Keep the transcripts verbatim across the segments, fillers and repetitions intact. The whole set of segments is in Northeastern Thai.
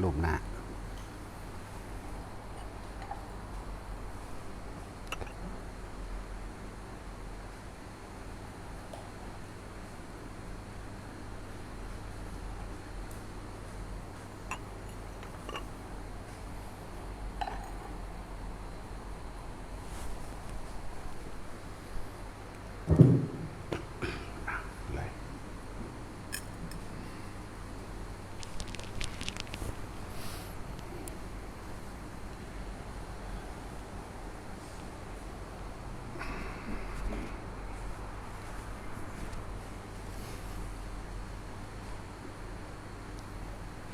รูปหน้า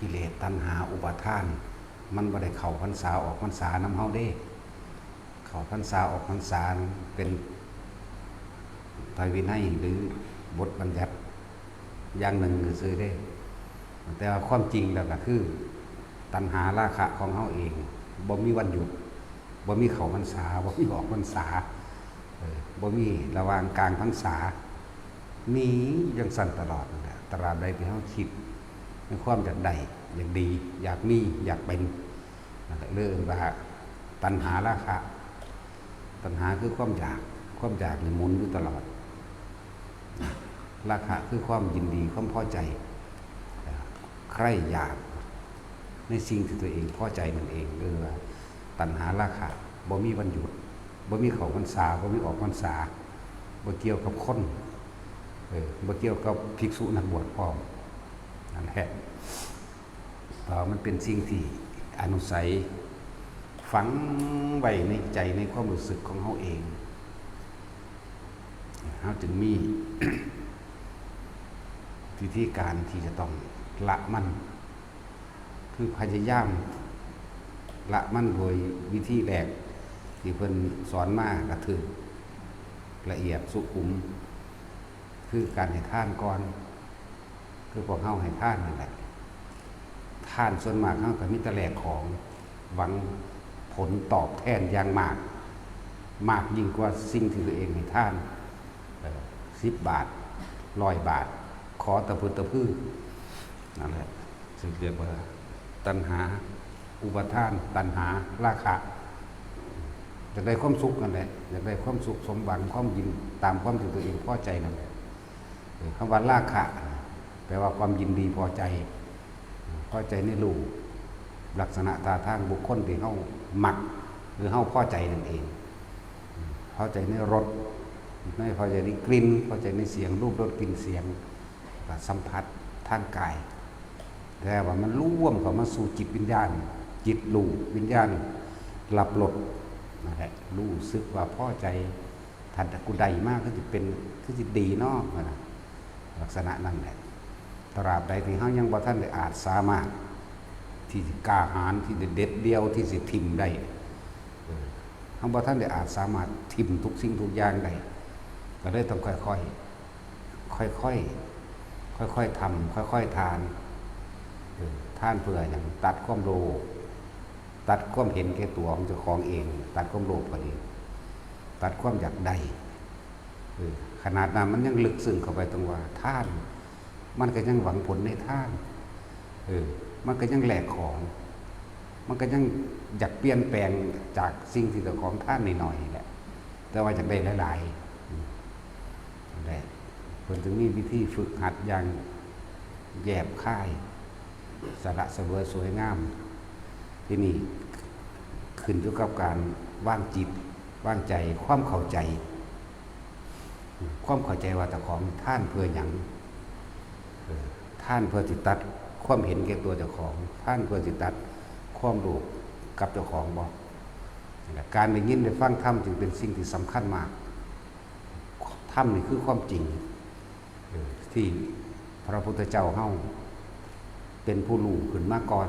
กิเลสตัณหาอุปาทาน มันบ่ได้เข้าพรรษาออกพรรษานำเฮาเด้ เข้าพรรษาออกพรรษาเป็นไตรวินัยหรือบทบัญญัติอย่างหนึ่งซื่อๆเด้ แต่ว่าความจริงแล้วก็คือ ตัณหาราคะของเฮาเองบ่มีวันหยุด บ่มีเข้าพรรษา บ่มีออกพรรษา เออ บ่มีระหว่างกลางพรรษา มีจั่งซั้นตลอดนั่นแหละ ตราบใดที่เฮาคิดในความอยากได้ อยากดี อยากมี อยากเป็น นั่นแหละ เรียกว่าตัณหาราคะ ตัณหาคือความอยาก ความอยากนี่หมุนอยู่ตลอด ราคะคือความยินดี ความพอใจ ใคร่อยากในสิ่งที่ตัวเองพอใจนั่นเอง เรียกว่าตัณหาราคะ บ่มีวันหยุด บ่มีเข้าพรรษา บ่มีออกพรรษา บ่เกี่ยวกับคน เออ บ่เกี่ยวกับภิกษุนักบวชพร้อม นั่นแหละ เพราะมันเป็นสิ่งที่อนุสัย ฝังไว้ในใจในความรู้สึกของเฮาเอง เฮาจึงมี วิธีการที่จะต้องละมัน คือพยายามละมันโดยวิธีแรกที่เพิ่นสอนมาก็ถืก ละเอียดสุขุม คือการให้ทานก่อน คือพวกเฮาให้ทานนั่นแหละ ทานส่วนมากเฮาก็มีแต่แลกของ หวังผลตอบแทนอย่างมาก มากยิ่งกว่าสิ่งที่ตัวเองให้ทาน เอ่อ สิบบาท ร้อยบาท ขอตะพึดตะพือ นั่นแหละ ซึ่งเรียกว่าตัณหา อุปาทาน ตัณหา ราคะ อยากได้ความสุขนั่นแหละ อยากได้ความสุขสมหวัง ความยิน ตามความที่ตัวเองพอใจนั่นแหละ เออ คำว่าราคะ แปลว่าความยินดีพอใจ พอใจในรูป ลักษณะท่าทางบุคคลที่เฮามัก หรือเฮาพอใจนั่นเอง พอใจในรส ใน พอใจในกลิ่น พอใจในเสียง รูป รส กลิ่น เสียง และสัมผัสทางกาย แต่ว่ามันรวมเข้ามาสู่จิตวิญญาณ จิตรู้ วิญญาณรับรส นั่นแหละ รู้สึกว่าพอใจ ถ้ากูได้มาคือสิเป็น คือสิดีเนาะ ว่านะ ลักษณะนั่นแหละ ตราบใดที่เฮายังบ่ทันได้อาจสามารถ ที่สิกล้าหาญ ที่สิเด็ดเดี่ยว ที่สิถิ่มได้ เออ เฮาบ่ทันได้อาจสามารถถิ่มทุกสิ่งทุกอย่างได้ ก็เลยต้องค่อยๆ ค่อยๆ ค่อยๆทำ ค่อยๆทาน เออ ทานเพื่อหยัง ตัดความโลภ ตัดความเห็นแก่ตัวของเจ้าของเอง ตัดความโลภก็ดี ตัดความอยากได้ เออ ขนาดนั้นมันยังลึกซึ้งเข้าไปตรงว่าทาน มันก็ยังหวังผลในทาน เออ มันก็ยังแลกของ มันก็ยังอยากเปลี่ยนแปลงจากสิ่งที่เจ้าของทานน้อยๆนี่แหละ แต่ว่าอยากได้หลายๆ อืม นั่นแหละ เพิ่นจึงมีวิธีฝึกหัดอย่างแยบคาย สละเสวยสวยงาม ที่นี่ขึ้นอยู่กับการวางจิต วางใจ ความเข้าใจ ความเข้าใจว่าเจ้าของทานเพื่อหยัง เออ ทานเพื่อสิตัดความเห็นแก่ตัวเจ้าของ ทานเพื่อสิตัดความโลภกับเจ้าของบ่ นั่นแหละ การได้ยินได้ฟังธรรมจึงเป็นสิ่งที่สำคัญมาก ธรรมนี่คือความจริง เออ ที่พระพุทธเจ้าเฮาเป็นผู้รู้ขึ้นมาก่อน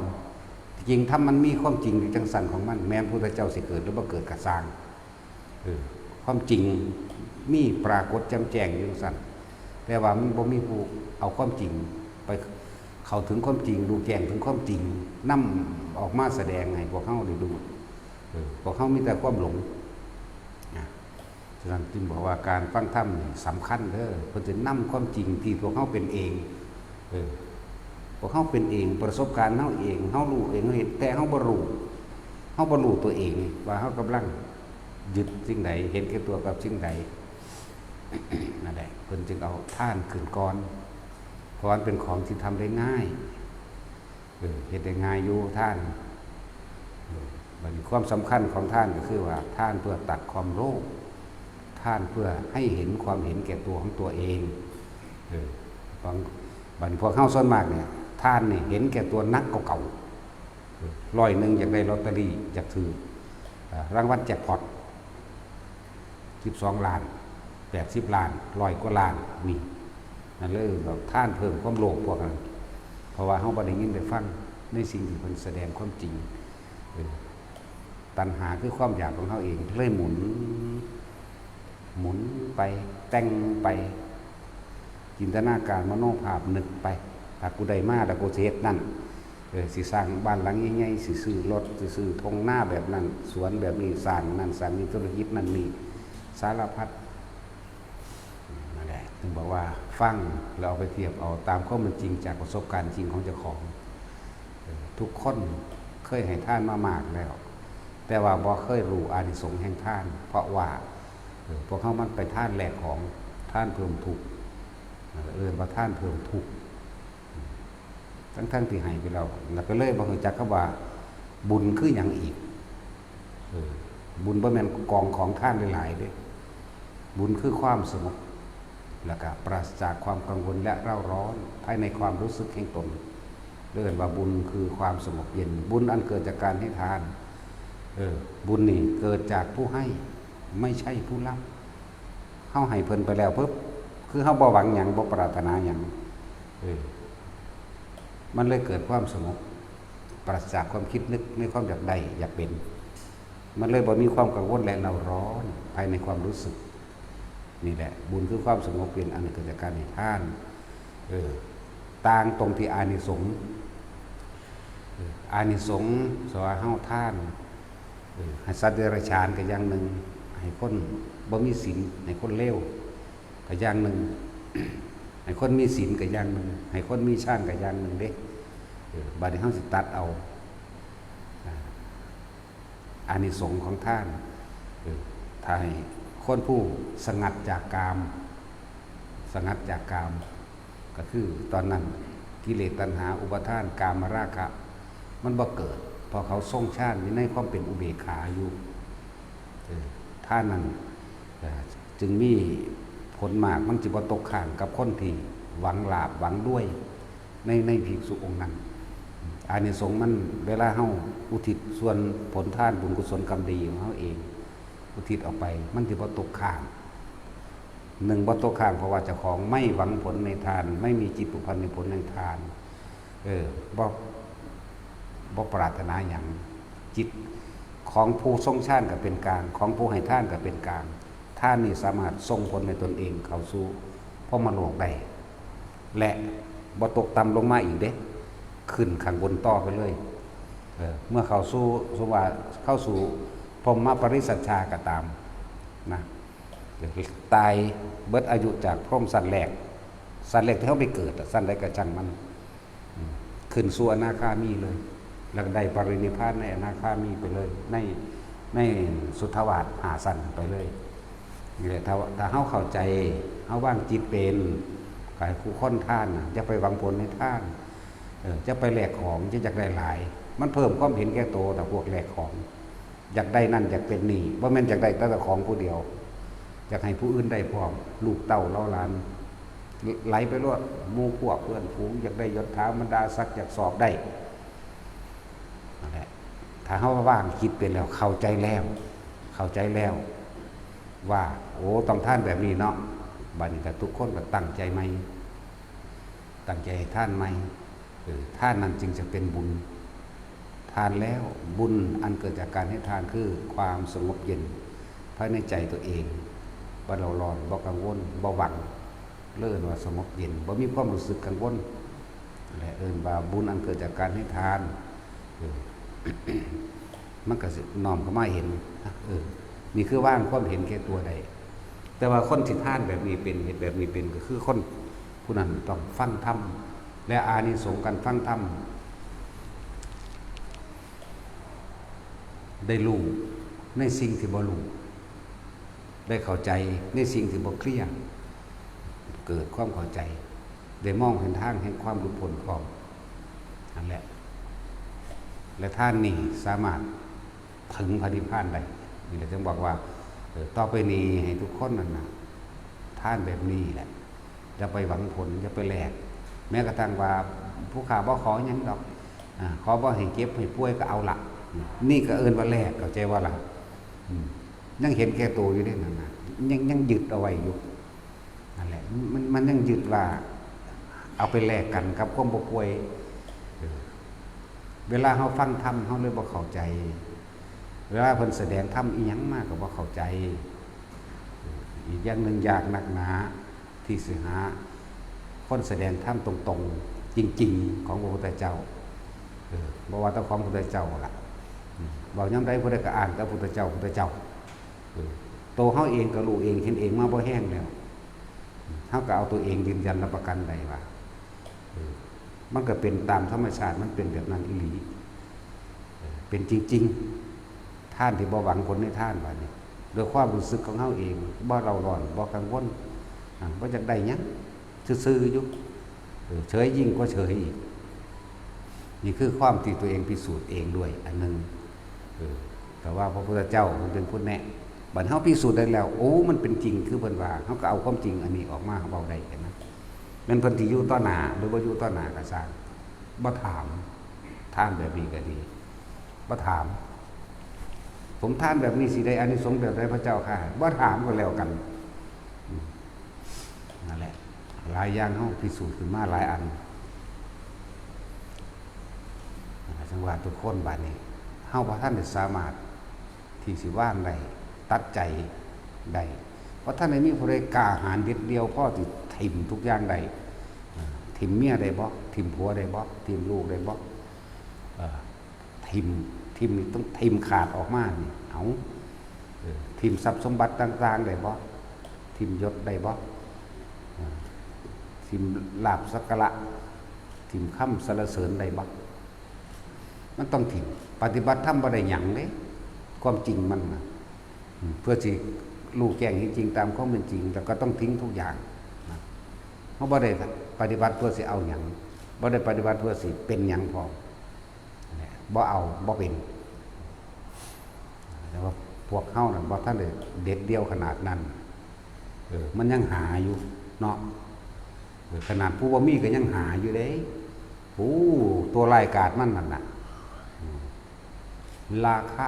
ที่จริงธรรมมันมีความจริงอยู่จั่งซั้นของมัน แม้พระพุทธเจ้าสิเกิดหรือบ่เกิดก็ซ่าง เออ ความจริงมีปรากฏแจ่มแจ้งอยู่จั่งซั้น แต่ว่ามันบ่มีผู้เอาความจริงไปเข้าถึงความจริง รู้แจ้งถึงความจริง นำออกมาแสดงให้พวกเฮาได้รู้ เออ พวกเฮามีแต่ความหลง นะ ฉะนั้นจึงบอกว่าการฟังธรรมนี่สำคัญเด้อ เพิ่นสินำความจริงที่พวกเฮาเป็นเอง เออ พวกเฮาเป็นเอง ประสบการณ์เฮาเอง เฮารู้เอง เฮาเห็น แต่เฮาบ่รู้ เฮาบ่รู้ตัวเองว่าเฮากำลังยึดสิ่งใด เห็นแก่ตัวกับสิ่งใด นั่นแหละ เพิ่นจึงเอาทานขึ้นก่อน เพราะมันเป็นของที่ทำได้ง่าย เออ เฮ็ดได้ง่ายอยู่ทาน เออ บัดนี้ความสำคัญของทานก็คือว่าทานเพื่อตัดความโลภ ทานเพื่อให้เห็นความเห็นแก่ตัวของตัวเอง เออ บาง บัดนี้พวกเฮาส่วนมากเนี่ย ทานนี่เห็นแก่ตัวหนักกว่าเก่า เออ ร้อยหนึ่งอยากได้ลอตเตอรี่ อยากถืก เอ่อ รางวัลแจ็คพอต สิบสองล้าน แปดสิบล้าน ร้อยกว่าล้าน นี่ นั่นเลยแบบทานเพิ่มความโลภพวกนั้น เพราะว่าเฮาบ่ได้ยินได้ฟังในสิ่งที่เพิ่นแสดงความจริง เออ ตัณหาคือความอยากของเฮาเอง เลยหมุน หมุนไป แต่งไป จินตนาการมโนภาพนึกไป ถ้ากูได้มาแล้วกูสิเฮ็ดนั่น เออ สิสร้างบ้านหลังใหญ่ๆ สิซื้อรถ สิซื้อท่งนาแบบนั้น สวนแบบนี้ สร้างนั่นสร้างนี่ ธุรกิจนั่นนี่ สารพัด นั่นแหละ ถึงบอกว่าฟังแล้วเอาไปเทียบเอาตามความเป็นจริงจากประสบการณ์จริงของเจ้าของ เออ ทุกคนเคยให้ทานมามากแล้ว แต่ว่าบ่เคยรู้อานิสงส์แห่งทาน เพราะว่า เออ พวกเฮามันไปทานแลกของ ทานเพิ่มทุกข์ เออ เอิ้นว่าทานเพิ่มทุกข์ ทั้งๆที่ให้ไปแล้ว แล้วก็เลยบ่รู้จักคำว่าบุญคือหยังอีก เออ บุญบ่แม่นกองของทานหลายๆเด้ บุญคือความสงบ แล้วก็ปราศจากความกังวลและเร่าร้อนภายในความรู้สึกแห่งตน เรียกว่าบุญคือความสงบเย็น บุญอันเกิดจากการให้ทาน เออ บุญนี่เกิดจากผู้ให้ ไม่ใช่ผู้รับ เฮาให้เพิ่นไปแล้วปุ๊บ คือเฮาบ่หวังหยัง บ่ปรารถนาหยัง เออ มันเลยเกิดความสงบ ปราศจากความคิดนึกในความอยากได้อยากเป็น มันเลยบ่มีความกังวลและเร่าร้อนภายในความรู้สึก นี่แหละ บุญคือความสงบเย็นอันเกิดจากการให้ทาน เออ ต่างตรงที่อานิสงส์ เออ อานิสงส์ สว่าเฮาทาน เออ ให้สัตว์เดรัจฉานก็อย่างหนึ่ง ให้คนบ่มีศีล ให้คนเลวก็อย่างหนึ่ง ให้คนมีศีลก็อย่างหนึ่ง ให้คนมีฌานก็อย่างหนึ่งเด้ เออ บัดนี้เฮาสิตัดเอา อ่า อานิสงส์ของทาน เออ ถ้าให้คนผู้สงัดจากกาม สงัดจากกาม ก็คือตอนนั้นกิเลสตัณหาอุปาทานกามราคะ มันบ่เกิด เพราะเขาทรงฌานอยู่ในความเป็นอุเบกขาอยู่ เออ ทานนั้น เออ จึงมีผลมาก มันสิบ่ตกค้างกับคนที่หวังลาภหวังรวย ใน ในภิกษุองค์นั้น อานิสงส์มัน เวลาเฮาอุทิศส่วนผลทานบุญกุศลกรรมดีของเฮาเอง อุทิศออกไป มันสิบ่ตกค้าง หนึ่ง บ่ตกค้าง เพราะว่าเจ้าของไม่หวังผลในทาน ไม่มีจิตผูกพันในผลในทาน เออ บ่ บ่ปรารถนาหยัง จิตของผู้ทรงฌานก็เป็นกลาง ของผู้ให้ทานก็เป็นกลาง ทานนี่สามารถส่งผลให้ตนเองเข้าสู่พรหมโลกได้ และบ่ตกต่ำลงมาอีกเด้ ขึ้นข้างบนต่อไปเลย เออ เมื่อเข้าสู่ สมมุติว่าเข้าสู่พรหมปริสัชชาก็ตามนะ ตายเบิดอายุจากพรหมชั้นแรก ชั้นแรกที่เฮาไปเกิดอะ ชั้นใดก็ช่างมัน อืม ขึ้นสู่อนาคามีเลย แล้วก็ได้ปรินิพพานในอนาคามีไปเลย ใน ในสุทธาวาสห้าชั้นไปเลย นี่แหละ ถ้า ถ้าเฮาเข้าใจ เฮาวางจิตเป็น ก็ให้ผู้คนทานน่ะ อย่าไปหวังผลในทาน เออ อย่าไปแลกของ อย่าอยากได้หลาย มันเพิ่มความเห็นแก่โต ถ้าพวกแลกของ อยากได้นั่นอยากเป็นนี่ บ่แม่นอยากได้แต่เจ้าของผู้เดียว อยากให้ผู้อื่นได้พร้อม ลูกเต้าเหล่าหลาน ไหลไปโลด หมู่พวกเพื่อนฝูง อยากได้ยศถาบรรดาศักดิ์ อยากสอบได้ นั่นแหละ ถ้าเฮาวางจิตเป็นแล้ว เข้าใจแล้ว เข้าใจแล้ว ว่า โอ้ ต้องทานแบบนี้เนาะ บัดนี้ก็ทุกคนก็ตั้งใจใหม่ ตั้งใจให้ทานใหม่ เออ ทานนั้นจึงจะเป็นบุญ ทานแล้ว บุญอันเกิดจากการให้ทานคือความสงบเย็นภายในใจตัวเอง บ่เร่าร้อน บ่กังวล บ่หวั่น เลยเอิ้นว่าสงบเย็น บ่มีความรู้สึกกังวล และเอิ้นว่าบุญอันเกิดจากการให้ทาน เออ มันก็สิน้อมเข้ามาเห็น เออ นี่คือวางความเห็นแก่ตัวได้ แต่ว่าคนที่ทานแบบนี้เป็น เฮ็ดแบบนี้เป็น ก็คือคนผู้นั้นต้องฟังธรรม และอานิสงส์การฟังธรรม ได้รู้ในสิ่งที่บ่รู้ ได้เข้าใจในสิ่งที่บ่เคลียร์ เกิดความเข้าใจ ได้มองเห็นทางแห่งความหลุดพ้นพร้อม นั่นแหละ และทานนี้สามารถถึงพระนิพพานได้ นี่แหละจึงบอกว่า เออ ต่อไปนี้ให้ทุกคนนั่นนะ ทานแบบนี้แหละ อย่าไปหวังผล อย่าไปแลก แม้กระทั่งว่าผู้ข้าบ่ขอหยังดอก อ่า ขอบ่ให้เจ็บให้ป่วยก็เอาละ นี่ก็เอิ้นว่าแลก เข้าใจบ่ล่ะ อืม ยังเห็นแก่ตัวอยู่เด้นั่นน่ะ ยัง ยังยึดเอาไว้อยู่ นั่นแหละ มัน มันยังยึดว่า เอาไปแลกกันกับความบ่ป่วย เออ เวลาเฮาฟังธรรม เฮาเลยบ่เข้าใจ เวลาเพิ่นแสดงธรรมอิหยังมาก็บ่เข้าใจ เออ อีกอย่างหนึ่งยากนักหนา ที่สิหาคนแสดงธรรมตรงๆ จริงๆ ของพระพุทธเจ้า เออ บ่ว่าแต่ของพระพุทธเจ้าล่ะ อืม เว้ายามใดผู้ใดก็อ้างแต่พุทธเจ้า พุทธเจ้า เออ โตเฮาเองก็รู้เองเห็นเองมาบ่แฮงแล้ว เฮาก็เอาตัวเองยืนยันรับประกันได้ว่า เออ มันก็เป็นตามธรรมชาติ มันเป็นแบบนั้นอีหลี เออ เป็นจริงๆ ทานที่บ่หวังผลในทาน บาดนี้ โดยความรู้สึกของเฮาเอง บ่เร่าร้อน บ่กังวล อ่า บ่อยากได้หยัง ซื่อๆ อยู่ เออ เฉยยิ่งกว่าเฉยอีก นี่คือความที่ตัวเองพิสูจน์เองด้วยอันหนึ่ง เออ แต่ว่าพระพุทธเจ้าเพิ่นเป็นผู้แนะ บัดเฮาพิสูจน์ได้แล้ว โอ้ มันเป็นจริงคือเพิ่นว่า เฮาก็เอาความจริงอันนี้ออกมาเว้าได้แค่นั้น แม่นเพิ่นสิอยู่ต่อหน้า หรือบ่อยู่ต่อหน้าก็ซ่าง บ่ถาม ทานแบบนี้ก็ดี บ่ถาม ผมทานแบบนี้สิได้อานิสงส์แบบใดพระเจ้าข้า บ่ถามก็แล้วกัน อืม นั่นแหละ หลายอย่างเฮาพิสูจน์ขึ้นมาหลายอัน จังว่าทุกคนบาดนี้ เฮาบ่ทันได้สามารถที่สิวางได้ ตัดใจได้ เพราะท่านได้มีผู้ใดกล้าหาญเด็ดเดี่ยวพอที่ถิ่มทุกอย่างได้ เอ่อ ถิ่มเมียได้บ่ ถิ่มผัวได้บ่ ถิ่มลูกได้บ่ เอ่อ ถิ่ม ถิ่มนี่ต้องถิ่มขาดออกมานี่ เอา เออ ถิ่มทรัพย์สมบัติต่างๆ ได้บ่ ถิ่มยศได้บ่ เออ ถิ่มลาภสักการะ ถิ่มคำสรรเสริญได้บ่ มันต้องถิ่ม ปฏิบัติธรรมบ่ได้หยังเด้ ความจริงมันน่ะ อืม เพื่อสิรู้แจ้งเห็นจริงตามความเป็นจริง แล้วก็ต้องทิ้งทุกอย่างนะ เฮาบ่ได้ปฏิบัติเพื่อสิเอาหยัง บ่ได้ปฏิบัติเพื่อสิเป็นหยังพร้อม เนี่ย บ่เอา บ่เป็น แต่ว่าพวกเฮาน่ะ บ่ทันได้เด็ดเดี่ยวขนาดนั้น เออ มันยังหาอยู่เนาะ เออ ขนาดผู้บ่มีก็ยังหาอยู่เด้ โอ้ ตัวร้ายกาจมันนั่นน่ะ อืม ราคะ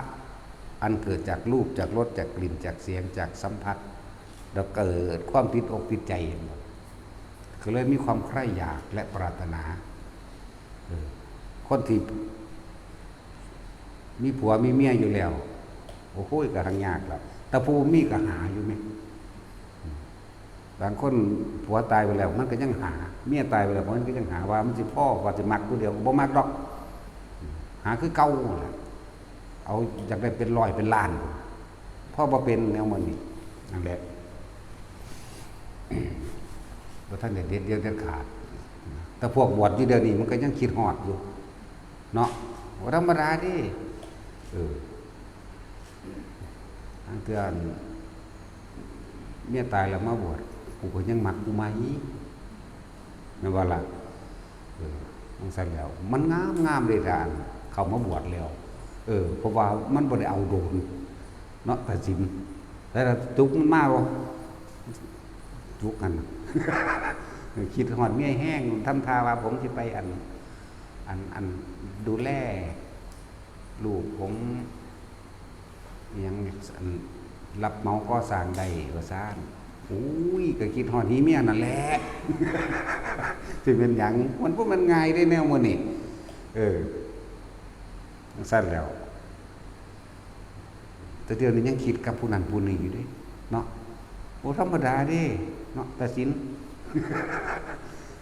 อันเกิดจากรูป จากรส จากกลิ่น จากเสียง จากสัมผัส แล้วเกิดความติดอกติดใจ ก็เลยมีความใคร่อยากและปรารถนา เออ คนที่มีผัวมีเมียอยู่แล้ว โอ้โห ก็หายากแล้ว แต่ผู้มีก็หาอยู่แหม บางคนผัวตายไปแล้ว มันก็ยังหา เมียตายไปแล้ว มันก็ยังหาว่ามันสิพอ ว่าสิมักผู้เดียว บ่มักดอก หาคือเก่าแหละ เอาอยากได้เป็นร้อยเป็นล้าน พอบ่เป็นแนวมันนี่ นั่นแหละ บ่ทันได้เด็ดเดี่ยวเด็ดขาด แต่พวกบวชอยู่เดี๋ยวนี้มันก็ยังคิดฮอดอยู่ เนาะ บ่ธรรมดาเด้ เออ ลางเทื่อเมียตายแล้วมาบวช กูก็ยังมักผู้ใหม่ แม่นบ่ล่ะ เออ จั่งซั้นแล้ว มันงามๆเด้ ถ้าอันเข้ามาบวชแล้ว เออ เพราะว่ามันบ่ได้เอาโดน เนาะ ตัดสิน แต่ถ้าจุกมันมาบ่ จุกหั่น คิดฮอดเมียแฮง ทำท่าว่าผมสิไปอัน อัน อันดูแลลูกผม อิหยัง อัน รับเหมาก่อสร้างได้ว่าซั่น โอ้ย ก็คิดฮอดหีเมียนั่นแหละ สิเป็นหยัง มันบ่แม่นง่ายเด้แนวมื้อนี้ เออ จั่งซั้นแล้ว แต่เดี๋ยวนี้ยังคิดกับผู้นั้นผู้นี้อยู่เด้ เนาะ โอ้ ธรรมดาเด้ เนาะ ตัดสิน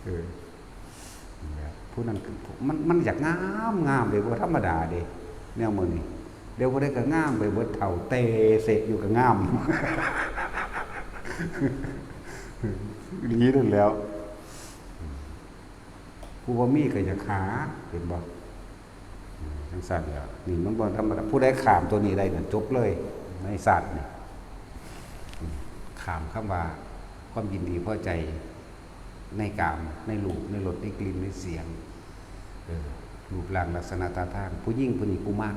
เออ ผู้นั้นคือ มัน มันอยากงาม งามเด้ บ่ธรรมดาเด้ แนวมื้อนี้ เดี๋ยวผู้ใดก็งามไปเบิด เฒ่าเตเสะอยู่ก็งาม ดีนั่นแหล้ว ผู้บ่มีก็อยากหา เห็นบ่? อืม จังซั่นแหละ นี่มันบ่ธรรมดา ผู้ใดข้ามตัวนี้ได้นั่นจบเลย ในชาตินี่ อืม ข้ามคำว่าความยินดีพอใจในกาม ในรูป ในรส ในกลิ่น ในเสียง เออ รูปร่างลักษณะท่าทาง ผู้หญิงผู้นี้กูมัก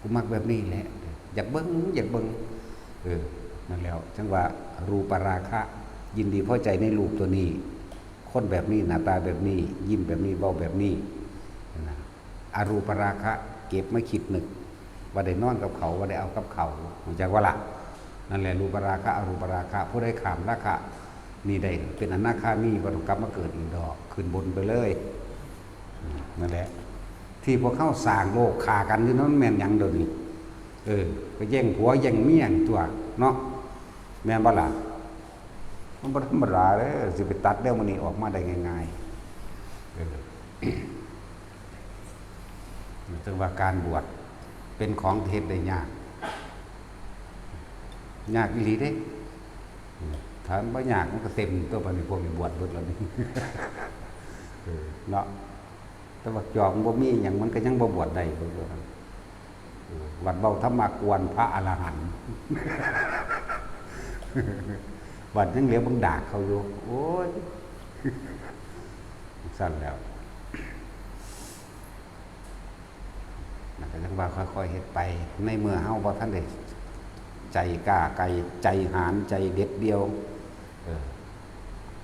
กูมักแบบนี้แหละ อยากเบิ่ง อยากเบิ่ง เออ นั่นแหล้ว จังว่ารูปราคะ ยินดีพอใจในรูปตัวนี้ คนแบบนี้ หน้าตาแบบนี้ ยิ้มแบบนี้ เว้าแบบนี้ นะ อรูปราคะ เก็บมาคิดนึก ว่าได้นอนกับเขา ว่าได้เอากับเขา รู้จักบ่ล่ะ? นั่นแหละ รูปราคะ อรูปราคะ ผู้ใดข้ามราคะนี่ได้ เป็นอนาคามี บ่ต้องกลับมาเกิดอีกดอก ขึ้นบนไปเลย อืม นั่นแหละ ที่พวกเฮาสร้างโลกฆ่ากันอยู่นั้น มันแม่นหยังเดี๋ยวนี้? เออ ก็แย่งผัวแย่งเมียนั่นตั๊วเนาะ แม่นบ่ล่ะ? มันบ่ธรรมดาเด้อ สิไปตัดแนวมื้อนี้ออกมาได้ง่ายๆ เออ จังว่าการบวชเป็นของที่เฮ็ดได้ยาก ยากอีหลีเด้ ถ้ามันบ่ยากมันก็เต็มตั๊ว บัดนี้พวกนี้บวชเบิดแล้วนี่ เออ เนาะ แต่ว่าจอบมันบ่มีหยัง มันก็ยังบ่บวชได้ เพิ่นว่า เออ บัดเว้าธรรมะกวนพระอรหันต์ บัดยังเหลียวเบิ่งดากเขาอยู่ โอ้ย ซั่นแล้ว มันก็จังว่าค่อยๆเฮ็ดไป ในเมื่อเฮาบ่ทันได้ใจกล้าไกล ใจหาญ ใจเด็ดเดี่ยว เออ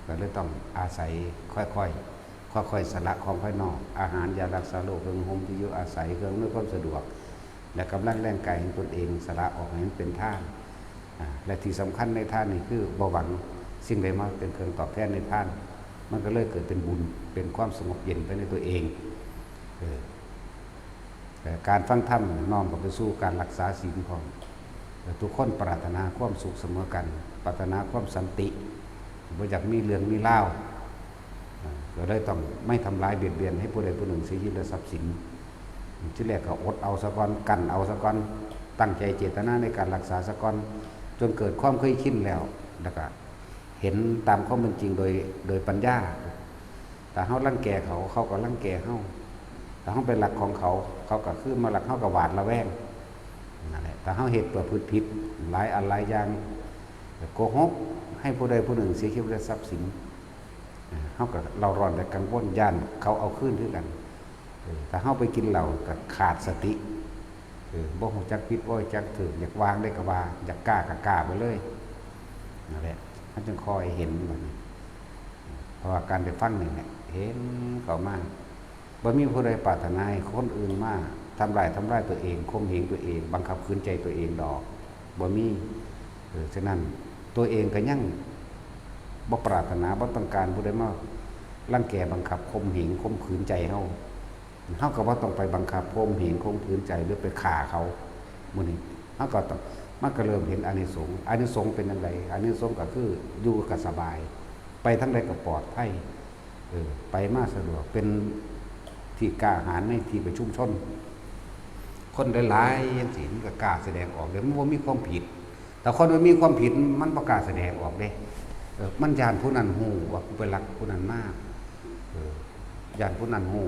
ก็เลยต้องอาศัยค่อยๆ ค่อยๆสละของภายนอก อาหาร ยารักษาโรค เครื่องห่มที่อยู่อาศัย เครื่องอำนวยความสะดวก และกำลังแรงกายของตนเอง สละออกให้มันเป็นทาน อ่า และที่สำคัญในทานนี่คือบ่หวังสิ่งใดมาเป็นเครื่องตอบแทนในทาน มันก็เลยเกิดเป็นบุญ เป็นความสงบเย็นไปในตัวเอง เออ แต่การฟังธรรมน้อมเข้าไปสู่การรักษาศีลพร้อม และทุกคนปรารถนาความสุขเสมอกัน ปรารถนาความสันติ บ่อยากมีเรื่องมีราว อ่า ก็เลยต้องไม่ทำร้ายเบียดเบียนให้ผู้ใดผู้หนึ่งเสียชีวิตและทรัพย์สิน ทีแรกก็อดเอาซะก่อน กั้นเอาซะก่อน ตั้งใจเจตนาในการรักษาซะก่อน จนเกิดความเคยชินแล้ว แล้วก็เห็นตามความเป็นจริงโดย โดยปัญญา ถ้าเฮารังแกเขา เขาก็รังแกเฮา ถ้าเฮาไปลักของเขา เขาก็คืนมาลัก เฮาก็หวาดระแวง นั่นแหละ ถ้าเฮาเฮ็ดประพฤติผิดหลายอันหลายอย่าง โกหกให้ผู้ใดผู้หนึ่งเสียชีวิตและทรัพย์สิน เฮาก็เร่าร้อนและกังวล ย้านเขาเอาคืนคือกัน เออ ถ้าเฮาไปกินเหล้าก็ขาดสติ เออ บ่ฮู้จักผิด บ่ฮู้จักถูก อยากวางได้ก็วาง อยากกล้าก็กล้าไปเลย นั่นแหละ มันจึงค่อยเห็นบัดนี้ เพราะว่าการได้ฟังนี่แหละ เห็นเข้ามา บ่มีผู้ใดปรารถนาให้คนอื่นมาทำร้าย ทำร้ายตัวเอง ข่มเหงตัวเอง บังคับขืนใจตัวเองดอก บ่มี เออ ฉะนั้นตัวเองก็ยังบ่ปรารถนา บ่ต้องการผู้ใดมารังแก บังคับ ข่มเหง ข่มขืนใจเฮา เฮาก็บ่ต้องไปบังคับ ข่มเหง ข่มขืนใจ หรือไปฆ่าเขา มื้อนี้เฮาก็ต้อง มันก็เริ่มเห็นอานิสงส์ อานิสงส์เป็นจั่งใด อานิสงส์ก็คืออยู่ก็สบาย ไปทางใดก็ปลอดภัย เออ ไปมาสะดวก เป็นที่กล้าหาญในที่ประชุมชน คนหลายๆจั่งซี้ มันก็กล้าแสดงออกเด้ มันบ่มีความผิด ถ้าคนมันมีความผิด มันบ่กล้าแสดงออกเด้ เออ มันย้านผู้นั้นฮู้ว่ากูไปลักผู้นั้นมา เออ ย้านผู้นั้นฮู้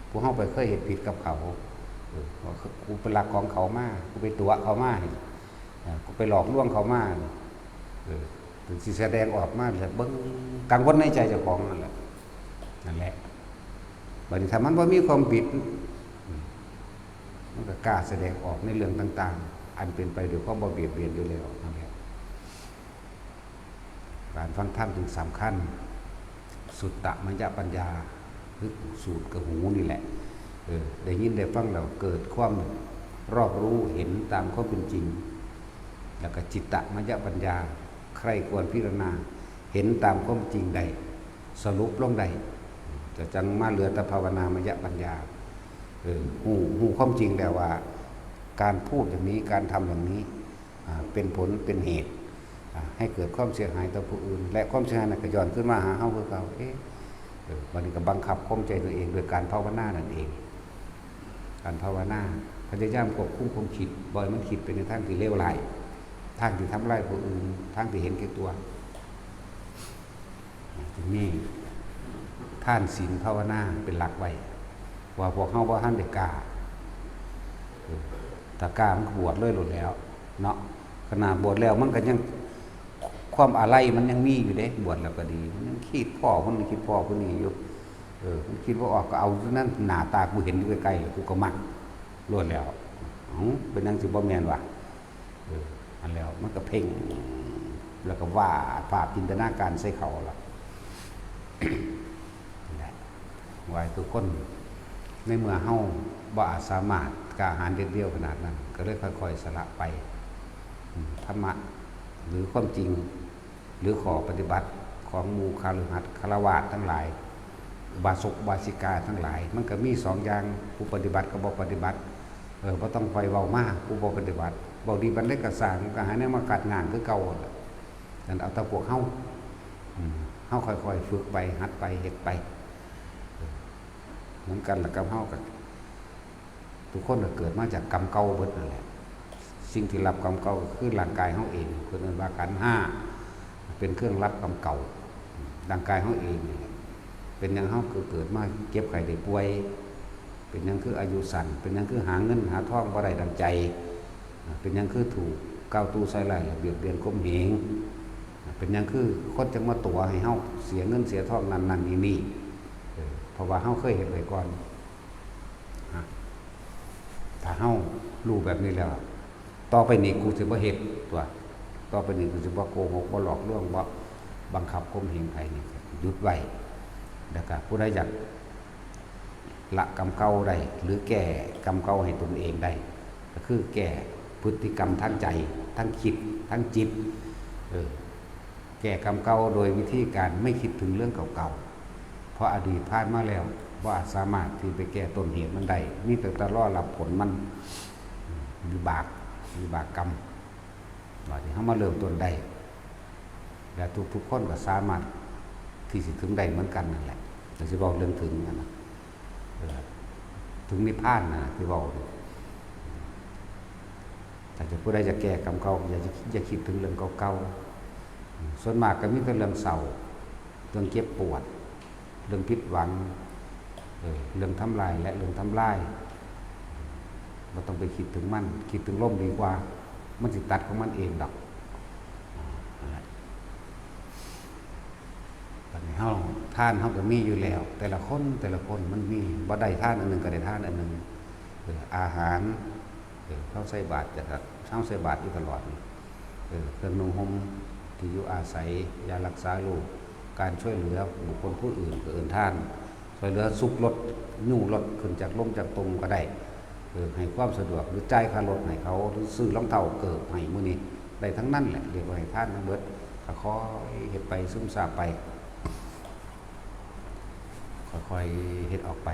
ผู้เฮาไปเคยเฮ็ดผิดกับเขา เออ ว่ากูไปลักของเขามา กูไปตั๋วเขามา เออ กูไปหลอกลวงเขามา เออ ถึงสิแสดงออกมาแล้วเบิ่ง กังวลในใจเจ้าของนั่นแหละ นั่นแหละ บัดนี้ถ้ามันบ่มีความผิด อืม มันก็กล้าแสดงออกในเรื่องต่างๆ อันเป็นไปด้วยความบ่เบียดเบียนอยู่แล้วนั่นแหละ การฟังธรรมจึงสำคัญ สุตตมยปัญญา คือสูตรกับหูนี่แหละ เออ ได้ยินได้ฟังแล้วเกิดความรอบรู้เห็นตามความเป็นจริง แล้วก็จิตตมยปัญญา ใคร่ครวญพิจารณา เห็นตามความจริงได้ สรุปลงได้ ก็จั่งมาเหลือแต่ภาวนามยปัญญา เออ ฮู้ ฮู้ความจริงแล้วว่า การพูดอย่างนี้ การทำอย่างนี้ อ่า เป็นผล เป็นเหตุ อ่า ให้เกิดความเสียหายต่อผู้อื่น และความเสียหายนั้นก็ย้อนคืนมาหาเฮาคือเก่า เอ๊ะ เออ บัดนี้ก็บังคับข่มใจตัวเองด้วยการภาวนานั่นเอง การภาวนา พยายามควบคุมความคิด บ่ให้มันคิดไปในทางที่เลวร้าย ทางที่ทำร้ายผู้อื่น ทางที่เห็นแก่ตัว จึงมี ทานศีลภาวนาเป็นหลักไว้ ว่าพวกเฮาบ่ทันได้กล้า เออ ถ้ากล้ามันก็บวชเลยโลดแหล้ว เนาะ ขนาดบวชแล้วมันก็ยัง ความอาลัยมันยังมีอยู่เด้ บวชแล้วก็ดี มันยังคิดพ้อคนนั้นคิดพ้อคนนี้อยู่ เออ มันคิดบ่ออกก็เอานั่น หน้าตากูเห็นอยู่ใกล้ๆ กูก็มักโลดแหล้ว เอ้า เป็นจั่งซี้บ่แม่นวะ เออ อันแล้วมันก็เพ่ง แล้วก็วาดภาพจินตนาการใส่เขาล่ะ นั่นแหละ ว่าให้ทุกคน ในเมื่อเฮาบ่อาจสามารถกล้าหาญเด็ดเดี่ยวขนาดนั้น ก็เลยค่อยๆ สละไป อืม ธรรมะ หรือความจริง หรือข้อปฏิบัติของหมู่คฤหัสถ์ฆราวาสถ์ทั้งหลาย อุบาสกอุบาสิกาทั้งหลาย มันก็มีสองอย่าง ผู้ปฏิบัติกับบ่ปฏิบัติ เออ บ่ต้องค่อยเว้ามา ผู้บ่ปฏิบัติ เว้าดีปานใดก็ซ่าง มันก็หาแนวมาขัดง้างคือเก่าหั่นล่ะ นั่นเอาแต่พวกเฮา อืม เฮาค่อยๆ ฝึกไป หัดไป เฮ็ดไป เออ เหมือนกันล่ะกับเฮาก็ ทุกคนก็เกิดมาจากกรรมเก่าเบิดนั่นแหละ สิ่งที่รับกรรมเก่าก็คือร่างกายเฮาเอง เพิ่นเอิ้นว่าขันธ์ห้า เป็นเครื่องรับกรรมเก่า ร่างกายเฮาเองนี่แหละ เป็นหยังเฮาคือเกิดมาเจ็บไข้ได้ป่วย เป็นหยังคืออายุสั้น เป็นหยังคือหาเงินหาทองบ่ได้ดังใจ เป็นหยังคือถูกก้าวตู่ใส่ร้ายและเบียดเบียนข่มเหง เป็นหยังคือคนจั่งมาตั๋วให้เฮาเสียเงินเสียทองนั่นนั่นนี่นี่ เออ เพราะว่าเฮาเคยเฮ็ดไว้ก่อน ฮะ ถ้าเฮารู้แบบนี้แล้ว ต่อไปนี้กูสิบ่เฮ็ดตั๊ว ต่อไปนี้กูสิบ่โกหก บ่หลอกลวง บ่บังคับข่มเหงไผนี่ หยุดไว้ แล้วก็ผู้ใดอยากละกรรมเก่าได้ หรือแก้กรรมเก่าให้ตนเองได้ ก็คือแก้พฤติกรรมทางใจ ทางคิด ทางจิต เออ แก้กรรมเก่าโดยวิธีการไม่คิดถึงเรื่องเก่าๆ เพราะอดีตผ่านมาแล้ว บ่อาจสามารถที่ไปแก้ต้นเหตุมันได้ มีแต่จะรอรับผลมัน วิบาก วิบากกรรม บาดนี้เฮามาเริ่มต้นได้ และทุกๆคนก็สามารถที่สิถึงได้เหมือนกันนั่นแหละ แต่สิเว้าเรื่องถึงนั่นนะ เออ ถึงนิพพานนะที่เว้านี่ ถ้าจะผู้ใดจะแก้กรรมเก่า อย่า อย่าคิดถึงเรื่องเก่าๆ ส่วนมากก็มีแต่เรื่องเศร้า เรื่องเจ็บปวด เรื่องผิดหวัง เออ เรื่องทำลายและเรื่องทำลาย บ่ต้องไปคิดถึงมัน คิดถึงลมดีกว่า มันสิตัดของมันเองดอก นั่นแหละ บัดนี้เฮา ทานเฮาก็มีอยู่แล้ว แต่ละคน แต่ละคนมันมี บ่ได้ทานอันหนึ่งก็ได้ทานอันหนึ่ง เออ อาหาร เออ เฮาใส่บาตรจะ เฮาใส่บาตรอยู่ตลอดนี่ เออ เครื่องนุ่งห่ม ที่อยู่อาศัย ยารักษาโรค การช่วยเหลือบุคคลผู้อื่นก็เอิ้นทาน ช่วยเหลือซุกรถ ยู้รถขึ้นจากหลุมจากตุ่มก็ได้ เออ ให้ความสะดวก หรือจ่ายค่ารถให้เขา หรือซื้อรองเท้าเกิบให้ มื้อนี้ได้ทั้งนั้นแหละ เรียกว่าให้ทานทั้งเบิด ก็ค่อยเฮ็ดไป ซึมซาบไป ค่อยๆเฮ็ดออกไป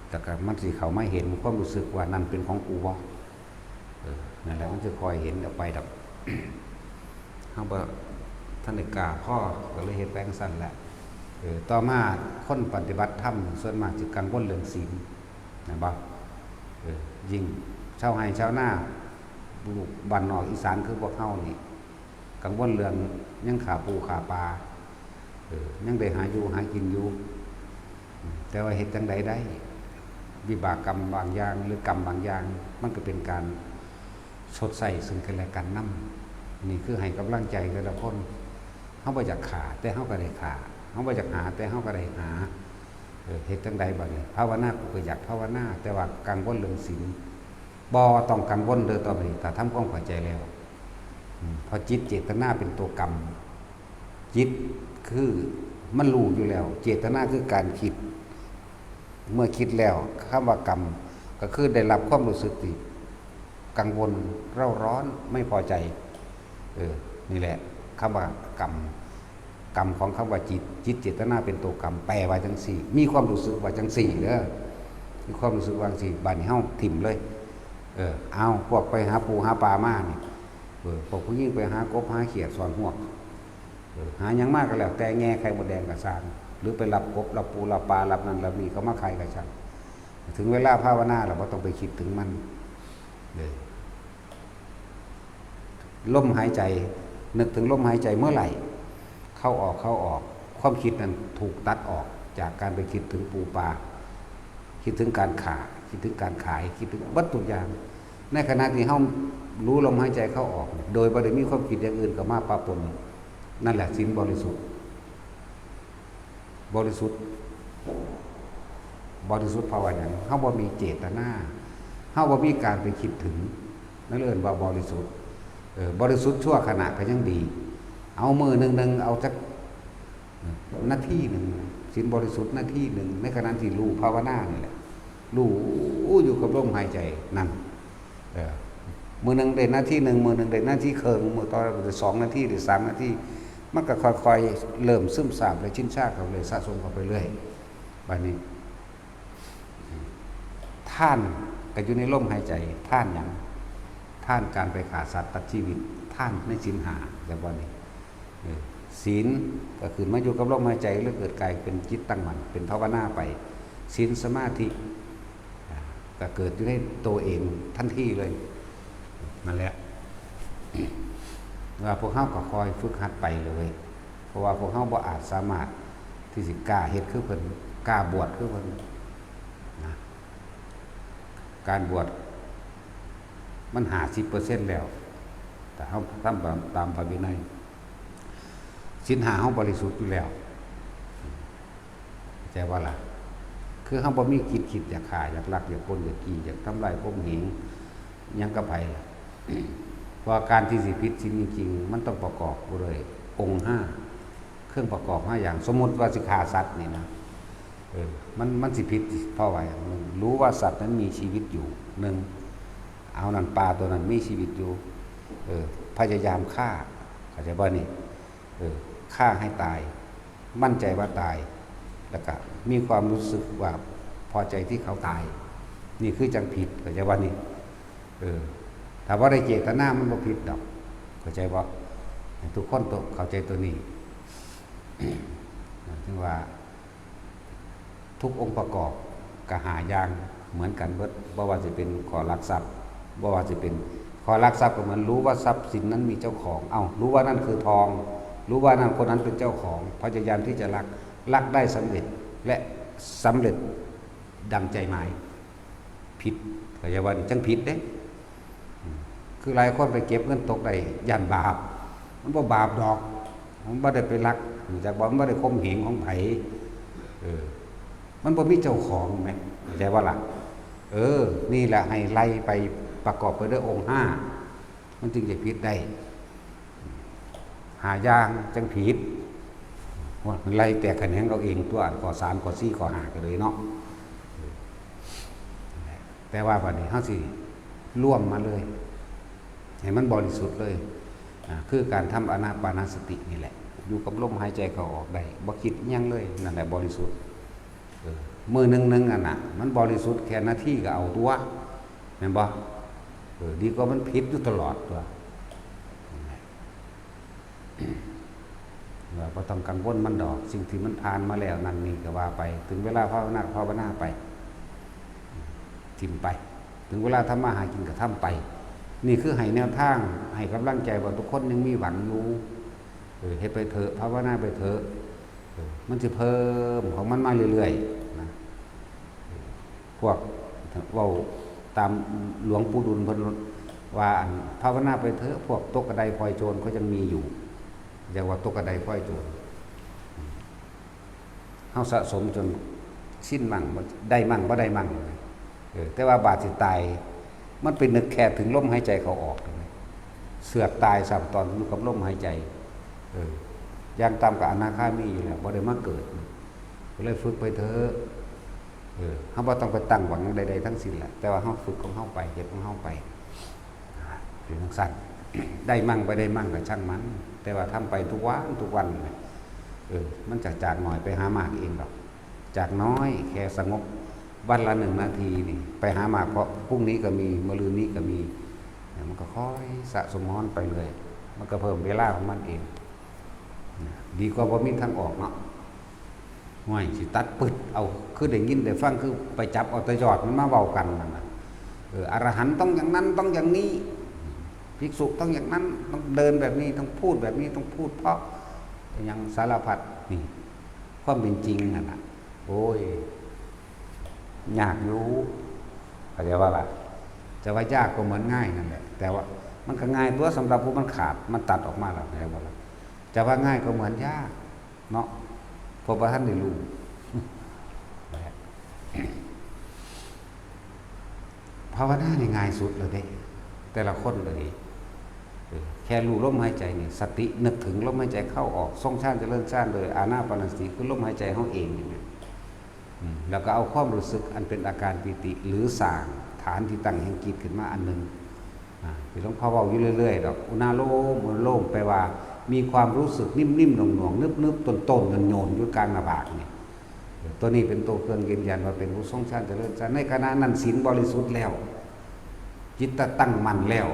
แต่ก็มันสิเข้ามาเห็นความรู้สึกว่านั่นเป็นของกูบ่ เออ นั่นแหละ มันจะค่อยเห็นออกไปดอก เฮาบ่ทันได้กล้าพอ ก็เลยเฮ็ดไปจั่งซั้นแหละ เออ ต่อมาคนปฏิบัติธรรมส่วนมากสิกังวลเรื่องศีล แม่นบ่ เออ ยิ่งชาวไร่ชาวนา ลูกบ้านนอกอีสานคือพวกเฮานี่ กังวลเรื่องยังฆ่าปูฆ่าปลา เออ ยังได้หาอยู่หากินอยู่ แต่ว่าเฮ็ดจั่งใดได้ วิบากกรรมบางอย่างหรือกรรมบางอย่าง มันก็เป็นการชดใช้ซึ่งกันและกันนำ นี่คือให้กำลังใจแต่ละคน เฮาบ่อยากฆ่า แต่เฮาก็ได้ฆ่า เฮาบ่อยากหา แต่เฮาก็ได้หา เออ เฮ็ดจั่งใดบัดนี้ ภาวนา กูก็อยากภาวนา แต่ว่ากังวลเรื่องศีล บ่ต้องกังวลเด้อ ต่อไปนี้ ถ้าทำความเข้าใจแล้ว อืม เพราะจิตเจตนาเป็นตัวกรรม จิตคือมันรู้อยู่แล้ว เจตนาคือการคิด เมื่อคิดแล้ว คำว่ากรรม ก็คือได้รับความรู้สึกที่กังวล เร่าร้อน ไม่พอใจ เออ นี่แหละ คำว่ากรรม กรรมของคำว่าจิต จิตเจตนาเป็นตัวกรรม แปลว่าจั่งซี้ มีความรู้สึกว่าจั่งซี้เด้อ มีความรู้สึกว่าจั่งซี้ บัดนี้เฮาถิ่มเลย เออ เอา พวกไปหาปูหาปลามานี่ เออ พวกผู้หญิงไปหากบหาเขียดซ่อนฮวก เออ หาหยังมาก็แล้วแต่ แง่ไข่มดแดงก็ซ่าง หรือไปลักกบลักปูลักปลาลักนั่นลักนี่เขามาขายก็ช่าง ถึงเวลาภาวนาแล้วบ่ต้องไปคิดถึงมัน เออ ลมหายใจ นึกถึงลมหายใจเมื่อไหร่ เข้าออก เข้าออก ความคิดนั้นถูกตัดออกจากการไปคิดถึงปูปลา คิดถึงการค้า คิดถึงการขาย คิดถึงเบิดทุกอย่าง ในขณะที่เฮารู้ลมหายใจเข้าออก โดยบ่ได้มีความคิดอย่างอื่นเข้ามาปะปน นั่นแหละศีลบริสุทธิ์ บริสุทธิ์ บริสุทธิ์เพราะว่าหยัง เฮาบ่มีเจตนา เฮาบ่มีการไปคิดถึง นั่นเอิ้นว่าบริสุทธิ์ เออ บริสุทธิ์ชั่วขณะก็ยังดี เอามื้อหนึ่งๆ เอาจักนาทีหนึ่ง ศีลบริสุทธิ์นาทีหนึ่ง ในขณะที่รู้ภาวนานี่แหละ รู้อยู่กับลมหายใจนั่น เออ มื้อหนึ่งได้นาทีหนึ่ง มื้อหนึ่งได้นาทีครึ่ง มื้อต่อไปได้สองนาที ได้สามนาที มันก็ค่อยๆ เริ่มซึมซาบและชินชาเข้าเลย สะสมเข้าไปเรื่อย บัดนี้ ทานก็อยู่ในลมหายใจ ทานหยัง ทานการไปฆ่าสัตว์ตัดชีวิต ทานในศีลห้า จักบ่นี่ เออ ศีลก็ขึ้นมาอยู่กับลมหายใจ แล้วเกิดกลายเป็นจิตตั้งมั่น เป็นภาวนาไป ศีลสมาธิ อ่า ก็เกิดอยู่ในตัวเองทันทีเลย นั่นแหละ ว่าพวกเฮาก็คอยฝึกหัดไปเลย เพราะว่าพวกเฮาบ่อาจสามารถที่สิกล้าเฮ็ดคือเพิ่น กล้าบวชคือเพิ่นนะ การบวชมันห้าสิบเปอร์เซ็นต์แล้ว แต่เฮาทำตาม ตามพระวินัย ศีลห้าเฮาบริสุทธิ์อยู่แล้ว เข้าใจบ่ล่ะ คือเฮาบ่มีคิด คิดอยากฆ่า อยากลัก อยากปล้น อยากจี้ อยากทำลายข่มเหงหยังกับไผล่ะ เพราะว่าการที่สิผิดศีลจริงๆ มันต้องประกอบด้วยองค์ห้า เครื่องประกอบห้าอย่าง สมมุติว่าสิฆ่าสัตว์นี่นะ เออ มัน มันสิผิดเพราะว่าหยัง หนึ่ง รู้ว่าสัตว์นั้นมีชีวิตอยู่ หนึ่ง เอานั่น ปลาตัวนั้นมีชีวิตอยู่ เออ พยายามฆ่า เข้าใจบ่นี่ เออ ฆ่าให้ตาย มั่นใจว่าตาย แล้วก็มีความรู้สึกว่าพอใจที่เขาตาย นี่คือจั่งผิด เข้าใจบ่นี่ เออ ถ้าบ่ได้เจตนามันบ่ผิดดอก เข้าใจบ่ ให้ทุกคนเข้าใจตัวนี้ ถึงว่า ทุกองค์ประกอบก็ห้าอย่างเหมือนกันเบิด บ่ว่าสิเป็นข้อลักทรัพย์ บ่ว่าสิเป็นข้อลักทรัพย์ก็เหมือนรู้ว่าทรัพย์สินนั้นมีเจ้าของ เอ้า รู้ว่านั่นคือทอง รู้ว่านั่นคนนั้นเป็นเจ้าของ พยายามที่จะลัก ลักได้สำเร็จ และสำเร็จดังใจหมาย ผิด เข้าใจบ่นี่ จั่งผิดเด้ อืม คือหลายคนไปเก็บเงินตกได้ ย้านบาป มันบ่บาปดอก มันบ่ได้ไปลัก รู้จักบ่ มันบ่ได้ข่มเหงของไผ เออ มันบ่มีเจ้าของแหม เข้าใจบ่ล่ะ เออ นี่แหละให้ไล่ไปประกอบไปด้วยองค์ห้า มันจึงจะผิดได้ ห้าอย่างจั่งผิด ว่ามันไล่แตกแขนงเอาเองตัว ข้อสาม ข้อสี่ ข้อห้า ก็เลยเนาะ แต่ว่าบัดนี้เฮาสิรวมมาเลย ให้มันบริสุทธิ์เลย อ่า คือการทำอานาปานสตินี่แหละ อยู่กับลมหายใจเข้าออกได้ บ่คิดอิหยังเลย นั่นแหละบริสุทธิ์ เออ มื้อหนึ่งหนึ่งอันน่ะ มันบริสุทธิ์แค่นาทีก็เอาตัว แม่นบ่ เออ ดีกว่ามันผิดอยู่ตลอดตัว ว่าบ่ต้องกังวลมันดอก สิ่งที่มันผ่านมาแล้วนั่นนี่ก็ว่าไป ถึงเวลาภาวนาก็ภาวนาไป ถิ่มไป ถึงเวลาทำมาหากินก็ทำไป นี่คือให้แนวทาง ให้กำลังใจว่าทุกคนยังมีหวังอยู่ เออ เฮ็ดไปเถอะ ภาวนาไปเถอะ เออ มันสิเพิ่มของมันมาเรื่อยๆ นะ พวกเว้าตามหลวงปู่ดุลเพิ่นว่า อันภาวนาไปเถอะ พวกตกกระไดพลอยโจรก็ยังมีอยู่ เรียกว่าตกกระไดพลอยโจร เฮาสะสมจนสิ้นมั่ง ได้มั่งบ่ได้มั่ง เออ แต่ว่าบาดสิตาย มันไปนึกแค่ถึงลมหายใจเข้าออก เสือกตายซ้ำตอนอยู่กับลมหายใจ เออ อย่างต่ำก็อนาคามีอยู่แล้ว บ่ได้มาเกิด ก็เลยฝึกไปเถอะ เออ เฮาบ่ต้องไปตั้งหวังใดๆทั้งสิ้นแหละ แต่ว่าเฮาฝึกของเฮาไป เฮ็ดของเฮาไป เป็นจั่งซั้น ได้มั่งบ่ได้มั่งก็ช่างมัน แต่ว่าทำไปทุกวันทุกวันน่ะ เออ มันจะจากน้อยไปหามากเองดอก จากน้อยแค่สงบวันละหนึ่งนาทีนี่ ไปหามาก เพราะพรุ่งนี้ก็มี มะรืนนี้ก็มี เนี่ย มันก็ค่อยสะสมฮ้อนไปเรื่อย มันก็เพิ่มเวลาของมันเอง นะ ดีกว่าบ่มีทางออกเนาะ ห้วย สิตัดปึดเอา คือได้ยินได้ฟัง คือไปจับเอาแต่ยอดมันมาเว้ากันนั่นน่ะ เออ อรหันต์ต้องอย่างนั้น ต้องอย่างนี้ ภิกษุต้องอย่างนั้น ต้องเดินแบบนี้ ต้องพูดแบบนี้ ต้องพูดเพราะ อย่างสารพัดนี่ ความเป็นจริงนั่นน่ะ โอ้ย ยากอยู่ เข้าใจว่าล่ะ จะว่ายากก็เหมือนง่ายนั่นแหละ แต่ว่ามันก็ง่ายตัวสำหรับผู้มันขาด มันตัดออกมาแล้ว เข้าใจว่าล่ะ จะว่าง่ายก็เหมือนยากเนาะ เพราะว่าท่านได้รู้ ภาวนานี่ง่ายสุดเลยเด้ แต่ละคนเลย เออ แค่รู้ลมหายใจนี่ สตินึกถึงลมหายใจเข้าออก ทรงฌานเจริญฌานโดยอานาปานสติ คือลมหายใจเฮาเองนี่นะ อืม แล้วก็เอาความรู้สึกอันเป็นอาการปีติ หรือสร้างฐานที่ตั้งแห่งจิตขึ้นมาอันหนึ่ง อ่า ที่หลวงพ่อเว้าอยู่เรื่อยๆดอก อุณาโลม อุณาโลม แปลว่ามีความรู้สึกนิ่มๆ หน่วงๆ นึบๆ ต้นๆ โยนๆ อยู่กลางหน้าผากนี่ ตัวนี้เป็นตัวเครื่องยืนยันว่าเป็นผู้ทรงฌานเจริญฌาน ในขณะนั้นศีลบริสุทธิ์แล้ว จิตตั้งมั่นแล้ว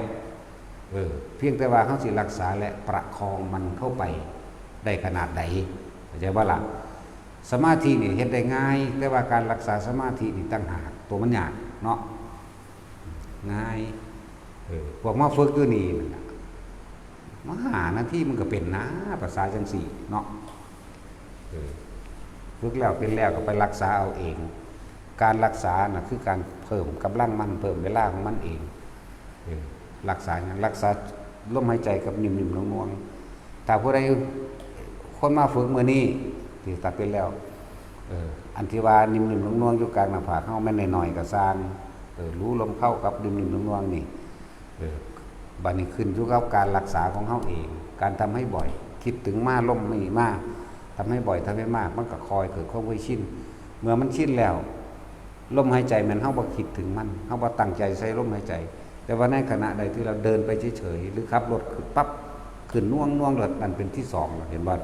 เออ เพียงแต่ว่าเฮาสิรักษาและประคองมันเข้าไปได้ขนาดใด เข้าใจบ่ล่ะ สมาธินี่เฮ็ดได้ง่าย แต่ว่าการรักษาสมาธินี่ต่างหาก ตัวมันยากเนาะ ง่าย เออ พวกมาฝึกอยู่นี่นั่นน่ะ มาห้านาทีมันก็เป็นนะ ภาษาจังซี่เนาะ เออ ฝึกแล้วเป็นแล้วก็ไปรักษาเอาเอง การรักษาน่ะคือการเพิ่มกำลังมัน เพิ่มเวลาของมันเอง เออ รักษาหยัง รักษาลมหายใจกับนิ่มๆ หน่วงๆ ถ้าผู้ใด คนมาฝึกมื้อนี้ ที่ตัดเป็นแล้ว เออ อันที่ว่านิ่มๆ หน่วงๆ อยู่กลางหน้าผากเฮา แม่นน้อยๆ ก็ซ่าง เออ รู้ลมเข้ากับนิ่มๆ หน่วงๆ นี่ เออ บัดนี้ขึ้นอยู่กับการรักษาของเฮาเอง การทำให้บ่อย คิดถึงมา ลมนี่มา ทำให้บ่อย ทำให้มาก มันก็ค่อยเกิดความเคยชิน เมื่อมันชินแล้ว ลมหายใจแม่นเฮาบ่คิดถึงมัน เฮาบ่ตั้งใจใส่ลมหายใจ แต่ว่าในขณะใดที่เราเดินไปเฉยๆ หรือขับรถขึ้นปั๊บ ขึ้นน่วงๆ แล้วนั่นเป็นที่สองแล้ว เห็นบ่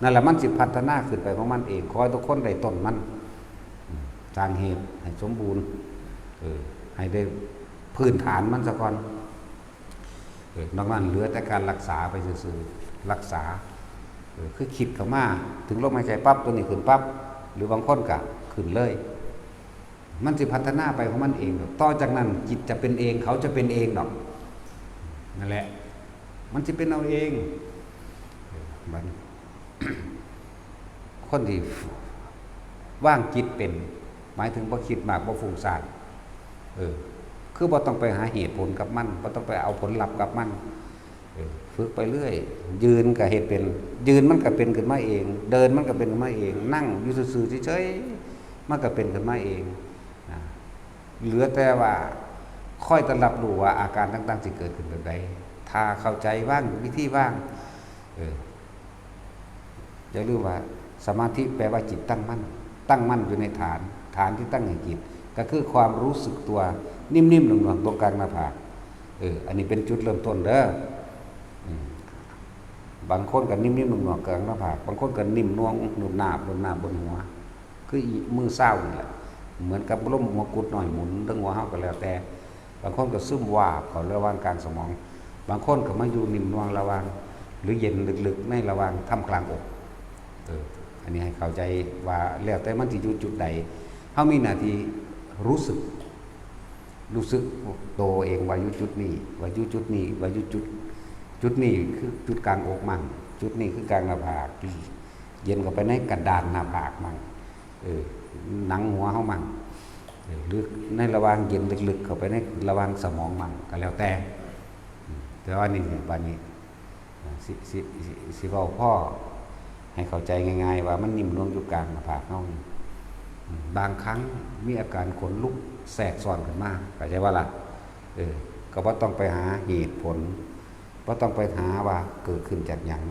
นั่นแหละมันสิพัฒนาขึ้นไปของมันเอง ขอให้ทุกคนได้ต้นมัน อืม สร้างเหตุให้สมบูรณ์ เออ ให้ได้พื้นฐานมันซะก่อน เออ นอกนั้นเหลือแต่การรักษาไปซื่อๆ รักษา เออ คือคิดเข้ามา ถึงลมหายใจปั๊บ ตัวนี้ขึ้นปั๊บ หรือบางคนก็ขึ้นเลย มันสิพัฒนาไปของมันเองดอก ต่อจากนั้นจิตจะเป็นเอง เขาจะเป็นเองดอก นั่นแหละ มันสิเป็นเอาเอง เออ บัดนี้ คนที่วางจิตเป็น หมายถึงบ่คิดมาก บ่ฟุ้งซ่าน เออ คือบ่ต้องไปหาเหตุผลกับมัน บ่ต้องไปเอาผลลัพธ์กับมัน เออ ฝึกไปเรื่อย ยืนก็เฮ็ดเป็น ยืนมันก็เป็นขึ้นมาเอง เดินมันก็เป็นขึ้นมาเอง นั่งอยู่ซื่อๆ เฉยๆ มันก็เป็นขึ้นมาเอง นะ เหลือแต่ว่าคอยแต่รับรู้ว่าอาการต่างๆ สิเกิดขึ้นแบบใด ถ้าเข้าใจวาง วิธีวาง เออ อย่าลืมว่าสมาธิแปลว่าจิตตั้งมั่น ตั้งมั่นอยู่ในฐาน ฐานที่ตั้งแห่งจิต ก็คือความรู้สึกตัวนิ่มๆ หน่วงๆ ตรงกลางหน้าผาก เออ อันนี้เป็นจุดเริ่มต้นเด้อ อืม บางคนก็นิ่มๆ หน่วงๆ กลางหน้าผาก บางคนก็นิ่มหน่วง หนุบหนาบ หนุบหนาบ บนหัว คืออีมือเศร้านี่แหละ เหมือนกับลมหัวกุดหน่อยหมุนเรื่องหัวเฮาก็แล้วแต่ บางคนก็ซึมวาบเข้าระหว่างกลางสมอง บางคนก็มาอยู่นิ่มนวลระหว่าง หรือเย็นลึกๆ ในระหว่างท่ามกลางอก เออ อันนี้ให้เข้าใจว่าแล้วแต่มันสิอยู่จุดใด เฮามีหน้าที่รู้สึก รู้สึกตัวเองว่าอยู่จุดนี้ ว่าอยู่จุดนี้ ว่าอยู่จุด จุดนี้คือจุดกลางอกมั่ง จุดนี้คือกลางหน้าผาก เย็นเข้าไปในกระดานหน้าผากมั่ง เออ หนังหัวเฮามั่ง เออ หรือในระหว่างเย็นลึกๆ เข้าไปในระหว่างสมองมั่ง ก็แล้วแต่ อืม แต่ว่านี่ บัดนี้ อ่า สิ สิ สิ สิเว้าพอให้เข้าใจง่ายๆ ว่ามันนิ่มนวลอยู่กลางหน้าผากเฮานี่ อืม บางครั้งมีอาการขนลุกแทรกซ้อนขึ้นมา เข้าใจบ่ล่ะ เออ ก็บ่ต้องไปหาเหตุผล บ่ต้องไปหาว่าเกิดขึ้นจากหยัง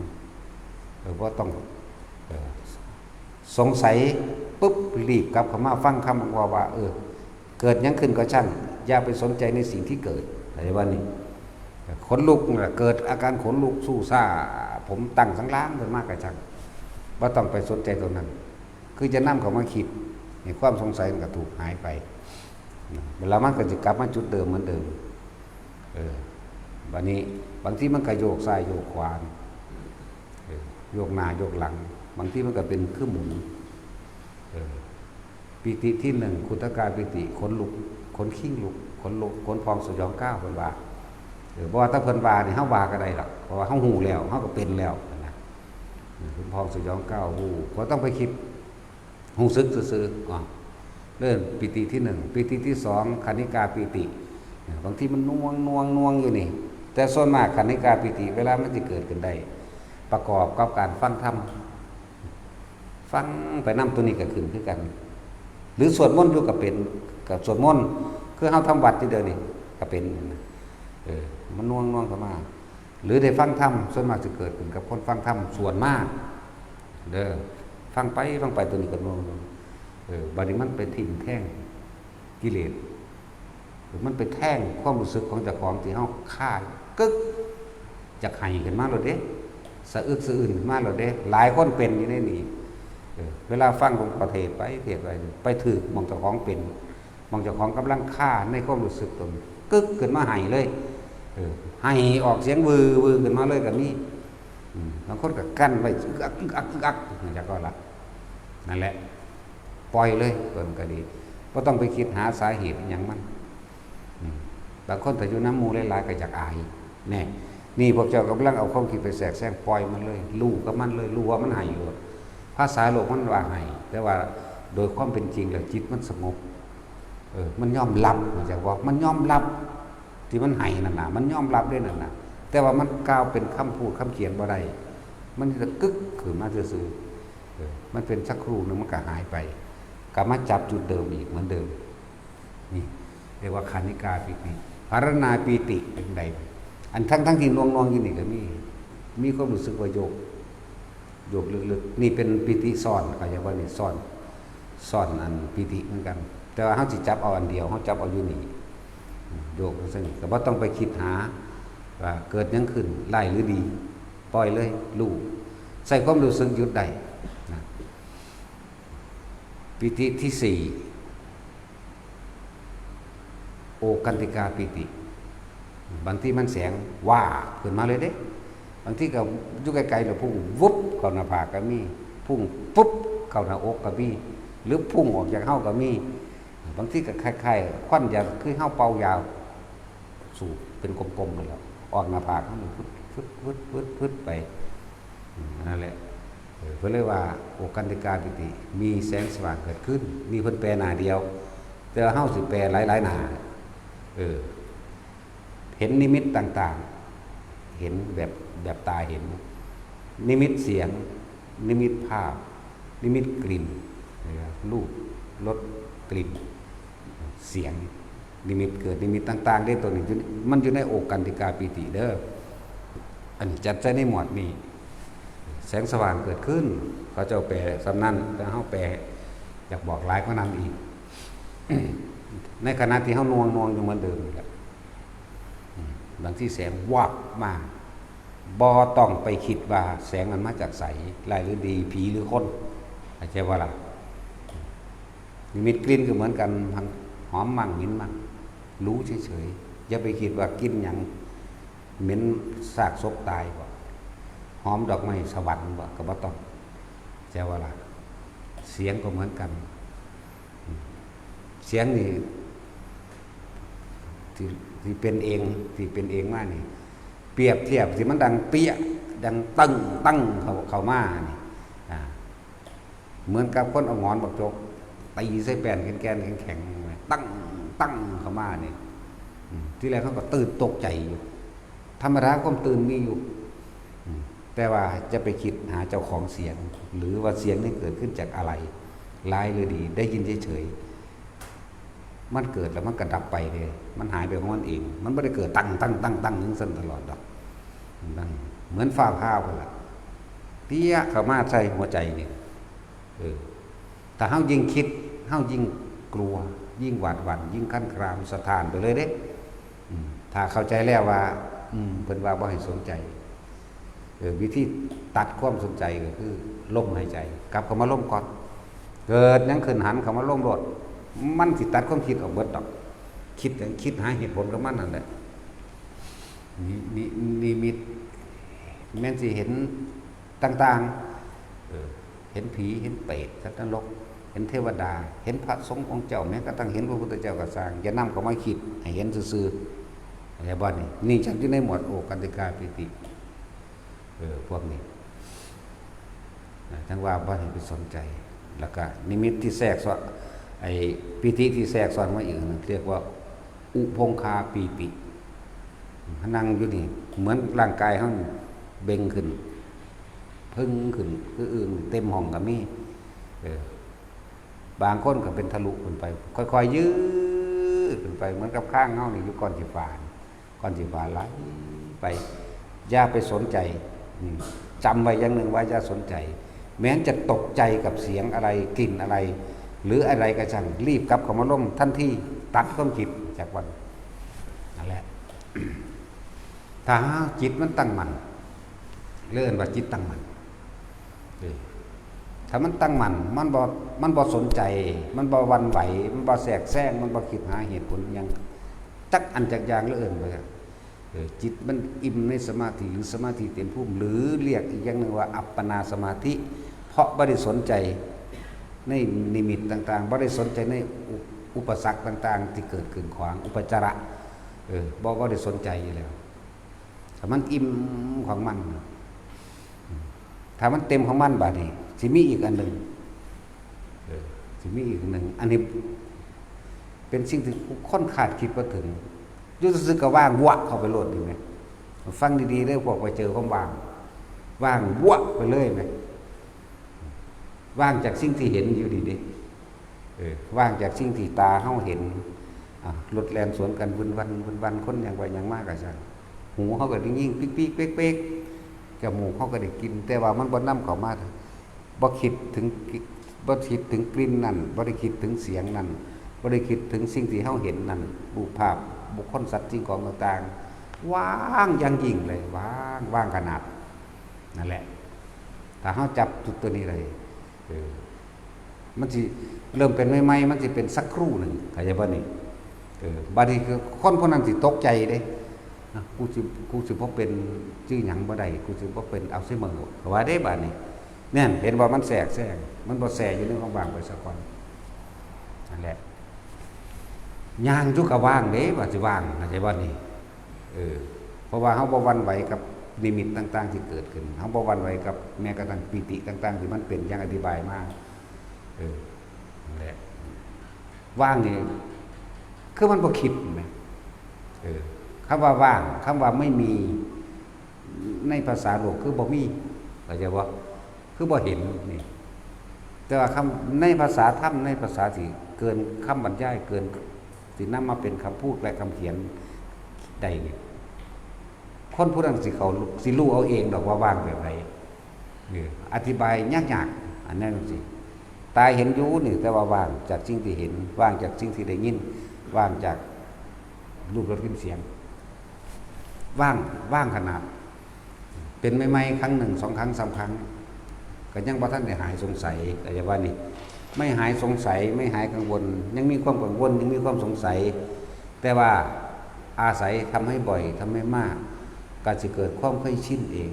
เออ บ่ต้อง เออ สงสัยปุ๊บ รีบกลับเข้ามาฟังคำว่า ว่า เออ เกิดหยังขึ้นก็ช่าง อย่าไปสนใจในสิ่งที่เกิด เข้าใจบ่นี่ ขนลุกน่ะ เกิดอาการขนลุกสู้ซ่า ผมตั้งสันหลังขึ้นมาก็ช่าง บ่ต้องไปสนใจตรงนั้น คือจะนำเข้ามาคิด นี่ความสงสัยมันก็ถูกหายไป แล้วมันก็จะกลับมาจุดเดิมเหมือนเดิม เออ บัดนี้บางทีมันก็โยกซ้ายโยกขวา เออ โยกหน้าโยกหลัง บางทีมันก็เป็นคือหมุน เออ ปีติที่หนึ่ง ขุทกายปีติ ขนลุก ขนคิงลุก ขนลุก ขนพองสยองก้าว เพิ่นว่า เออ บ่ว่าแต่เพิ่นว่านี่ เฮาว่าก็ได้ดอก เพราะว่าเฮาฮู้แล้ว เฮาก็เป็นแล้วนะ เออ ขนพองสยองก้าว ฮู้ บ่ต้องไปคิด รู้สึกซื่อๆ อ๋อ เริ่มปีติที่หนึ่ง ปีติที่สอง คณิกาปีติ บางทีมันน่วงน่วงน่วงอยู่นี่ แต่ส่วนมากคณิกาปีติ เวลามันจะเกิดขึ้นได้ ประกอบกับการฟังธรรม ฟังไปนำตัวนี้ก็ขึ้นคือกัน หรือสวดมนต์อยู่ก็เป็น กับสวดมนต์ คือเฮาทำวัดอยู่เดี๋ยวนี้ก็เป็น เออ มันน่วงน่วงเข้ามา หรือได้ฟังธรรม ส่วนมากจะเกิดขึ้นกับคนฟังธรรมส่วนมาก เด้อ ฟังไปฟังไปตัวนี้ก็น่วง เออ บัดนี้มันไปทิ่มแทงกิเลส มันไปแทงความรู้สึกของเจ้าของที่เฮาคาดกึก อยากไห้ขึ้นมาโลดเด้ สะอึกสะอื้นขึ้นมาโลดเด้ หลายคนเป็นอยู่ในนี้ เออ เวลาฟังหลวงพ่อเทศน์ไป เทศน์ไป ไปถืกหม่องเจ้าของเป็น หม่องเจ้าของกำลังคาในความรู้สึกตน กึกขึ้นมาไห้เลย เออ ไห้ออกเสียงวือวือขึ้นมาเลยก็มี อืม บางคนก็กั้นไว้ อึกอัก อึกอัก อึกอัก จักก็ละ นั่นแหละ ปล่อยเลย ตัวมันก็ดี บ่ต้องไปคิดหาสาเหตุอิหยังมัน อืม บางคนถ้าอยู่นำหมู่หลายๆ ก็อยากอาย แน่ นี่พวกเจ้ากำลังเอาความคิดไปแทรกแซง ปล่อยมันเลย รู้กับมันเลย รู้ว่ามันไห้โลด ภาษาโลกมันว่าไห้ แต่ว่าโดยความเป็นจริงแล้วจิตมันสงบ เออ มันยอมรับ เข้าใจบ่ มันยอมรับ ที่มันไห้นั่นน่ะ มันยอมรับเด้นั่นน่ะ แต่ว่ามันกล่าวเป็นคำพูดคำเขียนบ่ได้ มันจะกึกขึ้นมาซื่อๆ เออ มันเป็นสักครู่หนึ่งมันก็หายไป กลับมาจับจุดเดิมอีกเหมือนเดิม นี่ เรียกว่าคณิกาปีติ ภาวนาปีติเป็นใด อันทั้งๆ ที่น่วงๆ อยู่นี่ก็มี มีความรู้สึกว่าโยก โยกลึกๆ นี่เป็นปีติซ้อน เข้าใจบ่ นี่ซ้อน ซ้อนอันปีติเหมือนกัน แต่ว่าเฮาสิจับเอาอันเดียว เฮาจับเอาอยู่นี่ โยกจั่งซี้ ก็บ่ต้องไปคิดหาว่าเกิดหยังขึ้น ร้ายหรือดี ปล่อยเลย รู้ ใช้ความรู้สึกหยุดได้นะ ปีติที่สี่ โอกันติกาปีติ บางทีมันแสงวาบขึ้นมาเลยเด้ บางทีก็อยู่ไกลๆ แล้วพุ่งวุบเข้าหน้าผากก็มี พุ่งปุ๊บเข้าหน้าอกก็มี หรือพุ่งออกจากเฮาก็มี บางทีก็คล้ายๆ ควันยา คือเฮาเป่ายาสูบเป็นกลมๆ นั่นแหละ ออกหน้าผากเฮานี่ ฟึดๆๆๆๆ ไป อืม นั่นแหละ เออ เพิ่นเลยว่า โอกันติกาปีติ มีแสงสว่างเกิดขึ้น นี่เพิ่นแปลหน้าเดียว แต่ว่าเฮาสิแปลหลายๆ หน้า เออ เห็นนิมิตต่างๆ เห็นแบบ แบบตาเห็น นิมิตเสียง นิมิตภาพ นิมิตกลิ่น นะครับ รูป รส กลิ่น เสียง นิมิตเกิดนิมิตต่างๆ เด้ ตัวนี้อยู่ มันอยู่ในโอกันติกาปีติเด้อ อันนี้จัดใส่ในหมวดนี้ แสงสว่างเกิดขึ้น เขาเจ้าแปลส่ำนั้น แต่เฮาแปล อยากบอกหลายกว่านั้นอีก ในขณะที่เฮาน่วงๆ อยู่เหมือนเดิมนี่แหละ อืม บางทีแสงวับมา บ่ต้องไปคิดว่าแสงมันมาจากไส ร้ายหรือดี ผีหรือคน เข้าใจบ่ล่ะ นิมิตกลิ่นก็เหมือนกัน หอมมั่งเหม็นมั่ง รู้เฉยๆ อย่าไปคิดว่ากลิ่นหยัง เหม็นซากศพตายบ่ หอมดอกไม้สวรรค์บ่ ก็บ่ต้อง เข้าใจบ่ล่ะ เสียงก็เหมือนกัน เสียงนี่ ที่ ที่เป็นเอง ที่เป็นเองมานี่ เปรียบเทียบที่มันดังเปี้ยะ ดังตึ้งตึ้งเข้า เข้ามานี่ อ่า เหมือนกับคนเอาหงอนบักจก ตีใส่แป้นแก่นๆ แข็งๆ ตั้งตั้งเข้ามานี่ อืม ทีแรกเขาก็ตื่นตกใจอยู่ ธรรมดาความตื่นมีอยู่ อืม แต่ว่าจะไปคิดหาเจ้าของเสียง หรือว่าเสียงนี่เกิดขึ้นจากอะไร ร้ายหรือดี ได้ยินเฉยๆ มันเกิดแล้วมันก็ดับไปเลย มันหายไปของมันเอง มันบ่ได้เกิดตั้งตั้งตั้งตั้งจั่งซั้นตลอดดอก นั่น เหมือนฟ้าผ่าพุ้นล่ะ เปี้ยะเข้ามาใส่หัวใจนี่ เออ ถ้าเฮายิ่งคิด เฮายิ่งกลัว ยิ่งหวาดหวั่น ยิ่งคันครามสะท้านไปเลยเด้ อืม ถ้าเข้าใจแล้วว่า อืม เพิ่นว่าบ่ให้สนใจ เออ วิธีตัดความสนใจก็คือลมหายใจ กลับเข้ามาลมก่อน เกิดหยังขึ้นหันเข้ามาลมโลด มันสิตัดความคิดออกเบิดดอก คิดหยัง คิดหาเหตุผลกับมันนั่นแหละ นิ นิ นิมิต แม่นสิเห็นต่างๆ เออ เห็นผี เห็นเปรต สัตว์นรก เห็นเทวดา เห็นพระสงฆ์องค์เจ้า แม้กระทั่งเห็นพระพุทธเจ้าก็ซ่าง อย่านำเข้ามาคิด ให้เห็นซื่อๆ เข้าใจบ่นี่ นี่จัดอยู่ในหมวดโอกันติกาปีติ เออ พวกนี้ นะ จั่งว่าบ่ให้ไปสนใจ แล้วก็นิมิตที่แทรกซ้อน ไอ้ปีติที่แทรกซ้อนมาอีกอันหนึ่งเรียกว่า อุพงคาปีติ นั่งอยู่นี่ เหมือนร่างกายเฮานี่เบ่งขึ้น เพิ่งขึ้น คืออึ่งเต็มห้องก็มี เออ บางคนก็เป็นทะลุขึ้นไป ค่อยๆยืดขึ้นไป เหมือนกับข้างเฮานี่อยู่ก้อนสีฟ้านี่ ก้อนสีฟ้าไหลไป อย่าไปสนใจ อืม จำไว้อย่างหนึ่งว่าอย่าสนใจ แม้นจะตกใจกับเสียงอะไร กลิ่นอะไร หรืออะไรก็ช่าง รีบกลับเข้ามาลมทันที ตัดความคิดจากวัน นั่นแหละ ถ้าจิตมันตั้งมั่น เรียกว่าจิตตั้งมั่น เออ ถ้ามันตั้งมั่น มันบ่ มันบ่สนใจ มันบ่หวั่นไหว มันบ่แทรกแซง มันบ่คิดหาเหตุผลอิหยัง จักอันจักอย่าง เรียกว่า เออ จิตมันอิ่มในสมาธิ หรือสมาธิเต็มภูมิ หรือเรียกอีกอย่างหนึ่งว่าอัปปนาสมาธิ เพราะบ่ได้สนใจในนิมิตต่างๆ บ่ได้สนใจในอุ- อุปสรรคต่างๆ ที่เกิดขึ้นขวาง อุปจาระ เออ บ่ บ่ได้สนใจอยู่แล้ว ถ้ามันอิ่มของมัน ถ้ามันเต็มของมันบาดนี้ สิมีอีกอันหนึ่ง เออ สิมีอีกอันหนึ่ง อันนี้เป็นสิ่งที่คนคาดคิดบ่ถึง อยู่ซื่อๆก็ว่างวะเข้าไปโลดนี่แหม ฟังดีๆเด้อ พวกไปเจอความว่าง ว่างวะไปเลยแหม ว่างจากสิ่งที่เห็นอยู่นี่เด้ เออ ว่างจากสิ่งที่ตาเฮาเห็น อ่ะ รถแล่นสวนกันวึนวัน วึนวัน คนย่างไปย่างมาก็ช่าง หูเฮาก็ได้ยินปิ๊กปิ๊กเป๊กเป๊ก จมูกเฮาก็ได้กลิ่น แต่ว่ามันบ่นำเข้ามา บ่คิดถึง บ่คิดถึงกลิ่นนั่น บ่ได้คิดถึงเสียงนั่น บ่ได้คิดถึงสิ่งที่เฮาเห็นนั่น รูปภาพ บุคคล สัตว์ สิ่งของต่างๆ ว่างอย่างยิ่งเลย ว่าง ว่างขนาด นั่นแหละ ถ้าเฮาจับจุดตัวนี้ได้ เออ มันสิเริ่มเป็นใหม่ๆ มันสิเป็นสักครู่หนึ่ง เข้าใจบ่นี่ เออ บาดนี้คือคนผู้นั้นสิตกใจเด้ นะ กูสิ- กูสิบ่เป็นชื่อหยังบ่ได้ กูสิบ่เป็นอัลไซเมอร์ ก็ว่าเด้บาดนี้ เนี่ย เห็นว่ามันแทรกแซง มันบ่แทรกอยู่ในความว่างไปซะก่อน นั่นแหละ ย่างอยู่ก็ว่างเด้ ว่าสิว่าง เข้าใจบ่นี่ เออ เพราะว่าเฮาบ่หวั่นไหวกับนิมิตต่างๆที่เกิดขึ้น เฮาบ่หวั่นไหวกับแม้กระทั่งปีติต่างๆที่มันเป็น อย่างอธิบายมา เออ นั่นแหละ ว่างนี่ คือมันบ่คิดแหม เออ คำว่าว่าง คำว่าไม่มี ในภาษาโลกคือบ่มี เข้าใจบ่ คือบ่เห็นนี่ แต่ว่าคำ- ในภาษาธรรม ในภาษาที่เกินคำบรรยาย เกินที่นำมาเป็นคำพูดและคำเขียนได้นี่ คนผู้นั้นสิเขา- สิรู้เอาเองดอกว่าว่างแบบใด เออ อธิบายยากๆ อันนั้นสิ ตาเห็นอยู่นี่ แต่ว่าว่างจากสิ่งที่เห็น ว่างจากสิ่งที่ได้ยิน ว่างจากรูปรสกลิ่นเสียง ว่าง- ว่างขนาด เป็นใหม่ๆ ครั้งหนึ่ง สองครั้ง สามครั้ง ก็ยังบ่ทันได้หายสงสัย ก็จะว่านี่ ไม่หายสงสัย ไม่หายกังวล ยังมีความกังวล ยังมีความสงสัย แต่ว่าอาศัยทำให้บ่อย ทำให้มาก ก็สิเกิดความเคยชินเอง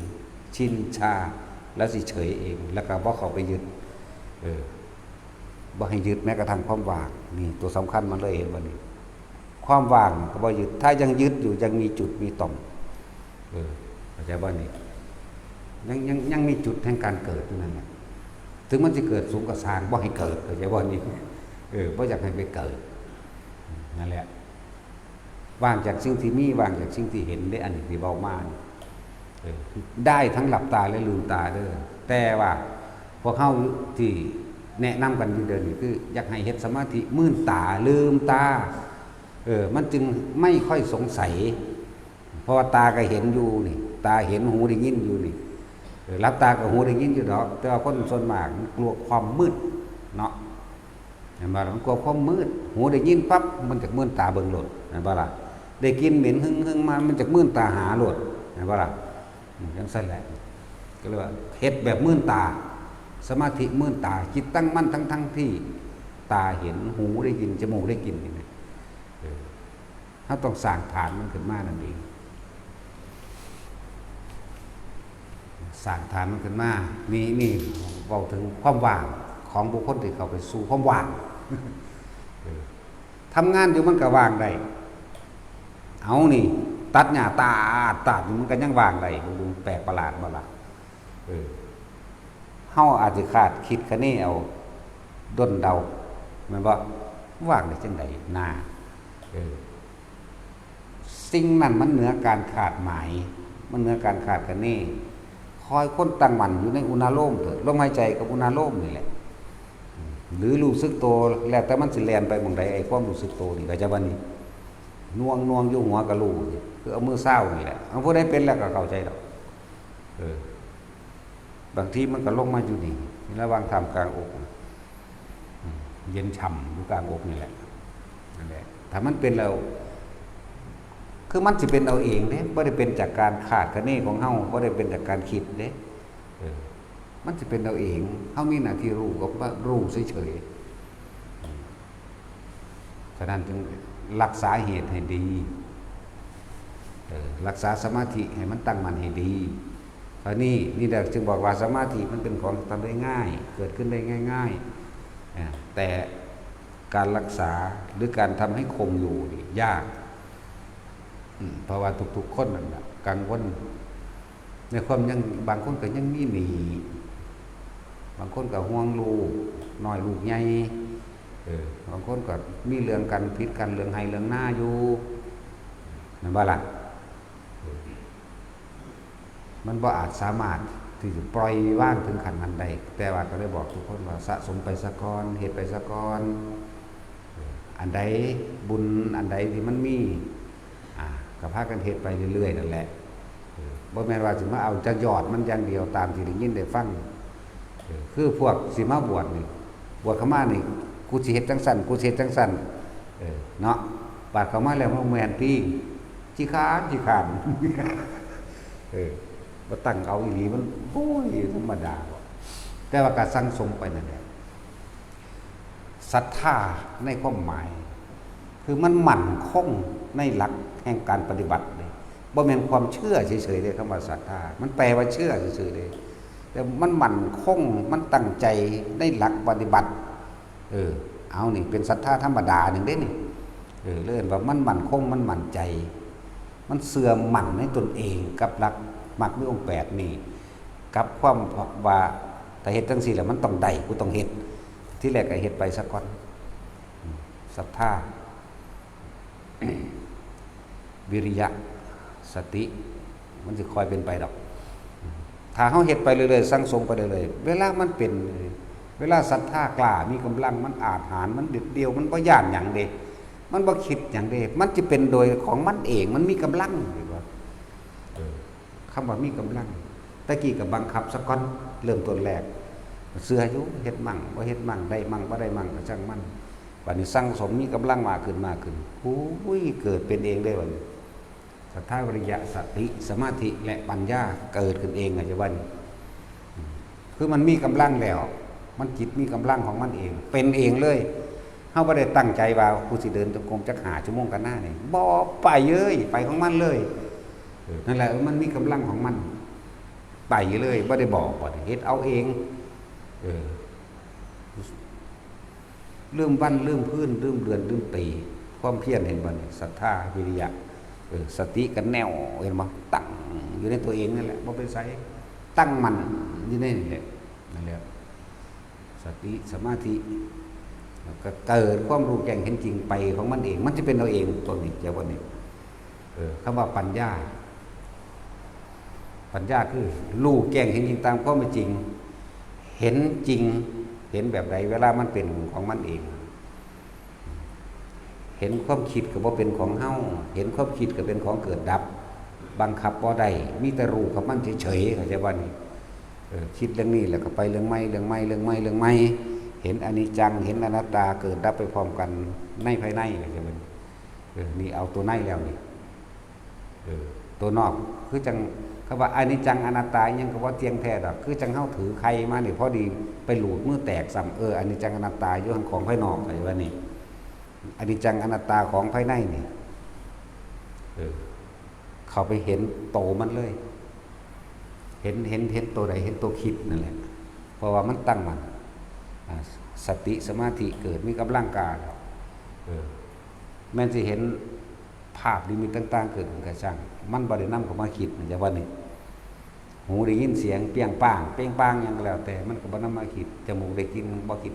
ชินชา แล้วสิเฉยเอง แล้วก็บ่เข้าไปยึด เออ บ่ให้ยึดแม้กระทั่งความว่าง นี่ตัวสำคัญมันเลย เห็นบ่นี่ ความว่างก็บ่ยึด ถ้ายังยึดอยู่ ยังมีจุดมีต่อม เออ เข้าใจบ่นี่ ยัง- ยัง- ยังมีจุดแห่งการเกิดอยู่นั่นแหละ ถึงมันสิเกิดสูงก็ซ่าง บ่ให้เกิด เข้าใจบ่นี่ เออ บ่อยากให้ไปเกิด นั่นแหละ ว่างจากสิ่งที่มี ว่างจากสิ่งที่เห็นเด้ อันนี้ที่เว้ามานี่ เออ ได้ทั้งหลับตาและลืมตาเด้อ แต่ว่าพวกเฮาที่แนะนำกันอยู่เดี๋ยวนี้ คืออยากให้เฮ็ดสมาธิมื่นตา ลืมตา เออ มันจึงไม่ค่อยสงสัย เพราะว่าตาก็เห็นอยู่นี่ ตาเห็น หูได้ยินอยู่นี่ เออ หลับตาก็หูได้ยินอยู่ดอก แต่ว่าคนส่วนมากมันกลัวความมืดเนาะ เห็นบ่ล่ะ มันกลัวความมืด หูได้ยินปั๊บ มันจะมื่นตาเบิ่งโลด เห็นบ่ล่ะ ได้กลิ่นเหม็นหึ่งๆมา มันจะมื่นตาหาโลด เห็นบ่ล่ะ อืม จั่งซั่นแหละ ก็เลยว่าเฮ็ดแบบมื่นตา สมาธิมื่นตา จิตตั้งมั่นทั้งๆที่ตาเห็น หูได้ยิน จมูกได้กลิ่น เห็นไหม เออ เฮาต้องสร้างฐานมันขึ้นมานั่นเอง สร้างฐานมันขึ้นมา นี่- นี่เว้าถึงความว่างของบุคคลที่เข้าไปสู่ความว่าง เออ ทำงานอยู่มันก็ว่างได้ เอานี่ ตัดหญ้าตาดตาดอยู่มันก็ยังว่างได้ เบิ่งดูแปลกประหลาดบ่ล่ะ เออ เฮาอาจสิคาดคิดคะเนเอา ด้นเดา แม่นบ่ ว่างได้จั่งใด นา เออ สิ่งนั้นมันเหนือการคาดหมาย มันเหนือการคาดคะเน คอยคนตั้งมั่นอยู่ในอุณาโลมเถอะ ลมหายใจกับอุณาโลมนี่แหละ หรือรู้สึกตัว แล้วแต่มันสิแล่นไปหม่องใด ไอ้ความรู้สึกตัวนี่ เข้าใจบ่นี่ หน่วงๆ อยู่หัวก็รู้นี่ คือเอามือซาวนี่แหละ เอาผู้ใดเป็นแล้วก็เข้าใจดอก เออ บางทีมันก็ลงมาอยู่นี่ ระหว่างท่ามกลางอก เย็นฉ่ำอยู่กลางอกนี่แหละ นั่นแหละ ถ้ามันเป็นแล้ว คือมันสิเป็นเอาเองเด้ บ่ได้เป็นจากการคาดคะเนของเฮา บ่ได้เป็นจากการคิดเด้ เออ มันสิเป็นเอาเอง เฮามีหน้าที่รู้กับว่ารู้เฉยๆ ฉะนั้นจึงรักษาเหตุให้ดี เออ รักษาสมาธิให้มันตั้งมั่นให้ดี คราวนี้นี่แหละจึงบอกว่าสมาธิมันเป็นของทำได้ง่าย เกิดขึ้นได้ง่ายๆ อ่า แต่การรักษาหรือการทำให้คงอยู่นี่ยาก อืม เพราะว่าทุกๆ คนนั่นแหละกังวล ในความยัง บางคนก็ยังมีหนี้ บางคนก็ห่วงลูกน้อยลูกใหญ่ เออ บางคนก็มีเรื่องกันผิดกันเรื่องไฮ่เรื่องนาอยู่ แม่นบ่ล่ะ เออ มันบ่อาจสามารถที่จะปล่อยวางถึงขั้นนั้นได้ แต่ว่าก็เลยบอกทุกคนว่าสะสมไปซะก่อน เฮ็ดไปซะก่อน เออ อันใดบุญอันใดที่มันมี อ่า ก็พากันเฮ็ดไปเรื่อยๆ นั่นแหละ เออ บ่แม่นว่าสิมาเอาแต่ยอดมันอย่างเดียวตามที่ได้ยินได้ฟัง เออ คือพวกสิมาบวชนี่ บวชเข้ามานี่ กูสิเฮ็ดจั่งซั้น กูสิเฮ็ดจั่งซั้น เออ เนาะ บาดเข้ามาแล้วมันแม่นติ ขี้คร้าน ขี้คร้าน เออ บ่ตั้งเอาอีหลีมัน โอ้ย ธรรมดาบ่ แต่ว่าก็สั่งสมไปนั่นแหละ ศรัทธาในความหมาย คือมันมั่นคงในหลักแห่งการปฏิบัติเลย บ่แม่นความเชื่อเฉยๆเด้ คำว่าศรัทธา มันแปลว่าเชื่อเฉยๆเด้ แต่มันมั่นคง มันตั้งใจในหลักปฏิบัติ เออ เอานี่เป็นศรัทธาธรรมดาหนึ่งเด้นี่ เออ เรียกว่ามันมั่นคง มันมั่นใจ มันเชื่อมั่นในตนเองกับหลักมรรคมีองค์แปดนี่ กับความว่าถ้าเฮ็ดจั่งซี้แล้วมันต้องได้ กูต้องเฮ็ด ทีแรกก็เฮ็ดไปซะก่อน ศรัทธา วิริยะ สติ มันสิค่อยเป็นไปดอก ถ้าเฮาเฮ็ดไปเรื่อยๆ สั่งสมไปเรื่อยๆ เวลามันเป็น เวลาศรัทธากล้า มีกำลัง มันอาจหาญ มันเด็ดเดี่ยว มันบ่ย้านหยังเด้ มันบ่คิดหยังเด้ มันสิเป็นโดยของมันเอง มันมีกำลัง เห็นบ่ เออ คำว่ามีกำลัง ตะกี้ก็บังคับซะก่อน เริ่มต้นแรก เชื่ออยู่ เฮ็ดมั่ง บ่เฮ็ดมั่ง ได้มั่ง บ่ได้มั่ง ก็ช่างมัน บัดนี้สั่งสมมีกำลังมากขึ้น มากขึ้น อุ้ย เกิดเป็นเองเลยบัดนี้ ศรัทธา วิริยะ สติ สมาธิ และปัญญา เกิดขึ้นเอง เข้าใจบ่นี่ คือมันมีกำลังแล้ว มันจิตมีกำลังของมันเอง เป็นเองเลย เฮาบ่ได้ตั้งใจว่า กูสิเดินจงกรมจักห้าชั่วโมงกันหน้านี่ บ่ ไปเลย ไปของมันเลย เออ นั่นแหละ มันมีกำลังของมัน ไปเลย บ่ได้บอก บ่ได้เฮ็ดเอาเอง เออ ลืมวัน ลืมคืน ลืมเดือน ลืมปี ความเพียร เห็นบ่นี่ ศรัทธา วิริยะ เออ สติก็แน่ว เห็นบ่ ตั้งอยู่ในตัวเองนั่นแหละ บ่ไปไส ตั้งมั่นอยู่ในนี่แหละ นั่นแหละ สติ สมาธิ แล้วก็เกิดความรู้แจ้งเห็นจริงไปของมันเอง มันจะเป็นเอาเอง ตัวนี้ เจ้าวันนี้ เออ คำว่าปัญญา ปัญญาคือรู้แจ้งเห็นจริงตามความเป็นจริง เห็นจริง เห็นแบบใด เวลามันเป็นของมันเอง เห็นความคิดก็บ่เป็นของเฮา เห็นความคิดก็เป็นของเกิดดับ บังคับบ่ได้ มีแต่รู้กับมันเฉยๆ เข้าใจบ่นี่ เออ คิดเรื่องนี้แล้วก็ไปเรื่องใหม่ เรื่องใหม่ เรื่องใหม่ เรื่องใหม่ เห็นอนิจจัง เห็นอนัตตา เกิดดับไปพร้อมกันในภายใน เข้าใจบ่นี่ เออ นี่เอาตัวในแล้วนี่ เออ ตัวนอก คือจั่ง คำว่าอนิจจังอนัตตาอิหยังก็บ่เที่ยงแท้ดอก คือจั่งเฮาถือไข่มานี่ พอดีไปหลูดมือแตกซ้ำ เออ อนิจจังอนัตตาอยู่ของภายนอก เข้าใจบ่นี่ อนิจจังอนัตตาของภายในนี่ เออ เข้าไปเห็นโตมันเลย เห็น เห็น เห็นตัวใด เห็นตัวคิดนั่นแหละ เพราะว่ามันตั้งมั่น อ่า สติสมาธิเกิดมีกำลังกล้าแล้ว เออ แม่นสิเห็นภาพนิมิตต่างๆ เกิดขึ้นก็ช่าง มันบ่ได้นำเข้ามาคิด เข้าใจบ่นี่ หูได้ยินเสียงเปี้ยงป้าง เป้งป้างหยังก็แล้วแต่ มันก็บ่นำมาคิด จมูกได้กลิ่นบ่คิด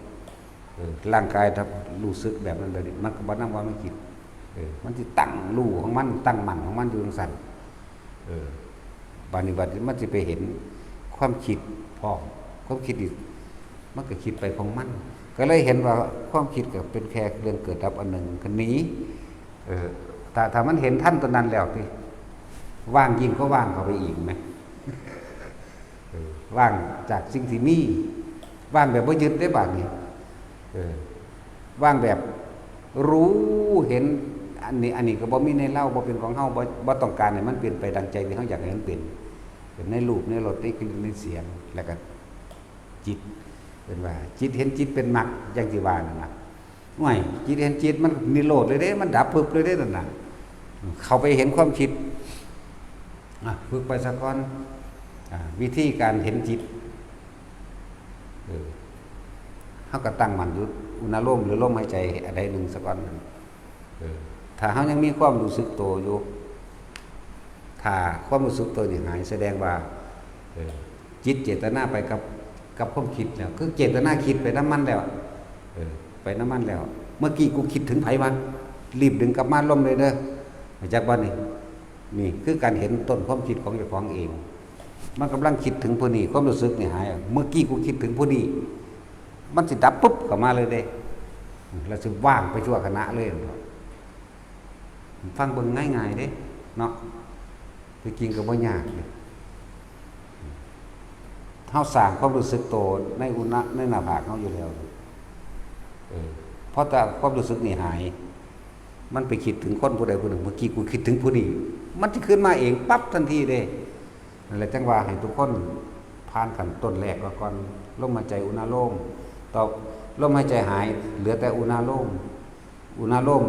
เออ ร่างกายถ้ารู้สึกแบบนั้นแบบนี้ มันก็บ่นำว่ามันคิด เออ มันสิตั้งรู้ของมัน ตั้งมั่นของมันอยู่จั่งซั้น เออ บาดนี้ บาดนี้มันสิไปเห็นความคิดพร้อม ความคิดนี่มันก็คิดไปของมัน ก็เลยเห็นว่าความคิดก็เป็นแค่เรื่องเกิดดับอันหนึ่ง ก็หนี เออ ถ้า ถ้ามันเห็นทันตัวนั้นแล้วติ ว่างยิ่งกว่าว่างเข้าไปอีกแหม เออ ว่างจากสิ่งที่มี ว่างแบบบ่ยึดเด้บาดนี้ เออ ว่างแบบรู้เห็น อันนี้ อันนี้ก็บ่มีในเฮา บ่เป็นของเฮา บ่ บ่ต้องการให้มันเป็นไปดังใจที่เฮาอยากให้มันเป็น เป็นในรูป ในรส ในกลิ่น ในเสียง แล้วก็จิต เพิ่นว่า จิตเห็นจิตเป็นมรรค อย่างที่ว่านั่นน่ะ โอ้ย จิตเห็นจิตมันนิโรธเลยเด้ มันดับปึ๊บเลยเด้นั่นน่ะ เข้าไปเห็นความคิด อ่ะ ฝึกไปซะก่อน อ่ะ วิธีการเห็นจิต เออ เฮาก็ตั้งมั่นอยู่อุณาโลมหรือลมหายใจอันใดหนึ่งซะก่อน เออ ถ้าเฮายังมีความรู้สึกตัวอยู่ ถ้าความรู้สึกตัวนี่หาย แสดงว่า เออ จิตเจตนาไปกับ กับความคิดแล้ว คือเจตนาคิดไปนำมันแล้ว เออ ไปนำมันแล้ว เมื่อกี้กูคิดถึงไผวะ รีบดึงกลับมาลมเลยเด้อ รู้จักบ่นี่ นี่คือการเห็นต้นความคิดของเจ้าของเอง มันกำลังคิดถึงผู้นี้ ความรู้สึกนี่หาย เมื่อกี้กูคิดถึงผู้นี้ มันสิดับปุ๊บเข้ามาเลยเด้ แล้วสิว่างไปชั่วขณะเลย ฟังเบิ่งง่ายๆเด้ เนาะ ที่จริงก็บ่ยากเด้ เฮาสร้างความรู้สึกโตในอุณะ ในหน้าผากเฮาอยู่แล้ว เออ เพราะแต่ความรู้สึกนี่หาย มันไปคิดถึงคนผู้ใดผู้หนึ่ง เมื่อกี้กูคิดถึงผู้นี้ มันสิขึ้นมาเองปั๊บทันทีเด้ นั่นแหละจั่งว่าให้ทุกคนผ่านขั้นต้นแรกก่อน ลมหายใจอุณาโลม ต่อ ลมหายใจหาย เหลือแต่อุณาโลม อุณาโลม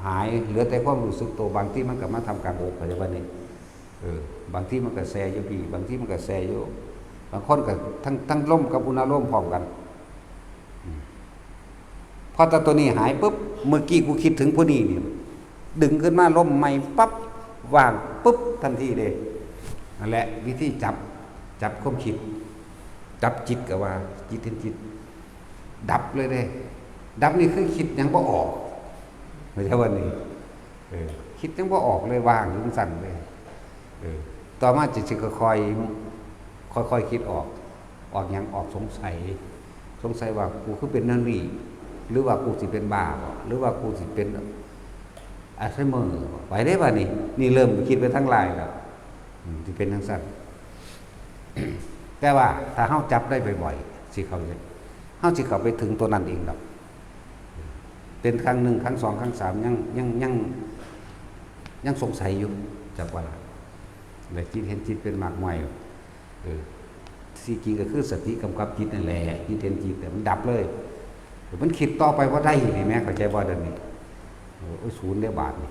หาย เหลือแต่ความรู้สึกตัว บางทีมันก็มาทำกลางอก เข้าใจบ่นี่ เออ บางทีมันก็แซ่อยู่พี้ บางทีมันก็แซ่อยู่ บางคนก็ทั้ง ทั้งลมกับอุณาโลมพร้อมกัน อืม พอแต่ตัวนี้หายปุ๊บ เมื่อกี้กูคิดถึงผู้นี้นี่ ดึงขึ้นมาลมใหม่ปั๊บ ว่างปุ๊บทันทีเลย นั่นแหละวิธีจับ จับความคิด จับจิตก็ว่า จิตเห็นจิต ดับเลยเด้ ดับนี่คือคิดหยังบ่ออก เข้าใจบ่นี่ เออ คิดหยังบ่ออกเลย ว่างอยู่จั่งซั้นเลย เออ ต่อมาจิตสิค่อยๆ ค่อยๆ คิดออก ออกหยัง ออกสงสัย สงสัยว่ากูคือเป็นแนวนี้ หรือว่ากูสิเป็นบ้าบ่ หรือว่ากูสิเป็นอัลไซเมอร์บ่ ไปเด้บาดนี้ นี่เริ่มคิดไปทางร้ายแล้ว อืม สิเป็นจั่งซั้น แต่ว่าถ้าเฮาจับได้บ่อยๆ สิเข้าใจ เฮาสิเข้าไปถึงตัวนั้นเองดอก เป็นครั้งหนึ่ง ครั้งสอง ครั้งสาม ยัง ยัง ยัง ยังสงสัยอยู่ จักว่าล่ะ และจิตเห็นจิตเป็นมรรคใหม่ เออ ที่จริงก็คือสติกำกับจิตนั่นแหละ จิตเห็นจิต แต่มันดับเลย มันคิดต่อไปบ่ได้นี่แหม เข้าใจบ่เดี๋ยวนี้ โอ้ย ศูนย์เด้อบาดนี่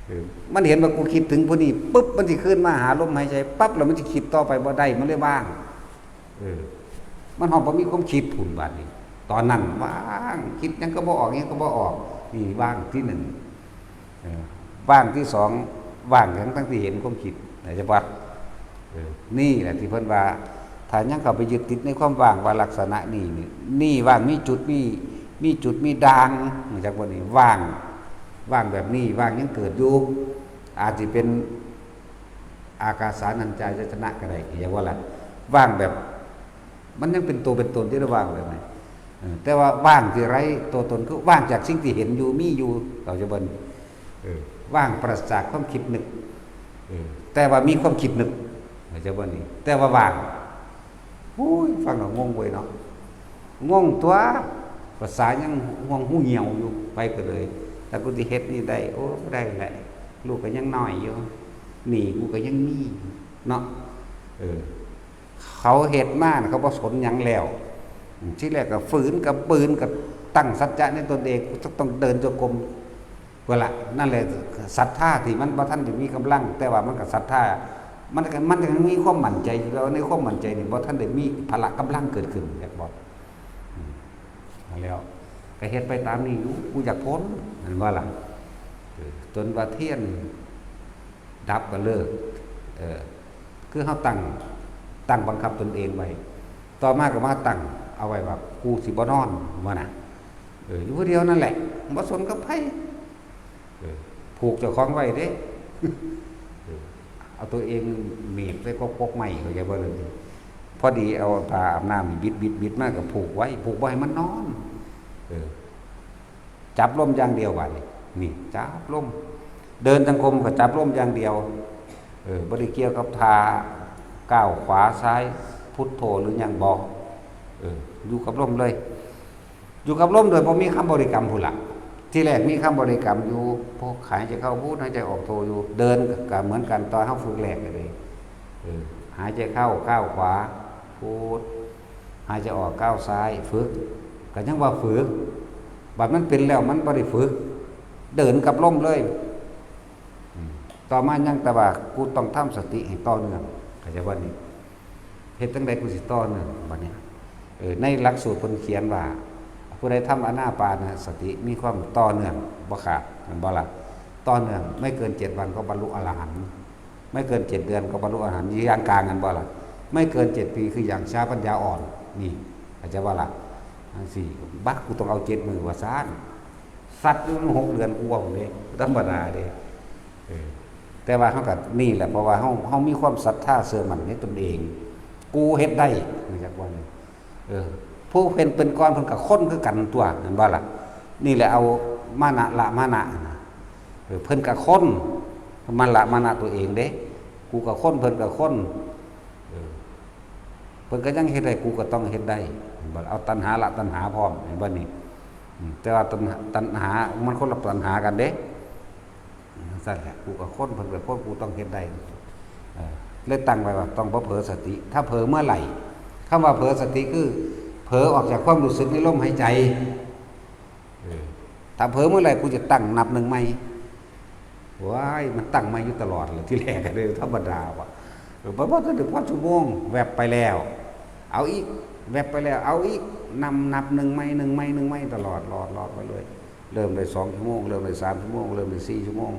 เออ มันเห็นว่ากูคิดถึงผู้นี้ปุ๊บ มันสิคืนมาหาลมหายใจปั๊บ แล้วมันสิคิดต่อไปบ่ได้ มันเลยว่าง เออ มันฮอดบ่มีความคิดพุ้นบาดนี้ ตอนนั้นว่าง คิดหยังก็บ่ออก หยังก็บ่ออก นี่ว่างที่หนึ่ง เออ ว่างที่สอง ว่างทั้งๆ ที่เห็นความคิด เข้าใจบ่ เออ นี่แหละที่เพิ่นว่า ถ้ายังเข้าไปยึดติดในความว่างว่าลักษณะนี้นี่ นี่ว่างมีจุด มี มีจุด มีด่าง รู้จักบ่นี่ ว่าง ว่างแบบนี้ ว่างยังเกิดอยู่ อาจสิเป็นอากาสานัญจายตนะก็ได้ เข้าใจบ่ล่ะ ว่างแบบ มันยังเป็นตัวเป็นตนที่เราว่างแบบนี้ เออ แต่ว่าว่างที่ไร้ตัวตน คือว่างจากสิ่งที่เห็นอยู่ มีอยู่ เข้าใจบ่นี่ เออ ว่างปราศจากความคิดนึก เออ แต่ว่ามีความคิดนึก เข้าใจบ่นี่ แต่ว่าว่าง โอ้ย ฟังแล้วงงเว้ยเนาะ งงตั๊ว ภาษายังห่วงหูเหี่ยวอยู่ ไปก็เลย ถ้ากูสิเฮ็ดนี่ได้ โอ้ บ่ได้แหละ ลูกก็ยังน้อยอยู่ หนี้กูก็ยังมี เนาะ เออ เขาเฮ็ดมาน่ะ เขาบ่สนหยังแล้ว อืม ทีแรกก็ฝืน ก็บืน ก็ตั้งสัจจะในตนเอง กูจะต้องเดินจงกรม เวลา นั่นแหละ ศรัทธาที่มันบ่ทันได้มีกำลัง แต่ว่ามันก็ศรัทธา มันก็ มันก็ยังมีความมั่นใจอยู่ แต่ว่าในความมั่นใจนี่บ่ทันได้มีพละกำลังเกิดขึ้น จักบ่ อืม นั่นแหล้ว ก็เฮ็ดไปตามนี้อยู่ กูอยากพ้น แม่นบ่ล่ะ เออ จนว่าเทียนดับก็เลิก เออ คือเฮาตั้ง ตั้งบังคับตนเองไว้ ต่อมาก็มาตั้ง เอาไว้ว่ากูสิบ่นอนมื้อน่ะ เออ อยู่ผู้เดียวนั่นแหละ บ่สนกับไผ เออ ผูกเจ้าของไว้เด้ เออ เอาตัวเองหนีบใส่กกไม้ เข้าใจบ่เลย พอดีเอาผ้าอาบน้ำบิดๆๆ มาก็ผูกไว้ ผูกบ่ให้มันนอน เออ จับลมอย่างเดียวบาดนี้ นี่ จับลม เดินจงกรมก็จับลมอย่างเดียว เออ บ่ได้เกี่ยวกับท่าก้าวขวาซ้าย พุทโธหรือหยังบ่ เออ อยู่กับลมเลย อยู่กับลมโดยบ่มีคำบริกรรมพุ้นล่ะ ทีแรกมีคำบริกรรมอยู่ พอหายใจเข้าพุท หายใจออกโธอยู่ เดินก็เหมือนกัน ตอนเฮาฝึกแรกก็เลย เออ หายใจเข้าก้าวขวา พุท หายใจออกก้าวซ้าย ฝึก ก็ยังว่าฝึก บัดมันเป็นแล้วมันบ่ได้ฝึก เดินกับลมเลย อืม ต่อมายังแต่ว่ากูต้องทำสติให้ต่อเนื่อง เข้าใจบ่นี่ เฮ็ดจั่งใดกูสิต่อเนื่องบัดนี้ เออ ในหลักสูตรเพิ่นเขียนว่า ผู้ใดทำอานาปานสติมีความต่อเนื่องบ่ขาด แม่นบ่ล่ะ ต่อเนื่อง ไม่เกินเจ็ดวันก็บรรลุอรหันต์ ไม่เกินเจ็ดเดือนก็บรรลุอรหันต์ อย่างกลาง แม่นบ่ล่ะ ไม่เกินเจ็ดปีคืออย่างช้าปัญญาอ่อน นี่ เข้าใจบ่ล่ะ จั่งซี้ บัก กูต้องเอาเจ็ดมื้อว่าซั่น สัตว์อยู่หกเดือน กูว่าผมเด้ ธรรมดาเด้ เออ แต่ว่าเฮาก็นี่แหละ เพราะว่าเฮา เฮามีความศรัทธาเชื่อมั่นในตนเอง กูเฮ็ดได้ รู้จักบ่นี่ เออ ผู้เพิ่นเป็นก่อนเพิ่นก็คนคือกันตั๊ว แม่นบ่ล่ะ นี่แหละเอามานะละมานะนะ เออ เพิ่นก็คน มันละมานะตัวเองเด้ กูก็คน เพิ่นก็คน เออ เพิ่นก็ยังเฮ็ดได้ กูก็ต้องเฮ็ดได้ แม่นบ่ล่ะ เอาตัณหาละตัณหาพร้อม แม่นบ่นี่ อืม แต่ว่าตัณหา ตัณหา มันคนละตัณหากันเด้ จั่งซั่นแหละ กูก็คน เพิ่นก็คน กูต้องเฮ็ดได้ เออ เลยตั้งไว้ว่าต้องบ่เผลอสติ ถ้าเผลอเมื่อไหร่ คำว่าเผลอสติคือ เผลอออกจากความรู้สึกในลมหายใจ เออ ถ้าเผลอเมื่อไหร่ กูจะตั้งนับหนึ่งใหม่ ว้าย มันตั้งใหม่อยู่ตลอดเลย ทีแรกก็เลยธรรมดาว่ะ เออ บ่ บ่ทันได้พอชั่วโมง แวบไปแล้ว เอาอีก แวบไปแล้ว เอาอีก นำนับหนึ่งใหม่ หนึ่งใหม่ หนึ่งใหม่ ตลอด หลอด หลอดไปเลย เริ่มได้สองชั่วโมง เริ่มได้สามชั่วโมง เริ่มได้สี่ชั่วโมง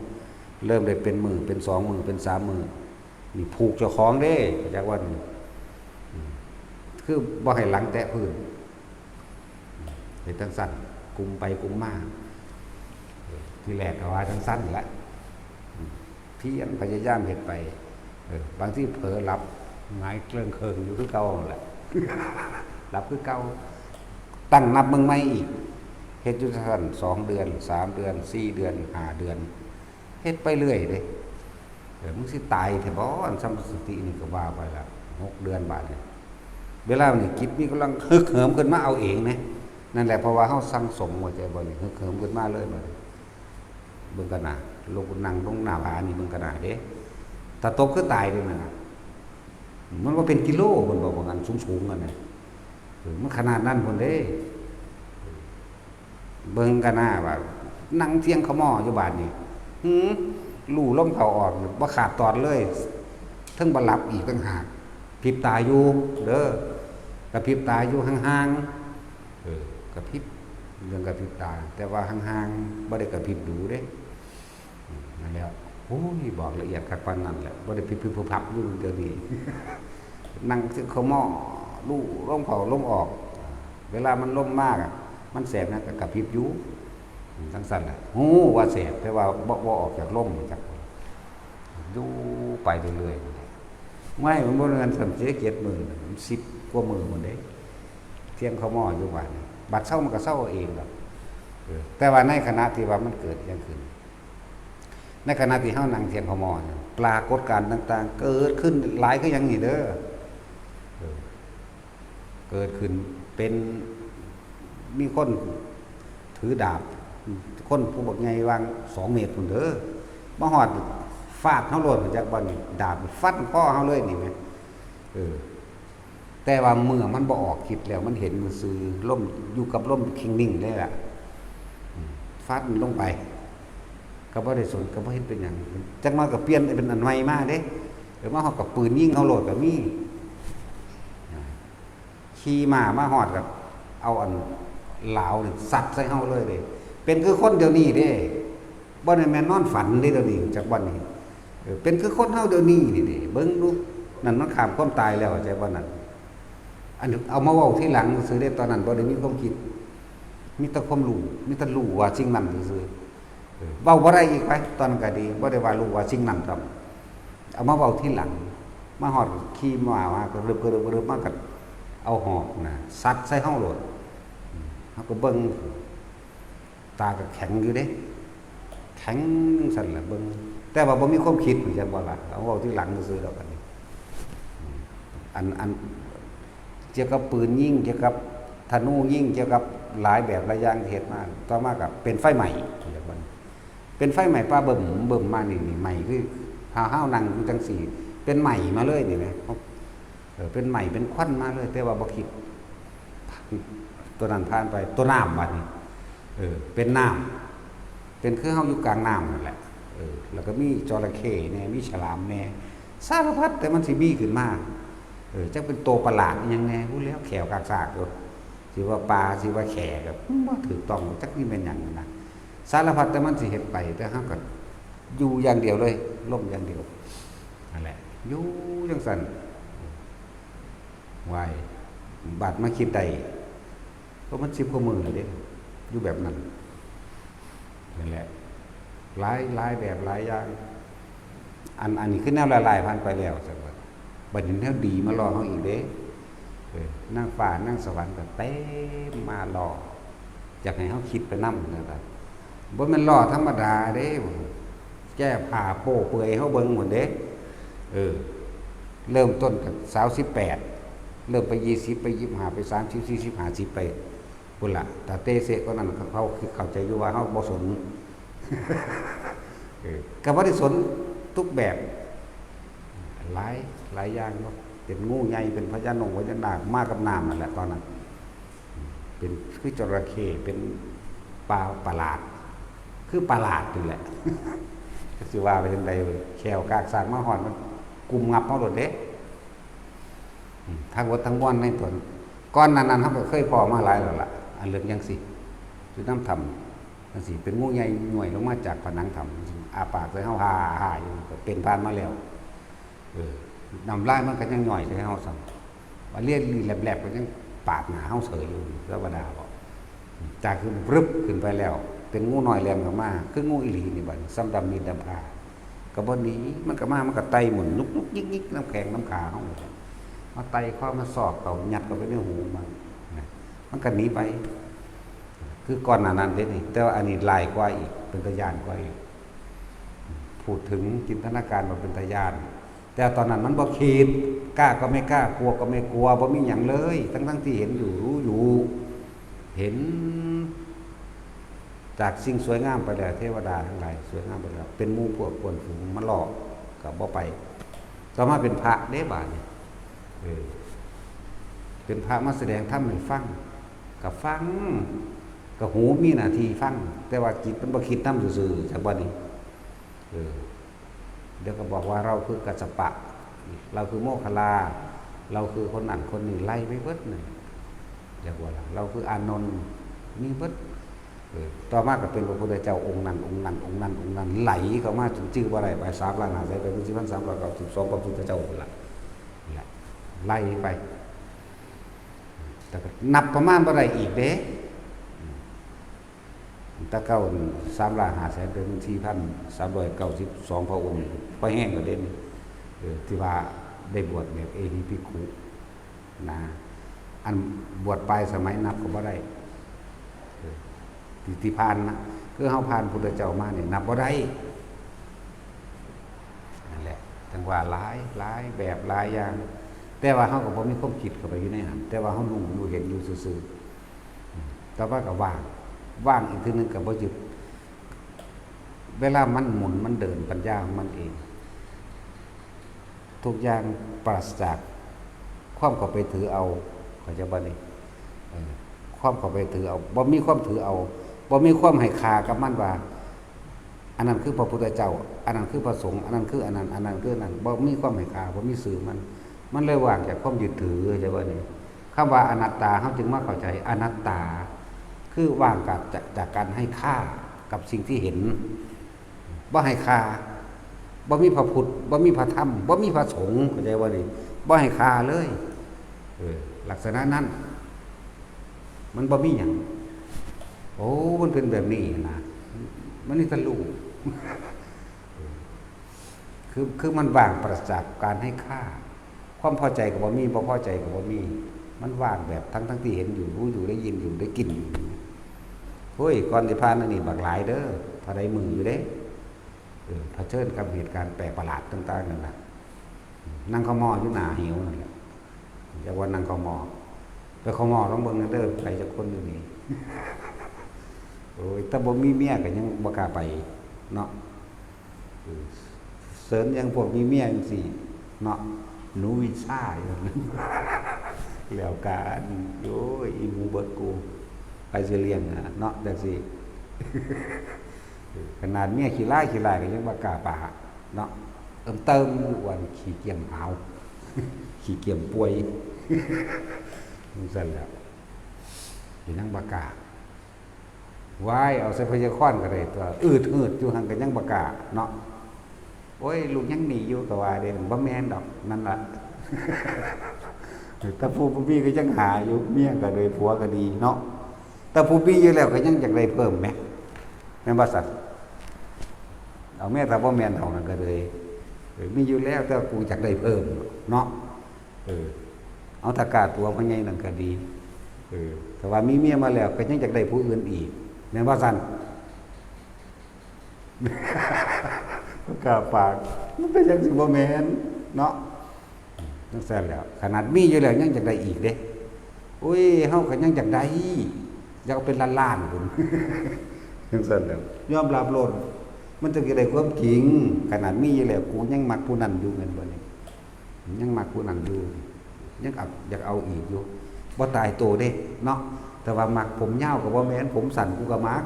เริ่มได้เป็นมื้อ เป็นสองมื้อ เป็นสามมื้อ นี่ผูกเจ้าของเด้ จักว่านี่ อืม คือบ่ให้หลังแตะพื้น เฮ็ดจั่งซั่น กุมไปกุมมา เออ ทีแรกก็ว่าจั่งซั่นแหละ อืม เพียรพยายามเฮ็ดไป เออ บางทีเผลอหลับ หงายเกริงเคิงอยู่คือเก่านั่นแหละ หลับคือเก่า ตั้งนับเบิ่งใหม่อีก เฮ็ดอยู่จั่งซั่น สองเดือน สามเดือน สี่เดือน ห้าเดือน เฮ็ดไปเรื่อยเด้ เออ มึงสิตายแท้บ่ อันสมาธินี่ก็ว่าไปละ หกเดือนบาดนี่ เวลานี่จิตมีกำลังฮึกเหิมขึ้นมาเอาเองนะ นั่นแหละ เพราะว่าเฮาสั่งสม เข้าใจบ่นี่ ฮึกเหิมขึ้นมาเลยบัดนี้ เบิ่งกันนะ ลงนั่งลงหน้าผานี่เบิ่งกันนะเด้ ถ้าตกคือตายเด้นั่นน่ะ มันบ่เป็นกิโล เพิ่นบอกว่างั้น สูงๆ กันนะ เออ มันขนาดนั้นพุ้นเด้ เบิ่งกันหน้าว่า นั่งเทียงขะม้ออยู่บาดนี่ หือ ลู่ลมเข้าออก บ่ขาดตอนเลย เทิงบ่หลับอีกต่างหาก พริบตาอยู่เด้อ กระพริบตาอยู่ห่างๆ เออ กระพริบ เรื่องกระพริบตา แต่ว่าห่างๆ บ่ได้กระพริบดูเด้ อืม นั่นแหละ โอ้ย บอกละเอียดคักปานนั้นแหละ บ่ได้พริบพริบพับพับอยู่เดี๋ยวนี้ นั่งเทียงขะม้อ ลู่ลมเข้าลมออก เวลามันลมมากอะ มันแสบนะ ก็กระพริบอยู่ อืม จั่งซั่นแหละ ฮู้ว่าแสบ แต่ว่าบ่ บ่ออกจากลมจัก อยู่ไปเรื่อยๆ นั่นแหละ ไม่ มันบ่แม่นซั่น เสียเจ็ดมื้อ มันสิบกว่ามื้อพุ้นเด้ เทียงขะม้ออยู่บาดนี่ บัดเซามันก็เซาเองดอก เออ แต่ว่าในขณะที่ว่ามันเกิดหยังขึ้น ในขณะที่เฮานั่งเทียงขะม้อเนี่ย ปรากฏการณ์ต่างๆ เกิดขึ้นหลายคือหยังนี่เด้อ เออ เกิดขึ้นเป็น มีคนถือดาบ คนผู้บักใหญ่วางสองเมตรพุ้นเด้อ มาฮอดฟาดเฮาโลด จักบ่นี่ ดาบฟันคอเฮาเลยนี่แหม เออ แต่ว่าเมื่อมันบ่ออกฤทธิ์แล้ว มันเห็นซื่อๆ ลม อยู่กับลมคิงนิ่งเลยล่ะ อืม ฟันลงไป ก็บ่ได้สน ก็บ่เห็นเป็นหยัง จักหน่อยก็เปลี่ยนเป็นอันใหม่มาเด้ เออ มาฮอดก็ปืนยิงเฮาโลดก็มี อ่า ขี่ม้ามาฮอดก็เอาอันหลาวนี่ซัดใส่เฮาเลยเด้ เป็นคือคนเดี๋ยวนี้เด้ บ่ได้แม่นนอนฝันเด้เดี๋ยวนี้ จักบ่นี่ เออ เป็นคือคนเฮาเดี๋ยวนี้นี่เด้ เบิ่งดู นั่นมันข้ามความตายแล้ว จักบ่นั่น อันเอามาเว้าทีหลังซื่อเด้ ตอนนั้นบ่ได้มีความคิด มีแต่ความรู้ มีแต่รู้ว่าสิ่งนั้นซื่อๆ เออ เว้าบ่ได้อีกไป ตอนนั้นก็ดี บ่ได้ว่ารู้ว่าสิ่งนั้นครับ เอามาเว้าทีหลัง มาฮอดขี่ม้ามาก็เริบๆๆ มาก็เอาหอกนะ สัดใส่เฮาโลด เฮาก็เบิ่ง ตาก็แข็งอยู่เด้ แข็งจั่งซั่นล่ะเบิ่ง แต่ว่าบ่มีความคิด จักบ่ล่ะ เอาเว้าทีหลังซื่อๆดอกอันนี้ อัน อัน เกี่ยวกับปืนยิง เกี่ยวกับธนูยิง เกี่ยวกับหลายแบบหลายอย่างที่เฮ็ดมา ต่อมาก็เป็นไฟไหม้ จักบ่ เป็นไฟไหม้ป่าเบิ่มเบิ่มมานี่ นี่ไหม้คือห้าวๆนั่งอยู่จั่งซี้ เป็นไหม้มาเลยนี่แหม เออ เป็นไหม้เป็นควันมาเลย แต่ว่าบ่คิด ตัวนั้นผ่านไป ตัวน้ำบัดนี้ เออ เป็นน้ำ เป็นคือเฮาอยู่กลางน้ำนั่นแหละ เออ แล้วก็มีจระเข้แหน่ มีฉลามแหน่ สารพัดแต่มันสิมีขึ้นมา เออ จักเป็นตัวประหลาดอิหยังแหน่ พู้นแหล้ว แข้วกากซากอยู่ สิว่าปลา สิว่าแข้ ก็บ่ถูกต้อง จักนี่แม่นหยังนะ สารพัดแต่มันสิเฮ็ดไป แต่เฮาก็อยู่อย่างเดียวเลย ลมอย่างเดียว นั่นแหละ อยู่จั่งซั่น วาย บาดมาคิดได้ ก็มันสิบกว่ามื้อแล้วเด้ อยู่แบบนั้น นั่นแหละ หลาย หลายแบบหลายอย่าง อัน อันนี้คือแนวร้ายๆผ่านไปแล้ว ซั่นว่า บัดนี้แนวดีมาล่อเฮาอีกเด้ เออ นางฟ้านางสวรรค์ก็เต็มมาล่อ อยากให้เฮาคิดไปนำ ซั่นว่า บ่แม่นล่อธรรมดาเด้ แก้ผ้าโป๊เปลือยให้เฮาเบิ่งพู้นเด้ เออ เริ่มต้นกับสาวสิบแปด เริ่มไปยี่สิบ ไปยี่สิบห้า ไปสามสิบ สี่สิบ ห้าสิบ ไป พุ้นล่ะ ถ้าเตะเสะกว่านั้น เขาคือเข้าใจอยู่ว่าเฮาบ่สน เออ ก็บ่ได้สนทุกแบบ หลาย หลายอย่างเนาะ เป็นงูใหญ่ เป็นพญานงพญานาค มากับน้ำนั่นแหละตอนนั้น เป็นคือจระเข้ เป็นปลาประหลาด คือประหลาดนี่แหละ ก็สิว่าไปจั่งใดเว้ย แข้วกากซากมาฮอดมันกุมงับเฮาโลดเด้ อืม ทั้งหมดทั้งมวลในตน ก่อนหน้านั้นเฮาก็เคยพ้อมาหลายแล้วล่ะ อันเรื่องจั่งซี้ อยู่นำถ้ำจั่งซี้ เป็นงูใหญ่ย้วยลงมาจากผนังถ้ำจั่งซี้ อ้าปากใส่เฮา ฮ่าๆอยู่ ก็เป็นผ่านมาแล้ว เออ น้ำลายมันก็ยังย้อยใส่เฮาซ้ำ ว่าเลียลีแลบๆก็ยังปาดหน้าเฮาเฉยอยู่ ธรรมดาบ่ จากคือปรึบขึ้นไปแล้ว เป็นงูน้อยแล่นออกมา คืองูอีหลีนี่บัดนี้ ส่ำดำมีดดำผ้า ก็บ่หนี มันก็มา มันก็ไต่หมุนลุกๆยิกๆนำแข้งนำขาเฮา มาไต่คอ มาซอกเข้า ยัดเข้าไปในหูมัน นะ มันก็หนีไป คือก่อนหน้านั้นเด้นี่ แต่ว่าอันนี้ร้ายกว่าอีก เป็นตาย้านกว่าอีก พูดถึงจินตนาการว่าเป็นตาย้าน แต่ตอนนั้นมันบ่คิด กล้าก็ไม่กล้า กลัวก็ไม่กลัว บ่มีหยังเลย ทั้งๆที่เห็นอยู่ รู้อยู่ เห็น จากสิ่งสวยงามไปแล้ว เทวดาทั้งหลายสวยงามไปแล้ว เป็นหมู่พวกเพื่อนฝูงมาล่อ ก็บ่ไป ต่อมาเป็นพระเด้บาดนี้ เออ เป็นพระมาแสดงธรรมให้ฟัง ก็ฟัง ก็หูมีหน้าที่ฟัง แต่ว่าจิตมันบ่คิดนำซื่อๆ จักบ่นี่ เออ เดี๋ยวก็บอกว่าเราคือกัสสปะ เราคือโมคคัลลา เราคือคนนั้นคนนี้ ไล่ไปเบิดนั่น จักว่าล่ะ เราคืออานนท์ มีเบิด เออ ต่อมาก็เป็นพระพุทธเจ้าองค์นั้น องค์นั้น องค์นั้น องค์นั้น ไหลเข้ามาจนจื่อบ่ได้ ไปสามล้านห้าแสน ไปเป็นสี่พันสามร้อยเก้าสิบสองพระพุทธเจ้าพุ้นล่ะ นั่นแหละ ไล่ไป แต่ก็นับประมาณบ่ได้อีกเด้ แต่เก่าสามล้านห้าแสน เป็นสี่พันสามร้อยเก้าสิบสองพระองค์ พอแห้งกว่าเด่น เออ ที่ว่าได้บวชแบบเอหิภิกขุ นะ อันบวชปลายสมัยนับก็บ่ได้ เออ ที่ ที่ผ่านนะ คือเฮาผ่านพุทธเจ้ามานี่นับบ่ได้ นั่นแหละ จั่งว่าหลาย หลายแบบหลายอย่าง แต่ว่าเฮาก็บ่มีความคิดเข้าไปอยู่ในนั้น แต่ว่าเฮารู้อยู่เห็นอยู่ซื่อๆ อืม ต่อไปก็ว่าง ว่างอีกทีหนึ่งก็บ่ยึด เวลามันหมุนมันเดินปัญญาของมันเอง ทุกอย่างปราศจากความเข้าไปถือเอา เข้าใจบ่นี่ เออ ความเข้าไปถือเอา บ่มีความถือเอา บ่มีความให้ค่ากับมันว่า อันนั้นคือพระพุทธเจ้า อันนั้นคือพระสงฆ์ อันนั้นคืออันนั้น อันนั้นคืออันนั้น บ่มีความให้ค่า บ่มีชื่อมัน มันเลยว่างจากความยึดถือ เข้าใจบ่นี่ คำว่าอนัตตา เฮาจึงมาเข้าใจอนัตตา คือว่างจาก จาก จากการให้ค่ากับสิ่งที่เห็น บ่ให้ค่า บ่มีพระพุทธ บ่มีพระธรรม บ่มีพระสงฆ์ เข้าใจบ่นี่ บ่ให้ค่าเลย เออ ลักษณะนั้น มันบ่มีหยัง โอ้ มันเป็นแบบนี้นะ มันนี่ทะลุ คือ คือมันว่างปราศจากการให้ค่า ความพอใจก็บ่มี บ่พอใจก็บ่มี มันว่างแบบทั้งๆที่เห็นอยู่ รู้อยู่ ได้ยินอยู่ ได้กลิ่นอยู่ เฮ้ย ก่อนสิผ่านอันนี้บักหลายเด้อ เท่าใดมื้ออยู่เด้ เออ เผชิญกับเหตุการณ์แปลกประหลาดต่างๆนั่นน่ะ นั่งเข้าหม้ออยู่หน้าเหวนั่นแหละ จักว่านั่งเข้าหม้อ ไปเข้าหม้อลองเบิ่งเด้อ ไปจักคนอยู่นี่ โอ้ย แต่บ่มีเมียก็ยังบ่กล้าไปเนาะ เออ เสิร์ชยังพวกมีเมียจังซี่เนาะ หนูวิชาอยู่ แล้วกัน โอ้ย อีหมูเบิดกู ใครสิเลี้ยงอะเนาะ จังซี่ ขนาดเมียขี้ร้ายขี้ร้ายก็ยังบ่กล้าปะเนาะ เอิ้มเติมอ้วนขี้เกียจหาว ขี้เกียจป่วย จังซั่นแหละ เป็นหยังบ่กล้า ว้าย เอาใส่พยาคอนก็ได้ตั๊ว อืดหืดอยู่หั่นก็ยังบ่กล้าเนาะ โอ้ย ลูกยังหนีอยู่ก็ว่าเด้ บ่แม่นดอก นั่นล่ะ แต่ผู้บ่มีก็ยังหาอยู่ เมียก็เลย ผัวก็ดีเนาะ แต่ผู้มีอยู่แล้วก็ยังอยากได้เพิ่มแหม แม่นบ่ซั่น เอาแม่น ถ้าบ่แม่นเท่านั้นก็เลย เออ มีอยู่แล้ว แต่กูอยากได้เพิ่มเนาะ เออ เอา ถ้ากล้าตั๋วพ่อใหญ่นั่นก็ดี เออ แต่ว่ามีเมียมาแล้วก็ยังอยากได้ผู้อื่นอีก แม่นบ่ซั่น บ่กล้าปาก มันเป็นจังซี่บ่แม่นเนาะ จังซั่นแหล้ว ขนาดมีอยู่แล้วยังอยากได้อีกเด้ โอ้ย เฮาก็ยังอยากได้ อยากเอาเป็นล้านๆพุ้น จังซั่นแหล้ว ยอมรับโลด มันจั่งสิได้ความจริง ขนาดมีอยู่แล้ว กูยังมักผู้นั้นอยู่ แม่นบ่นี่ ยังมักผู้นั้นอยู่ ยังอับ อยากเอาอีกอยู่ บ่ตายโตเด้เนาะ แต่ว่ามักผมยาวก็บ่แม่น ผมสั้นกูก็มัก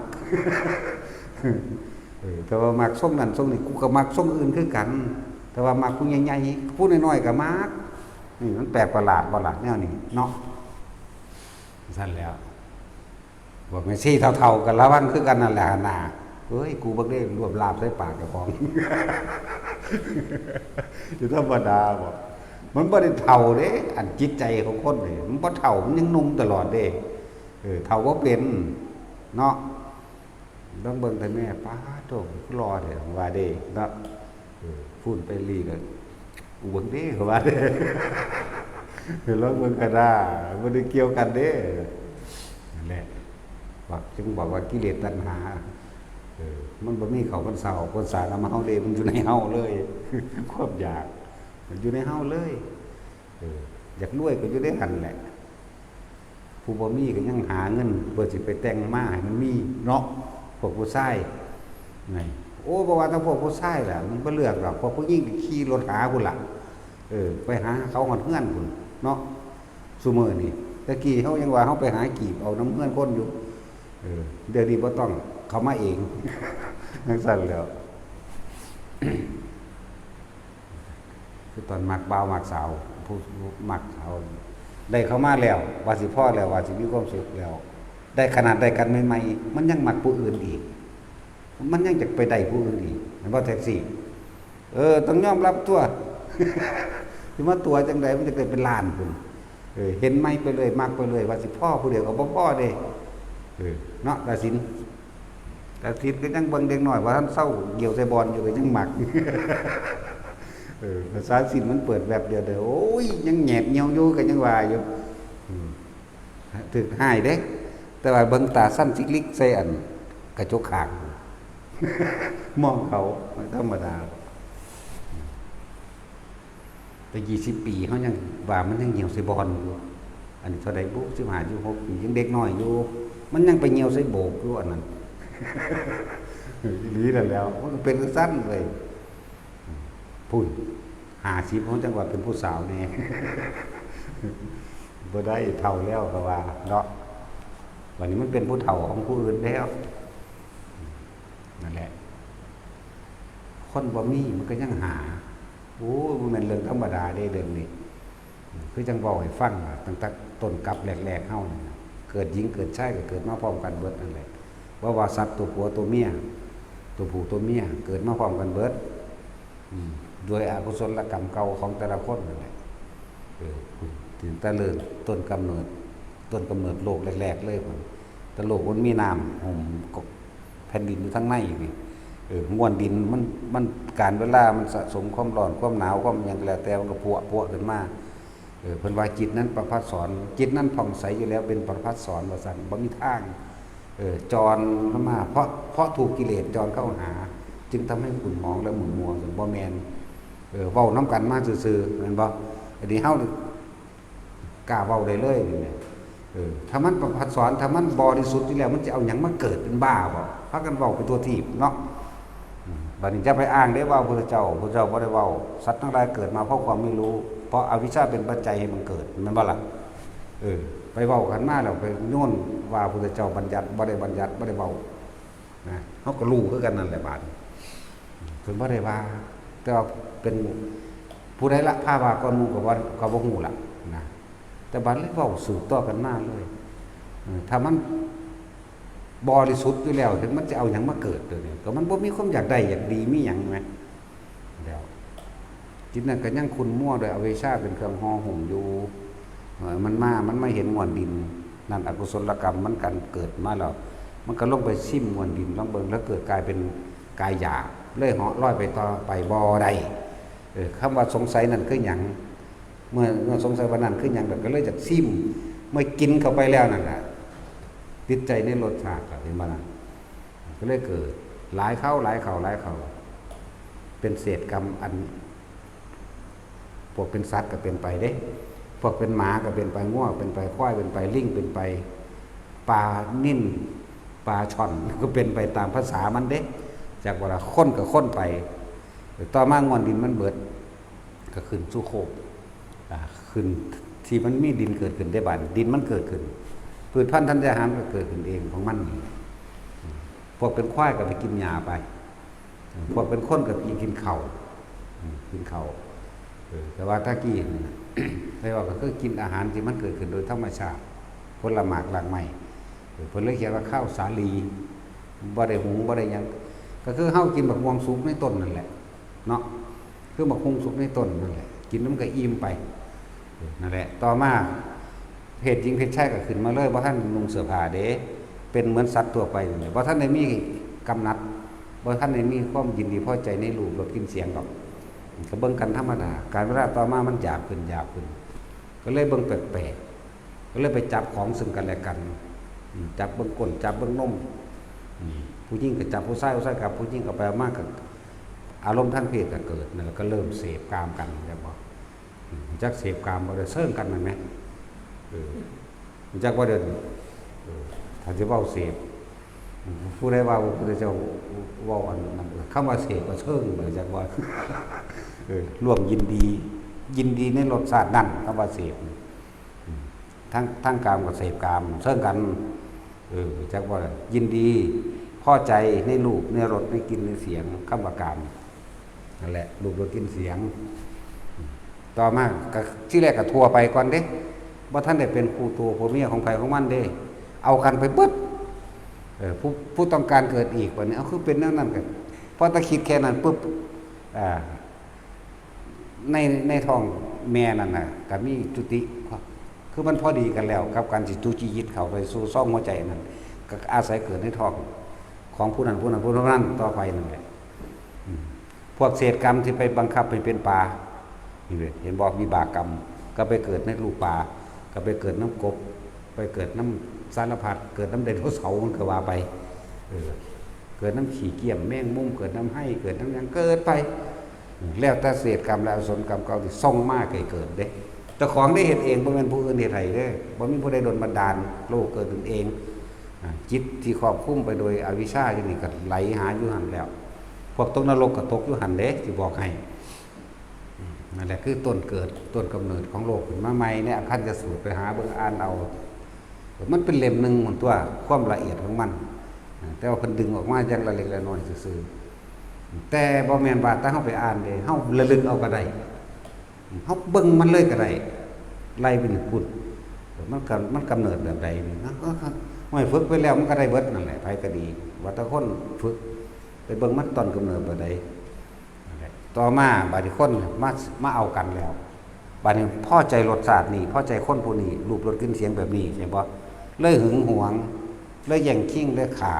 เออ แต่ว่ามักทรงนั้นทรงนี้ กูก็มักทรงอื่นคือกัน แต่ว่ามักผู้ใหญ่ๆ ผู้น้อยๆก็มัก นี่มันแปลกประหลาดบ่ล่ะ แนวนี้เนาะ ซั่นแหล้ว พวกแม่ชีเฒ่าๆก็ระวังคือกันนั่นแหละหั่นน่า เฮ้ย กูบ่ได้รวบลาบใส่ปากเจ้าของ อยู่ธรรมดาบ่ มันบ่ได้เฒ่าเด้ อันจิตใจของคนนี่ มันบ่เฒ่า มันยังหนุ่มตลอดเด้ เออ เฒ่าบ่เป็น เนาะ ลองเบิ่งแต่แม่ ป๊าดโธ่ หล่อแท้ ว่าเด้ เนาะ เออ พู้นไปลีเลย กูเบิ่งเด้ เขาว่าเด้ ลองเบิ่งก็ได้ บ่ได้เกี่ยวกันเด้ นั่นแหละ ว่า จึงบอกว่ากิเลสตัณหา เออ มันบ่มีเข้าพรรษาออกพรรษานำเฮาเด้ มันอยู่ในเฮาเลย ความอยาก มันอยู่ในเฮาเลย เออ อยากรวยก็อยู่ในหั่นแหละ ผู้บ่มีก็ยังหาเงินเพื่อสิไปแต่งมาให้มันมีเนาะ พวกผู้ชาย ไง โอ้ บ่ว่าแต่พวกผู้ชายล่ะ มันบ่เลือกดอก พวกผู้หญิงก็ขี่รถหาพุ้นล่ะ เออ ไปหาเขาฮอดเฮือนพุ้นเนาะ ซุมื้อนี่ แต่กี้เฮายังว่าเฮาไปหากีบเอานำเฮือนคนอยู่ เออ เดี๋ยวนี้บ่ต้อง เขามาเอง จั่งซั่นแหล้ว คือตอนมักบ่าวมักสาว ผู้มักสาว ได้เข้ามาแล้ว ว่าสิพอแล้ว ว่าสิมีความสุขแล้ว ได้ขนาดได้กันใหม่ๆ มันยังมักผู้อื่นอีก มันยังจะไปได้ผู้อื่นอีก แม่นบ่แท็กซี่ เออ ต้องยอมรับตั๊ว สิมาตั๋วจั่งใด มันจะได้เป็นล้านพุ้น เออ เห็นใหม่ไปเลย มักไปเลย ว่าสิพอผู้เดียวก็บ่พอเด้ เออ เนาะ ตาสิน ตาสินก็ยังเบิ่งเด็กน้อยว่าทันเซาเยี่ยวใส่บ่อนอยู่ก็ยังมัก เออ ภาษาสินมันเปิดแว็บเดียวเด้อ โอ้ย ยังแหงบเหี่ยวอยู่ก็ยังว่าอยู่ อืม ถืกฮ้ายเด้ แต่ว่าเบิ่งตาสั้นซิกลิกใส่อันกระจกข้าง มองเขา ธรรมดา แต่ยี่สิบปีเฮายังว่ามันยังเหี่ยวใส่บ่อนอยู่ อันนี้เท่าใดบุ สิบห้า สิบหกปี ยังเด็กน้อยอยู่ มันยังไปเหี่ยวใส่โบกอยู่อันนั้น อีหลีนั่นแหล้ว มันก็เป็นจั่งซั่นเว้ย พุ้น ห้าสิบ เฮาจั่งว่าเป็นผู้สาวแน่ บ่ได้ เฒ่าแล้วก็ว่าเนาะ บัดนี้มันเป็นผู้เฒ่าของผู้อื่นแล้ว นั่นแหละ คนบ่มีมันก็ยังหา โอ้ย บ่แม่นเรื่องธรรมดาเด้เรื่องนี้ คือจั่งเว้าให้ฟังว่าตั้งแต่ต้นกลับแรกๆเฮานี่นะ เกิดหญิงเกิดชายก็เกิดมาพร้อมกันเบิดนั่นแหละ บ่ว่าสัตว์ตัวผัวตัวเมีย ตัวผู้ตัวเมีย เกิดมาพร้อมกันเบิด อืม โดยอกุศลกรรมเก่าของแต่ละคนนั่นแหละ เออ ถึงแต่เริ่มต้นกำเนิด ต้นกำเนิดโลกแรกๆเลยพุ่น แต่โลกมันมีน้ำหุ้มกกแผ่นดินอยู่ทางในนี่ เออ มวลดินมัน มัน กาลเวลามันสะสมความร้อน ความหนาว ความหยังก็แล้วแต่ มันก็พวะพวะขึ้นมา เออ เพิ่นว่าจิตนั้นประภัสสร จิตนั้นผ่องใสอยู่แล้ว เป็นประภัสสรว่าซั่น บ่มีทาง เออ จรเข้ามา เพราะ เพราะถูกกิเลสจรเข้าหา จึงทำให้ขุ่นหมองและหมุนมัว บ่แม่น เออ เว้านำกันมาซื่อๆ แม่นบ่ อันนี้เฮา กล้าเว้าได้เลยนี่แหม เออ ถ้ามันประภัสสร ถ้ามันบริสุทธิ์อยู่แล้ว มันจะเอาหยังมาเกิดเป็นบ้าบ่ พากันเว้าไปทั่วทีปเนาะ อืม บัดนี้จะไปอ้างได้ว่าพุทธเจ้า พุทธเจ้าบ่ได้เว้า สัตว์ทั้งหลายเกิดมาเพราะความไม่รู้ เพราะอวิชชาเป็นปัจจัยให้มันเกิด แม่นบ่ล่ะ เออ ไปเว้ากันมาแล้ว ไปโยนว่าพุทธเจ้าบัญญัติ บ่ได้บัญญัติ บ่ได้เว้า นะ เฮาก็รู้คือกันนั่นแหละบาดนี้ เพิ่นบ่ได้ว่า แต่ว่าเป็นผู้ใดละพาว่าก่อนหมู่ก็บ่ ก็บ่ฮู้ละนะ แต่บาดเลยเว้าสืบต่อกันมาเลย เออ ถ้ามันบริสุทธิ์อยู่แล้ว มันจะเอาหยังมาเกิดเดี๋ยวนี้ ก็มันบ่มีความอยากได้อยากดีมีหยังแหม แล้ว จิตนั้นก็ยังขุ่นมัวด้วยอวิชชาเป็นเครื่องห่อหุ้มอยู่ เออ มันมา มันมาเห็นมวลดิน นั่นอกุศลกรรมมันกันเกิดมาแล้ว มันก็ลงไปซิมมวลดิน ลองเบิ่ง แล้วเกิดกลายเป็นกายหยาบ เลยเหาะลอยไปต่อไปบ่ได้ เออ คำว่าสงสัยนั่นคือหยัง เมื่อ เมื่อสงสัยว่านั่นคือหยัง ก็เลยอยากซิม เมื่อกินเข้าไปแล้วนั่นน่ะ ติดใจในรสชาติ เห็นบ่ล่ะ ก็เลยเกิด หลายคราว หลายคราว หลายคราว เป็นเศษกรรมอัน พวกเป็นสัตว์ก็เป็นไปเด้ พวกเป็นหมาก็เป็นไป งัวเป็นไป ควายเป็นไป ลิงเป็นไป ปลานิล ปลาช่อน ก็เป็นไปตามภาษามันเด้ จากว่าละคนก็คนไป ต่อมามวลดินมันเบิด ก็ขึ้นสู่โคก อ่า ขึ้นที่มันมีดินเกิดขึ้นได้บาด ดินมันเกิดขึ้น พืชพันธุ์ธัญญาหารก็เกิดขึ้นเองของมัน พวกเป็นควายก็ไปกินหญ้าไป พวกเป็นคนก็กิน กินข้าว อืม กินข้าว เออ แต่ว่าตะกี้นี่นะ เรียกว่าก็คือกินอาหารที่มันเกิดขึ้นโดยธรรมชาติ ผลหมากรากไม้ เออ เพิ่นเลยเขียนว่าข้าวสาลี บ่ได้หุง บ่ได้หยัง ก็คือเฮากินบักม่วงสุกในต้นนั่นแหละ เนาะ คือบักฮุ่งสุกในต้นนั่นแหละ กินแล้วมันก็อิ่มไป เออ นั่นแหละ ต่อมา เพศหญิงเพศชายก็ขึ้นมาเลย บ่ทันนุ่งเสื้อผ้าเด้ เป็นเหมือนสัตว์ทั่วไปนั่นแหละ บ่ทันได้มีกำหนัด บ่ทันได้มีความยินดีพอใจในรูปรสกลิ่นเสียงดอก ก็เบิ่งกันธรรมดา กาลเวลาต่อมามันหยาบขึ้น หยาบขึ้น ก็เลยเบิ่งแปลกๆ ก็เลยไปจับของซึ่งกันและกัน อืม จับเบิ่งก้น จับเบิ่งนม อืม ผู้หญิงก็จับผู้ชาย ผู้ชายจับผู้หญิง เอาไปเอามาก็อารมณ์ทางเพศก็เกิด นั่นแหละ ก็เริ่มเสพกามกัน แม่นบ่ อืม จักเสพกามบ่ ได้เซิงกันนั่นแหม เออ รู้จักบ่เดี๋ยวนี้ เออ ถ้าสิเว้าเสพ อืม ผู้ใดว่าพระพุทธเจ้าเว้าอันนั้น คำว่าเสพก็เซิง รู้จักบ่ เออ ร่วมยินดี ยินดีในรสชาตินั้น คำว่าเสพ อืม ทาง ทางกามก็เสพกาม เซิงกัน เออ รู้จักบ่ ยินดี พอใจในรูป ในรส ในกลิ่น ในเสียง คำว่ากาม นั่นแหละ รูป รส กลิ่น เสียง ต่อมาก็ ทีแรกก็ทั่วไปก่อนเด้ บ่ทันได้เป็นคู่ตัวผัวเมียของไผของมันเด้ เอากันไปเบิด เออ ผู้ ผู้ต้องการเกิดอีก บัดนี้ เอา คือเป็นแนวนั้นกัน พอแต่คิดแค่นั้นปุ๊บ อ่า ใน ในท้องแม่นั่นน่ะ ก็มีจุติ คือมันพอดีกันแล้วกับการสิจุจิตเข้าไปสู่ซองหัวใจนั่น ก็อาศัยเกิดในท้องของผู้นั้น ผู้นั้น ผู้นั้นต่อไปนั่นแหละ อืม พวกเศษกรรมที่ไปบังคับให้เป็นปลา นี่เว้ย เห็นบ่ วิบากกรรม ก็ไปเกิดในลูกปลา ก็ไปเกิดนำกบ ไปเกิดนำสารพัด เกิดนำไดโนเสาร์ มันก็ว่าไป เออ เกิดนำขี้เกียมแมงมุม เกิดนำไฮ่ เกิดนำหยัง เกิดไป แล้วแต่เศษกรรมและอกุศลกรรมเก่าที่ส่งมาให้เกิดเด้ เจ้าของได้เฮ็ดเอง บ่แม่นผู้อื่นเฮ็ดให้เด้ บ่มีผู้ใดดลบันดาล โลกเกิดขึ้นเอง อ่า จิตที่ครอบคลุมไปโดยอวิชชาอยู่นี่ก็ไหลหาอยู่หั่นแล้ว พวกตกนรกก็ตกอยู่หั่นเด้ สิบอกให้ อืม นั่นแหละคือต้นเกิด ต้นกำเนิดของโลกขึ้นมาใหม่ ในอคันธสูตร ไปหาเบิ่งอ่านเอา มันเป็นเล่มหนึ่งหนตัว ความละเอียดของมัน อ่า แต่ว่าเพิ่นดึงออกมาอย่างละเล็กละน้อยซื่อๆ แต่บ่แม่นว่าแต่เฮาไปอ่านเด้ เฮาระลึกเอาก็ได้ เฮาเบิ่งมันเลยก็ได้ ไล่ไปนี่พุ้น มันก็ มันกำเนิดแบบใดนี่ เฮาก็ ห้วย ฝึกไปแล้วมันก็ได้เบิดนั่นแหละ ไผก็ดี ว่าแต่คนฝึก ไปเบิ่งมันต้นกำเนิดแบบใด นั่นแหละ ต่อมาบาดนี้คนมา มาเอากันแล้ว พ บัดนี้พอใจรสชาตินี้ พอใจคนผู้นี้ รูปรสกลิ่นเสียงแบบนี้ ใช่บ่ เลยหึงหวง เลยแย่งชิง เลยฆ่า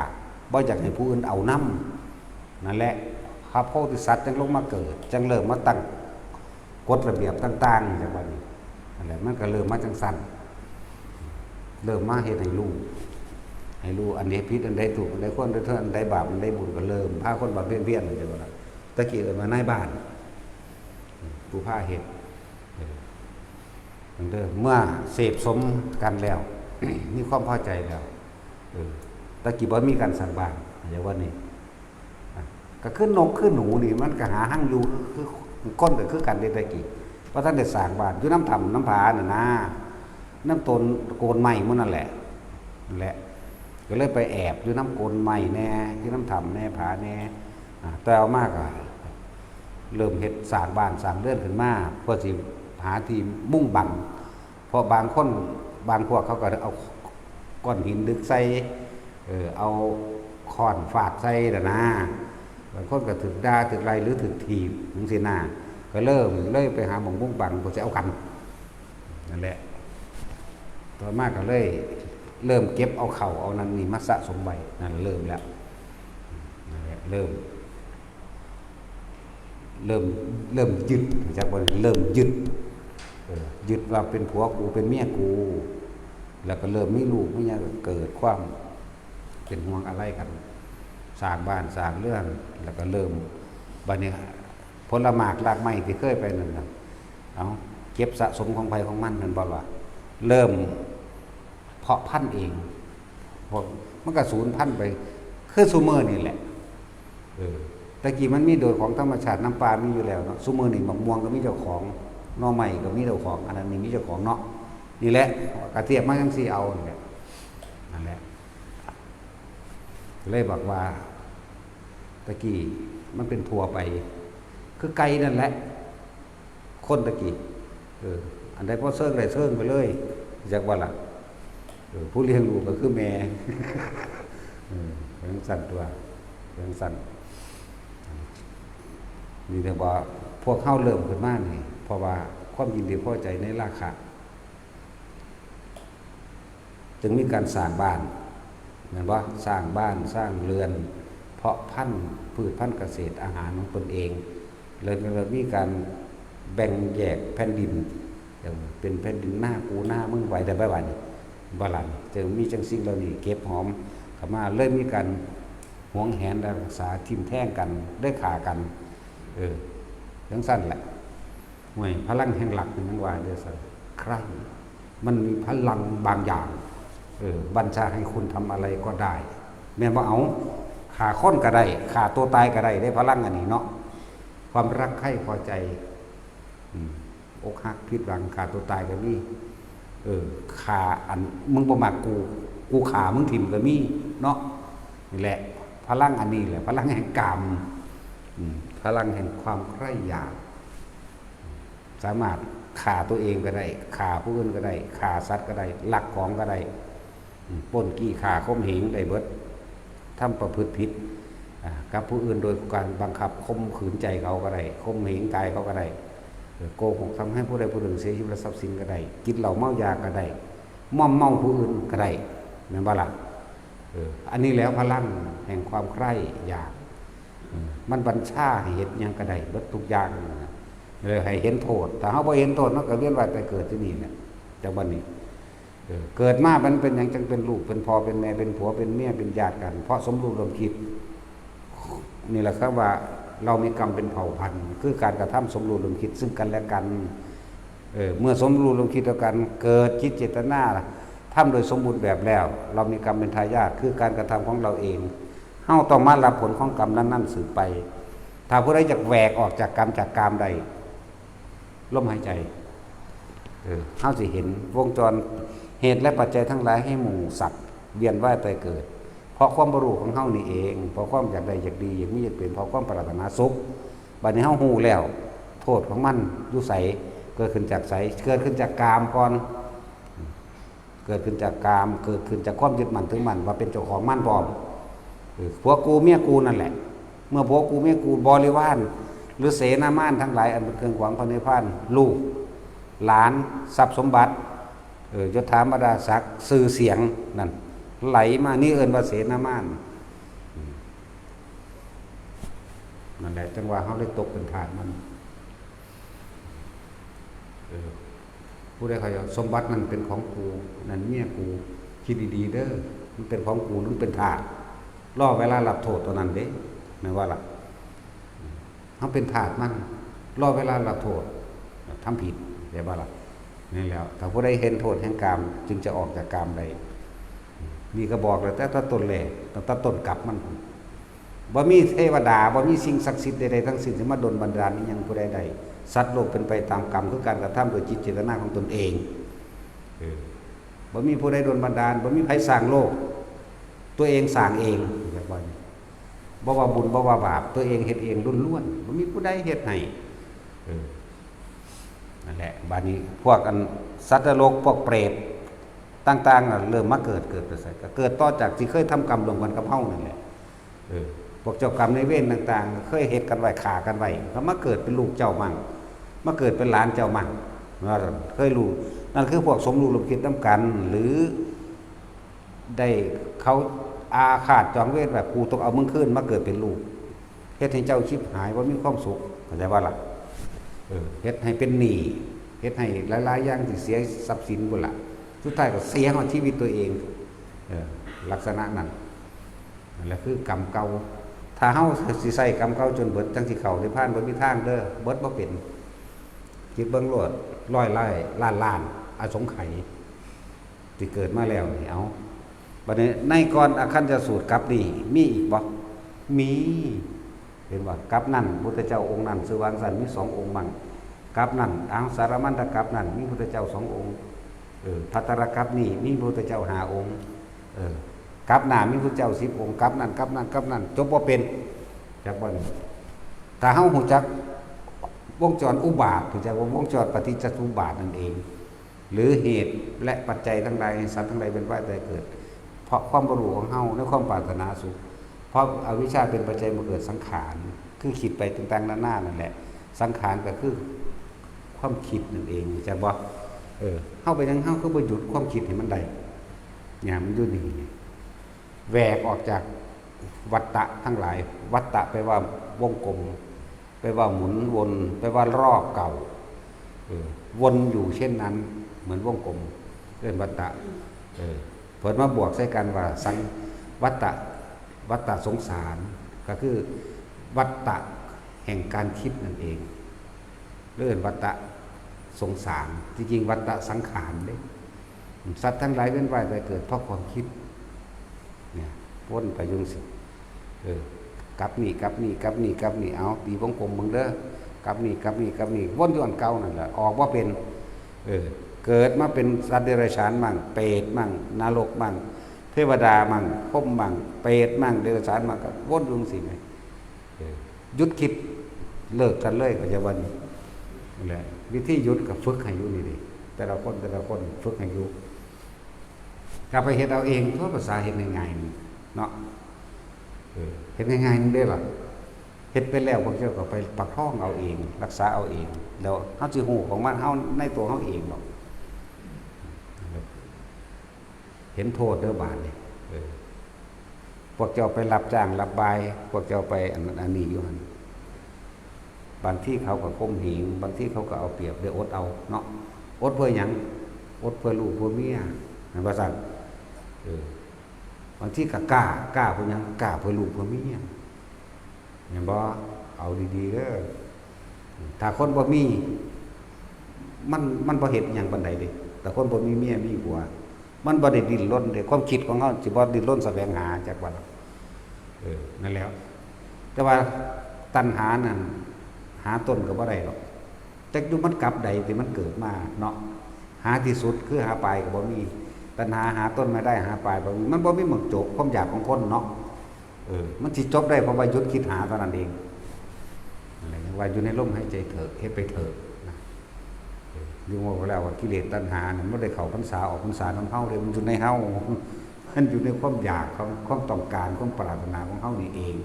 บ่อยากให้ผู้อื่นเอานำ นั่นแหละ พระโพธิสัตว์จั่งลงมาเกิด จั่งเริ่มมาตั้งกฎระเบียบต่างๆ จั่งว่านี้ นั่นแหละ มันก็เริ่มมาจั่งซั่น เริ่มมาเฮ็ดให้รู้ ให้รู้อันใดผิด อันใดถูก อันใดควร อันใดควร อันใดบาป อันใดบุญ ก็เริ่มพาคนบำเพ็ญเพียร จั่งว่าล่ะ ตะกี้เอิ้นว่านายบ้าน ผู้พาเฮ็ด เออ เด้อ เมื่อเสพสมกันแล้ว มีความพอใจแล้ว เออ ตะกี้บ่มีการสร้างบ้าน อย่างว่านี้ อ่ะ ก็คือนกคือหนูนี่ มันก็หาฮังอยู่ คือ คือคนก็คือกันเด้ ตะกี้ บ่ทันได้สร้างบ้าน อยู่นำถ้ำนำผาน่ะนะ นำต้นโกนไม้หมู่นั่นแหละ นั่นแหละ ก็เลยไปแอบอยู่นำโกนไม้แน่ อยู่นำถ้ำแน่ ผาแน่ อ่ะ แต่เอามาก็เริ่มเฮ็ดสร้างบ้านสร้างเรือนขึ้นมา เพื่อสิหาที่มุงบัง เพราะบางคน บางพวกเขาก็เอาก้อนหินดึกใส่ เออ เอาค้อนฟาดใส่น่ะนะ บางคนก็ถูกด่า ถูกไล่ หรือถูกถีบจั่งซี้นะ ก็เริ่มเลยไปหาหม่องมุงบัง เพื่อสิเอากัน นั่นแหละ ต่อมาก็เลยเริ่มเก็บเอาเข้าเอานั่นนี่มาสะสมไว้ นั่นเริ่มแล้ว นั่นแหละ เริ่ม เริ่ม เริ่มยึด จักบ่ เริ่มยึด เออ ยึดว่าเป็นผัวกู เป็นเมียกู แล้วก็เริ่มมีลูกมีหยัง ก็เกิดความเป็นห่วงอาลัยกัน สร้างบ้านสร้างเรือน แล้วก็เริ่ม บัดนี้ ผลหมากรากไม้ที่เคยไปนั่นน่ะ เอา เก็บสะสมของไผของมันนั่นบ่ล่ะ เริ่มเพาะพันธุ์เอง พวกมันก็สูญพันธุ์ไป คือซุมื้อนี่แหละ เออ แต่กี้มันมีโดยของธรรมชาติ น้ำป่ามีอยู่แล้วเนาะ ซุมื้อนี่มะม่วงก็มีเจ้าของ หน่อไม้ก็มีเจ้าของ อันนั้นนี่มีเจ้าของเนาะ นี่แหละ กระเทียบมาจั่งซี้เอา นั่นแหละ นั่นแหละ เลยบอกว่า ตะกี้มันเป็นทั่วไป คือไก่นั่นแหละ คนตะกี้ เออ อันใดพอเซิงได้เซิงไปเลย จักว่าล่ะ เออ ผู้เลี้ยงลูกก็คือแม่ เออ เป็นจั่งซั่นตัว เป็นจั่งซั่น นี่แต่ว่าพวกเฮาเริ่มขึ้นมานี่ เพราะว่าความยินดีพอใจในราคะ จึงมีการสร้างบ้าน แม่นบ่ สร้างบ้าน สร้างเรือน เพาะพันธุ์ พืชพันธุ์เกษตร อาหารของตนเอง แล้วก็มีการแบ่งแยกแผ่นดิน อย่างเป็นแผ่นดินนากูนามึงไป แต่บ่าดนี้ บ่าล่ะ จึงมีจั่งสิ่งเหล่านี้เก็บหอมเข้ามา เลยมีการหวงแหนรักษา ทิ่มแทงกัน ได้ฆ่ากัน เออ จั่งซั่นแหละ ห่วย พลังแห่งรักนี่มันว่าเด้อซั่น ใคร่ มันมีพลังบางอย่าง เออ บัญชาให้คุณทำอะไรก็ได้ แม่นบ่ เอา ฆ่าคนก็ได้ ฆ่าตัวตายก็ได้ ได้พลังอันนี้เนาะ ความรักใคร่พอใจ อืม อกหักผิดหวัง ฆ่าตัวตายก็มี เออ ฆ่าอัน มึงบ่มักกู กูฆ่ามึงถิ่มก็มีเนาะ นี่แหละ พลังอันนี้แหละ พลังแห่งกาม อืม พลังแห่งความใคร่อยาก สามารถฆ่าตัวเองก็ได้ ฆ่าผู้อื่นก็ได้ ฆ่าสัตว์ก็ได้ ลักของก็ได้ อืม ปล้นจี้ฆ่าข่มเหงได้เบิด ทำประพฤติผิด อ่า กับผู้อื่นโดยการบังคับข่มขืนใจเขาก็ได้ ข่มเหงกายเขาก็ได้ เออ โกหกทำให้ผู้ใดผู้หนึ่งเสียชีวิตและทรัพย์สินก็ได้ กินเหล้าเมายาก็ได้ มอมเมาผู้อื่นก็ได้ แม่นบ่ล่ะ เออ อันนี้แล้วพลังแห่งความใคร่อยาก เออ มันบัญชาให้เฮ็ดหยังก็ได้เบิดทุกอย่างนะ เลยให้เห็นโทษ ถ้าเฮาบ่เห็นโทษ มันก็เวียนว่ายตายเกิดที่นี่แหละ จักบัดนี้ เออ เกิดมามันเป็นหยังจั่งเป็นลูก เป็นพ่อ เป็นแม่ เป็นผัว เป็นเมีย เป็นญาติกัน เพราะสมรู้ร่วมคิด นี่แหละครับว่าเรามีกรรมเป็นเผ่าพันธุ์ คือการกระทำสมรู้ร่วมคิดซึ่งกันและกัน เออ เมื่อสมรู้ร่วมคิดต่อกัน เกิดจิตเจตนา ทำโดยสมบูรณ์แบบแล้ว เรามีกรรมเป็นทายาท คือการกระทำของเราเอง เฮาต้องมารับผลของกรรมนั้นๆ สืบไป ถ้าผู้ใดอยากแหวกออกจากกรรมจากกามได้ ลมหายใจ เออ เฮาสิเห็นวงจรเหตุและปัจจัยทั้งหลายให้หมู่สัตว์เวียนว่ายตายเกิด เพราะความบ่รู้ของเฮานี่เอง เพราะความอยากได้อยากดี อยากมีอยากเป็น เพราะความปรารถนาสุข บัดนี้เฮารู้แล้ว โทษของมันอยู่ไส เกิดขึ้นจากไส เกิดขึ้นจากกามก่อน เกิดขึ้นจากกาม เกิดขึ้นจากความยึดมั่นถือมั่นว่าเป็นเจ้าของมันพร้อม เออ ผัวกูเมียกูนั่นแหละ เมื่อผัวกูเมียกู บริวาร หรือเสนามารทั้งหลายอันเป็นเครื่องขวางพระนิพพาน ลูก หลาน ทรัพย์สมบัติ เออ ยศถาบรรดาศักดิ์ ชื่อเสียง นั่น ไหลมา นี่เอิ้นว่าเสนามาร อืม นั่นแหละ จั่งว่าเฮาเลยตกเป็นทาสมัน เออ ผู้ใดเขาจะ สมบัตินั่นเป็นของกู นั่นเมียกู คิดดีๆ เด้อ มันเป็นของกู มันเป็นทาส รอเวลารับโทษเท่านั้นเด้ แม่นว่าล่ะ เฮาเป็นทาสมัน รอเวลารับโทษ ทำผิด แม่นบ่ล่ะ นั่นแหล้ว ถ้าผู้ใดเห็นโทษแห่งกาม จึงจะออกจากกามได้ นี่ก็บอกแล้ว แต่ต้นแรก ตั้งแต่ต้นกลับมัน บ่มีเทวดา บ่มีสิ่งศักดิ์สิทธิ์ใดๆ ทั้งสิ้น สิมาดลบันดาลอิหยังผู้ใดได้ สัตว์โลกเป็นไปตามกรรม คือการกระทำโดยจิตเจตนาของตนเอง เออ บ่มีผู้ใดดลบันดาล บ่มีไผสร้างโลก ตัวเองสร้างเอง เรียกว่า บ่ว่าบุญ บ่ว่าบาป ตัวเองเฮ็ดเองล้วนๆ บ่มีผู้ใดเฮ็ดให้ เออ นั่นแหละ บัดนี้พวกอันสัตว์นรก พวกเปรตต่างๆ น่ะ เริ่มมาเกิด เกิดไปไส ก็เกิดต่อจากที่เคยทำกรรมร่วมกันกับเฮานั่นแหละ เออ พวกเจ้ากรรมนายเวรต่างๆ เคยเฮ็ดกันไว้ ฆ่ากันไว้ ก็มาเกิดเป็นลูกเจ้ามั่ง มาเกิดเป็นหลานเจ้ามั่ง ว่าซั่น เคยรู้ นั่นคือพวกสมรู้ร่วมคิดนำกัน หรือ ได้เขาอาฆาตจองเวรว่า กูต้องเอามึงคืนมาเกิดเป็นลูก เฮ็ดให้เจ้าชิบหาย บ่มีความสุข เข้าใจบ่ล่ะ เออ เฮ็ดให้เป็นหนี้ เฮ็ดให้หลายๆ อย่างที่เสียทรัพย์สินพุ้นล่ะ สุดท้ายก็เสียฮอดชีวิตตัวเอง เออ ลักษณะนั้น นั่นแหละคือกรรมเก่า ถ้าเฮาสิใช้กรรมเก่าจนเบิด จั่งสิเข้านิพพาน บ่มีทางเด้อ เบิดบ่เป็น คิดเบิ่งโลด ร้อยล้าน ล้านล้าน อสงไขย ที่เกิดมาแล้วนี่ เอา บัดนี้ในก่อนอคันธสูตรกลับนี่ มีอีกบ่ มี เห็นบ่ กลับนั่น พุทธเจ้าองค์นั้น ชื่อว่าจั่งซั่น มีสององค์มั่ง กลับนั่น อังสารมันตกลับนั่น มีพุทธเจ้าสององค์ เออ ภัททรกลับนี่ มีพุทธเจ้าห้าองค์ เออ กลับหน้ามีพุทธเจ้าสิบองค์ กลับนั่น กลับนั่น กลับนั่น จบบ่เป็น จักบ่นี่ ถ้าเฮารู้จักวงจรอุบาท รู้จักว่าวงจรปฏิจจสมุปบาทนั่นเอง หรือเหตุและปัจจัยทั้งหลาย สัตว์ทั้งหลายเวียนว่ายตายเกิด เพราะความบ่รู้ของเฮาในความปรารถนาสุข เพราะอวิชชาเป็นปัจจัยมาเกิดสังขาร คือคิดไปต่างๆ นานานั่นแหละ สังขารก็คือความคิดนั่นเอง จักบ่ เออ เฮาเป็นหยังเฮาคือบ่หยุดความคิดให้มันได้ เนี่ย มันอยู่นี่ แหวกออกจากวัฏฏะทั้งหลาย วัฏฏะแปลว่าวงกลม แปลว่าหมุนวน แปลว่ารอบเก่า เออ วนอยู่เช่นนั้น เหมือนวงกลม เอิ้นวัฏฏะ เออ เพิ่นมาบวกใส่กันว่าสัง วัฏฏะ วัฏฏะสงสาร ก็คือวัฏฏะแห่งการคิดนั่นเอง เอิ้นวัฏฏะสงสาร ที่จริงวัฏฏะสังขารเด้ สัตว์ทั้งหลายเวียนว่ายตายเกิดเพราะความคิด เนี่ย วนไปจั่งซี้ เออ กลับนี่ กลับนี่ กลับนี่ กลับนี่ เอา ตีวงกลมเบิ่งเด้อ กลับนี่ กลับนี่ กลับนี่ วนอยู่อันเก่านั่นแหละ ออกบ่เป็น เออ เกิดมาเป็นสัตว์เดรัจฉานมั่ง เปรตมั่ง นรกมั่ง เทวดามั่ง พรหมมั่ง เปรตมั่ง เดรัจฉานมั่ง ก็วนอยู่จั่งซี้ไง เออ หยุดคิด เลิกกันเลย ก็จะว่านี่ นั่นแหละ วิธีหยุดก็ฝึกให้อยู่นี่เด้ แต่ละคน แต่ละคน ฝึกให้อยู่ ก็ไปเฮ็ดเอาเอง ตัวภาษาเฮ็ดง่ายๆนี่เนาะ เออ เฮ็ดง่ายๆนี่เด้ล่ะ เฮ็ดไปแล้ว พวกเจ้าก็ไปประคองเอาเอง รักษาเอาเอง แล้วเฮาสิฮู้ของมัน เฮา ในตัวเฮาเองดอก เห็นโทษเด้อบาดนี้ เออ พวกเจ้าไปรับจ้างรับบาย พวกเจ้าไปอันนั้นอันนี้อยู่หั่น บางทีเขาก็ข่มเหง บางทีเขาก็เอาเปรียบ ได้อดเอาเนาะ อดเพื่อหยัง อดเพื่อลูกเพื่อเมีย แม่นบ่ซั่น เออ บางทีก็กล้า กล้าเพื่อหยัง กล้าเพื่อลูกเพื่อเมีย แม่นบ่ เอาดีๆเด้อ ถ้าคนบ่มี มัน มันบ่เฮ็ดหยังปานใดเด้ แต่คนบ่มีเมียมีผัว มันบ่ได้ดิ้นรนเด้ ความคิดของเฮาสิบ่ดิ้นรนแสวงหาจักว่าล่ะ เออ นั่นแหล้ว แต่ว่าตัณหานั่น หาต้นก็บ่ได้หรอก จักอยู่มันกลับใดที่มันเกิดมาเนาะ หาที่สุดคือหาปลายก็บ่มี ตัณหาหาต้นไม่ได้ หาปลายบ่มี มันบ่มีหม่องจบ ความอยากของคนเนาะ เออ มันสิจบได้เพราะว่าหยุดคิดหาเท่านั้นเอง นั่นแหละ ว่าอยู่ในลมหายใจเถอะ เฮ็ดไปเถอะนะ เออ เรียกว่าแล้วว่ากิเลสตัณหาเนี่ยมันบ่ได้เข้าพรรษาออกพรรษานำเฮาเด้ มันอยู่ในเฮา มันอยู่ในความอยากของ ความต้องการ ความปรารถนาของเฮานี่เอง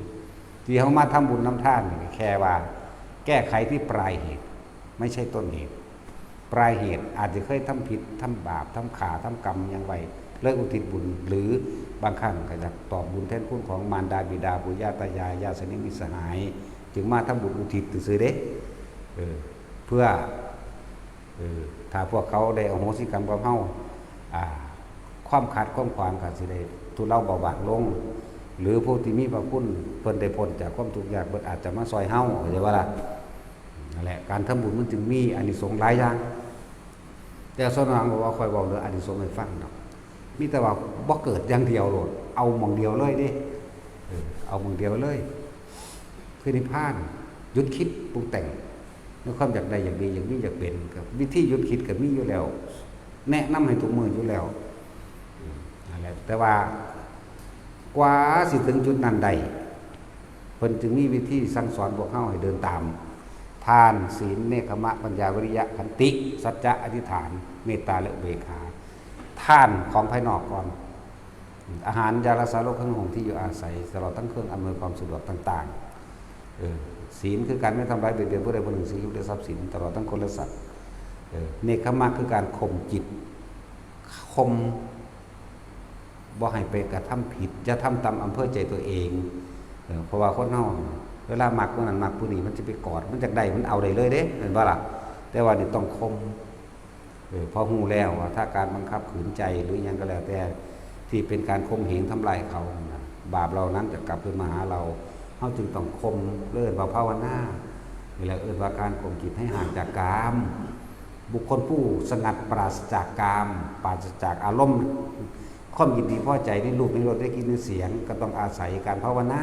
ที่เฮามาทำบุญนำทานนี่แค่ว่าแก้ไขที่ปลายเหตุ ไม่ใช่ต้นเหตุ ปลายเหตุอาจจะเคยทำผิดทำบาปทำข้าทำกรรมหยังไว้ เลยอุทิศบุญ หรือบางครั้งก็อยากตอบบุญแทนคุณของมารดาบิดาปู่ย่าตายายญาติสนิทมิตรสหาย จึงมาทำบุญอุทิศซื่อๆเด้ เออ เพื่อ เออ ถ้าพวกเขาได้อโหสิกรรมกับเฮา อ่า ความขัดความขวางก็สิได้ทุเลาเบาบางลง หรือผู้ที่มีพระคุณเพิ่นได้พ้นจากความทุกข์ยาก เพิ่นอาจจะมาซอยเฮา เข้าใจบ่ล่ะ? นั่นแหละ การทำบุญมันจึงมีอานิสงส์หลายอย่าง แต่ส่วนมากบ่ว่าค่อยเว้าเรื่องอานิสงส์ให้ฟังดอก มีแต่ว่าบ่เกิดอย่างเดียวโลด เอาหม่องเดียวเลยเด้ เออ เอาหม่องเดียวเลย คือนิพพาน หยุดคิดปรุงแต่ง ในความอยากได้อยากดีอยากมีอยากเป็น ก็วิธีหยุดคิดก็มีอยู่แล้ว แนะนำให้ทุกมื้ออยู่แล้ว อืม นั่นแหละ แต่ว่ากว่าสิถึงจุดนั้นได้ เพิ่นจึงมีวิธีสั่งสอนพวกเฮาให้เดินตาม ทาน ศีล เนกขัมมะ ปัญญา วิริยะ ขันติ สัจจะ อธิษฐาน เมตตา และอุเบกขา ทานของภายนอกก่อน อาหาร ยารักษาโรค เครื่องนุ่งห่ม ที่อยู่อาศัย ตลอดทั้งเครื่องอำนวยความสะดวกต่างๆ เออ ศีลคือการไม่ทำร้ายเบียดเบียนผู้ใดผู้หนึ่ง ซึ่งชีวิตและทรัพย์สิน ตลอดทั้งคนและสัตว์ เออ เนกขัมมะคือการข่มจิต ข่ม บ่ให้ไปกระทำผิด อย่าทำตามอำเภอใจตัวเอง เออ เพราะว่าคนเฮา เวลามักผู้นั้นมักผู้นี้ มันจะไปกอด มันอยากได้ มันเอาได้เลยเด้ แม่นบ่ล่ะ? แต่ว่านี่ต้องข่ม เออ เพราะรู้แล้วว่าถ้าการบังคับขืนใจหรือหยังก็แล้วแต่ ที่เป็นการข่มเหงทำลายเขานั่นน่ะ บาปเหล่านั้นจะกลับคืนมาหาเรา เฮาจึงต้องข่ม เอิ้นว่าภาวนา นี่แหละเอิ้นว่าการข่มจิตให้ห่างจากกาม บุคคลผู้สงัดปราศจากกาม ปราศจากอารมณ์ ความยินดีพอใจในรูป ในรส ในกลิ่น ในเสียง ก็ต้องอาศัยการภาวนา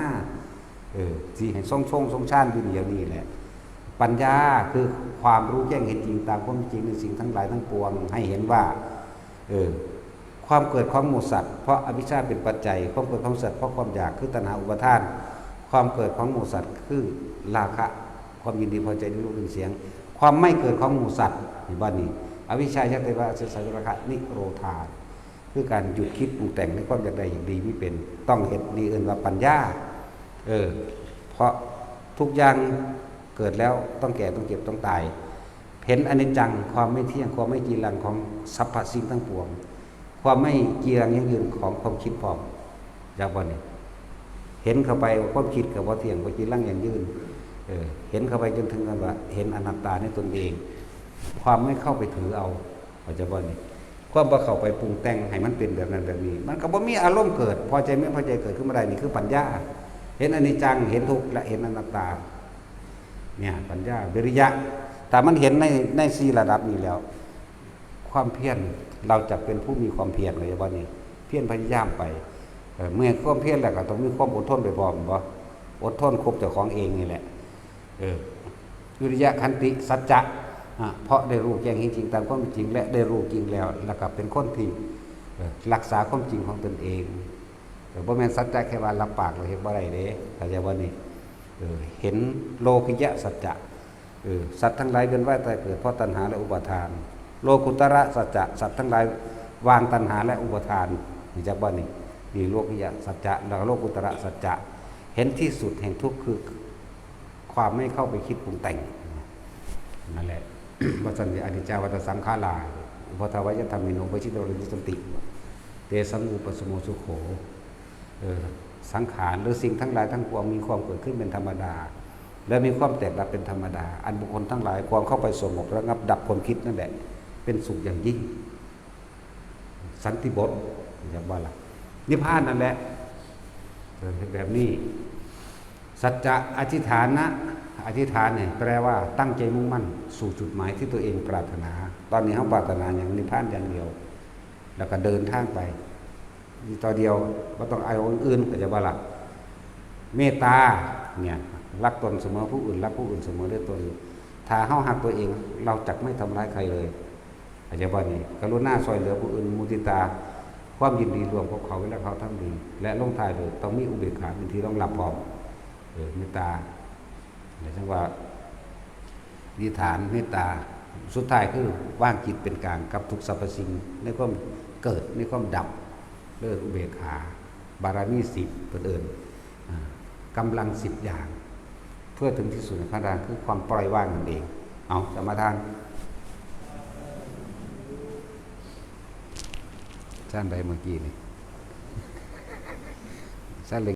เออ สิให้ทรงๆ ทรงฌานอยู่เดี๋ยวนี้แหละ ปัญญาคือความรู้แจ้งเห็นจริงตามความเป็นจริงในสิ่งทั้งหลายทั้งปวง ให้เห็นว่า เออ ความเกิดของหมู่สัตว์ เพราะอวิชชาเป็นปัจจัย ความเกิดของสัตว์เพราะความอยาก คือตัณหาอุปาทาน ความเกิดของหมู่สัตว์คือราคะ ความยินดีพอใจในรูป กลิ่น เสียง ความไม่เกิดของหมู่สัตว์ เห็นบ่นี่ อวิชชา ยังเตวะ อาสยะ สังโยชน์ ราคะ นิโรธา คือการหยุดคิดปรุงแต่งในความอยากได้อยากดีมีเป็น ต้องเฮ็ด นี่เอิ้นว่าปัญญา เออ เพราะทุกอย่างเกิดแล้วต้องแก่ ต้องเจ็บ ต้องตาย เห็นอนิจจัง ความไม่เที่ยง ความไม่จีรังของสรรพสิ่งทั้งปวง ความไม่จีรังยั่งยืนของความคิดพร้อม จักบ่นี่ เห็นเข้าไปว่าความคิดก็บ่เที่ยง บ่จีรังยั่งยืน เออ เห็นเข้าไปจนถึงกันว่าเห็นอนัตตาในตนเอง ความไม่เข้าไปถือเอา เข้าใจบ่นี่ ความบ่เข้าไปปรุงแต่งให้มันเป็นแบบนั้นแบบนี้ มันก็บ่มีอารมณ์เกิด พอใจไม่พอใจเกิดขึ้นมาได้ นี่คือปัญญา เห็นอนิจจัง เห็นทุกข์ และเห็นอนัตตา เนี่ย ปัญญา วิริยะ ถ้ามันเห็นใน ในสี่ระดับนี้แล้ว ความเพียร เราจะเป็นผู้มีความเพียร เข้าใจบ่นี่ เพียรพยายามไป เออ เมื่อความเพียรแล้วก็ต้องมีความอดทนไปพร้อม บ่ อดทนคบเจ้าของเองนี่แหละ เออ วิริยะ ขันติ สัจจะ อ่ะ เพราะได้รู้แจ้งเห็นจริงตามความเป็นจริง และได้รู้จริงแล้ว แล้วก็เป็นคนที่ เออ รักษาความจริงของตนเอง เออ บ่แม่นสัจจะแค่ว่ารับปากแล้วเฮ็ดบ่ได้เด้ เข้าใจบ่นี่ เออ เห็นโลกิยะสัจจะ เออ สัตว์ทั้งหลายเวียนว่ายตายเกิดเพราะตัณหาและอุปาทาน โลกุตระสัจจะ สัตว์ทั้งหลายวางตัณหาและอุปาทาน รู้จักบ่นี่ นี่โลกิยะสัจจะ แล้วก็โลกุตระสัจจะ เห็นที่สุดแห่งทุกข์คือ ความไม่เข้าไปคิดปรุงแต่ง นั่นแหละ ว่าสันติ อนิจจาวัตตสังขารา อุปาทวายธรรมิโน ปชิตวรยุสันติ เตสังอุปสมโมสุโข เออ สังขารหรือสิ่งทั้งหลายทั้งปวงมีความเกิดขึ้นเป็นธรรมดา และมีความแตกดับเป็นธรรมดา อันบุคคลทั้งหลายควรเข้าไปสงบระงับดับความคิดนั่นแหละ เป็นสุขอย่างยิ่ง สันติบท เรียกว่าละ นิพพานนั่นแหละ เออ แบบนี้ สัจจะอธิษฐานะ อธิษฐานเนี่ยแปลว่าตั้งใจมุ่งมั่นสู่จุดหมายที่ตัวเองปรารถนา ตอนนี้เราปรารถนาอย่างนิพพานอย่างเดียว แล้วก็เดินทางไป มีต่อเดียว บ่ต้องเอาอย่างอื่น เข้าใจบ่ล่ะ เมตตาเนี่ย รักตนเสมอผู้อื่น รักผู้อื่นเสมอด้วยตน ถ้าเราฮักตัวเอง เราจะไม่ทำร้ายใครเลย เข้าใจบ่นี่ กรุณาช่วยเหลือผู้อื่น มุทิตา ความยินดีร่วมกับเขาเวลาเขาทำดี และลงท้ายด้วยต้องมีอุเบกขาเป็นที่รองรับพร้อม เออ เมตตา หมายถึงว่า อธิษฐานเมตตา สุดท้ายคือวางจิตเป็นกลางกับทุกสรรพสิ่ง ในความเกิด ในความดับ เรียกอุเบกขา บารมีสิบ เพิ่นเอิ้น อ่า กำลังสิบอย่าง เพื่อถึงที่สุดในพระนิพพานคือความปล่อยวางนั่นเอง เอา สมาทาน ซานใดเมื่อกี้นี่ ซานเล็ก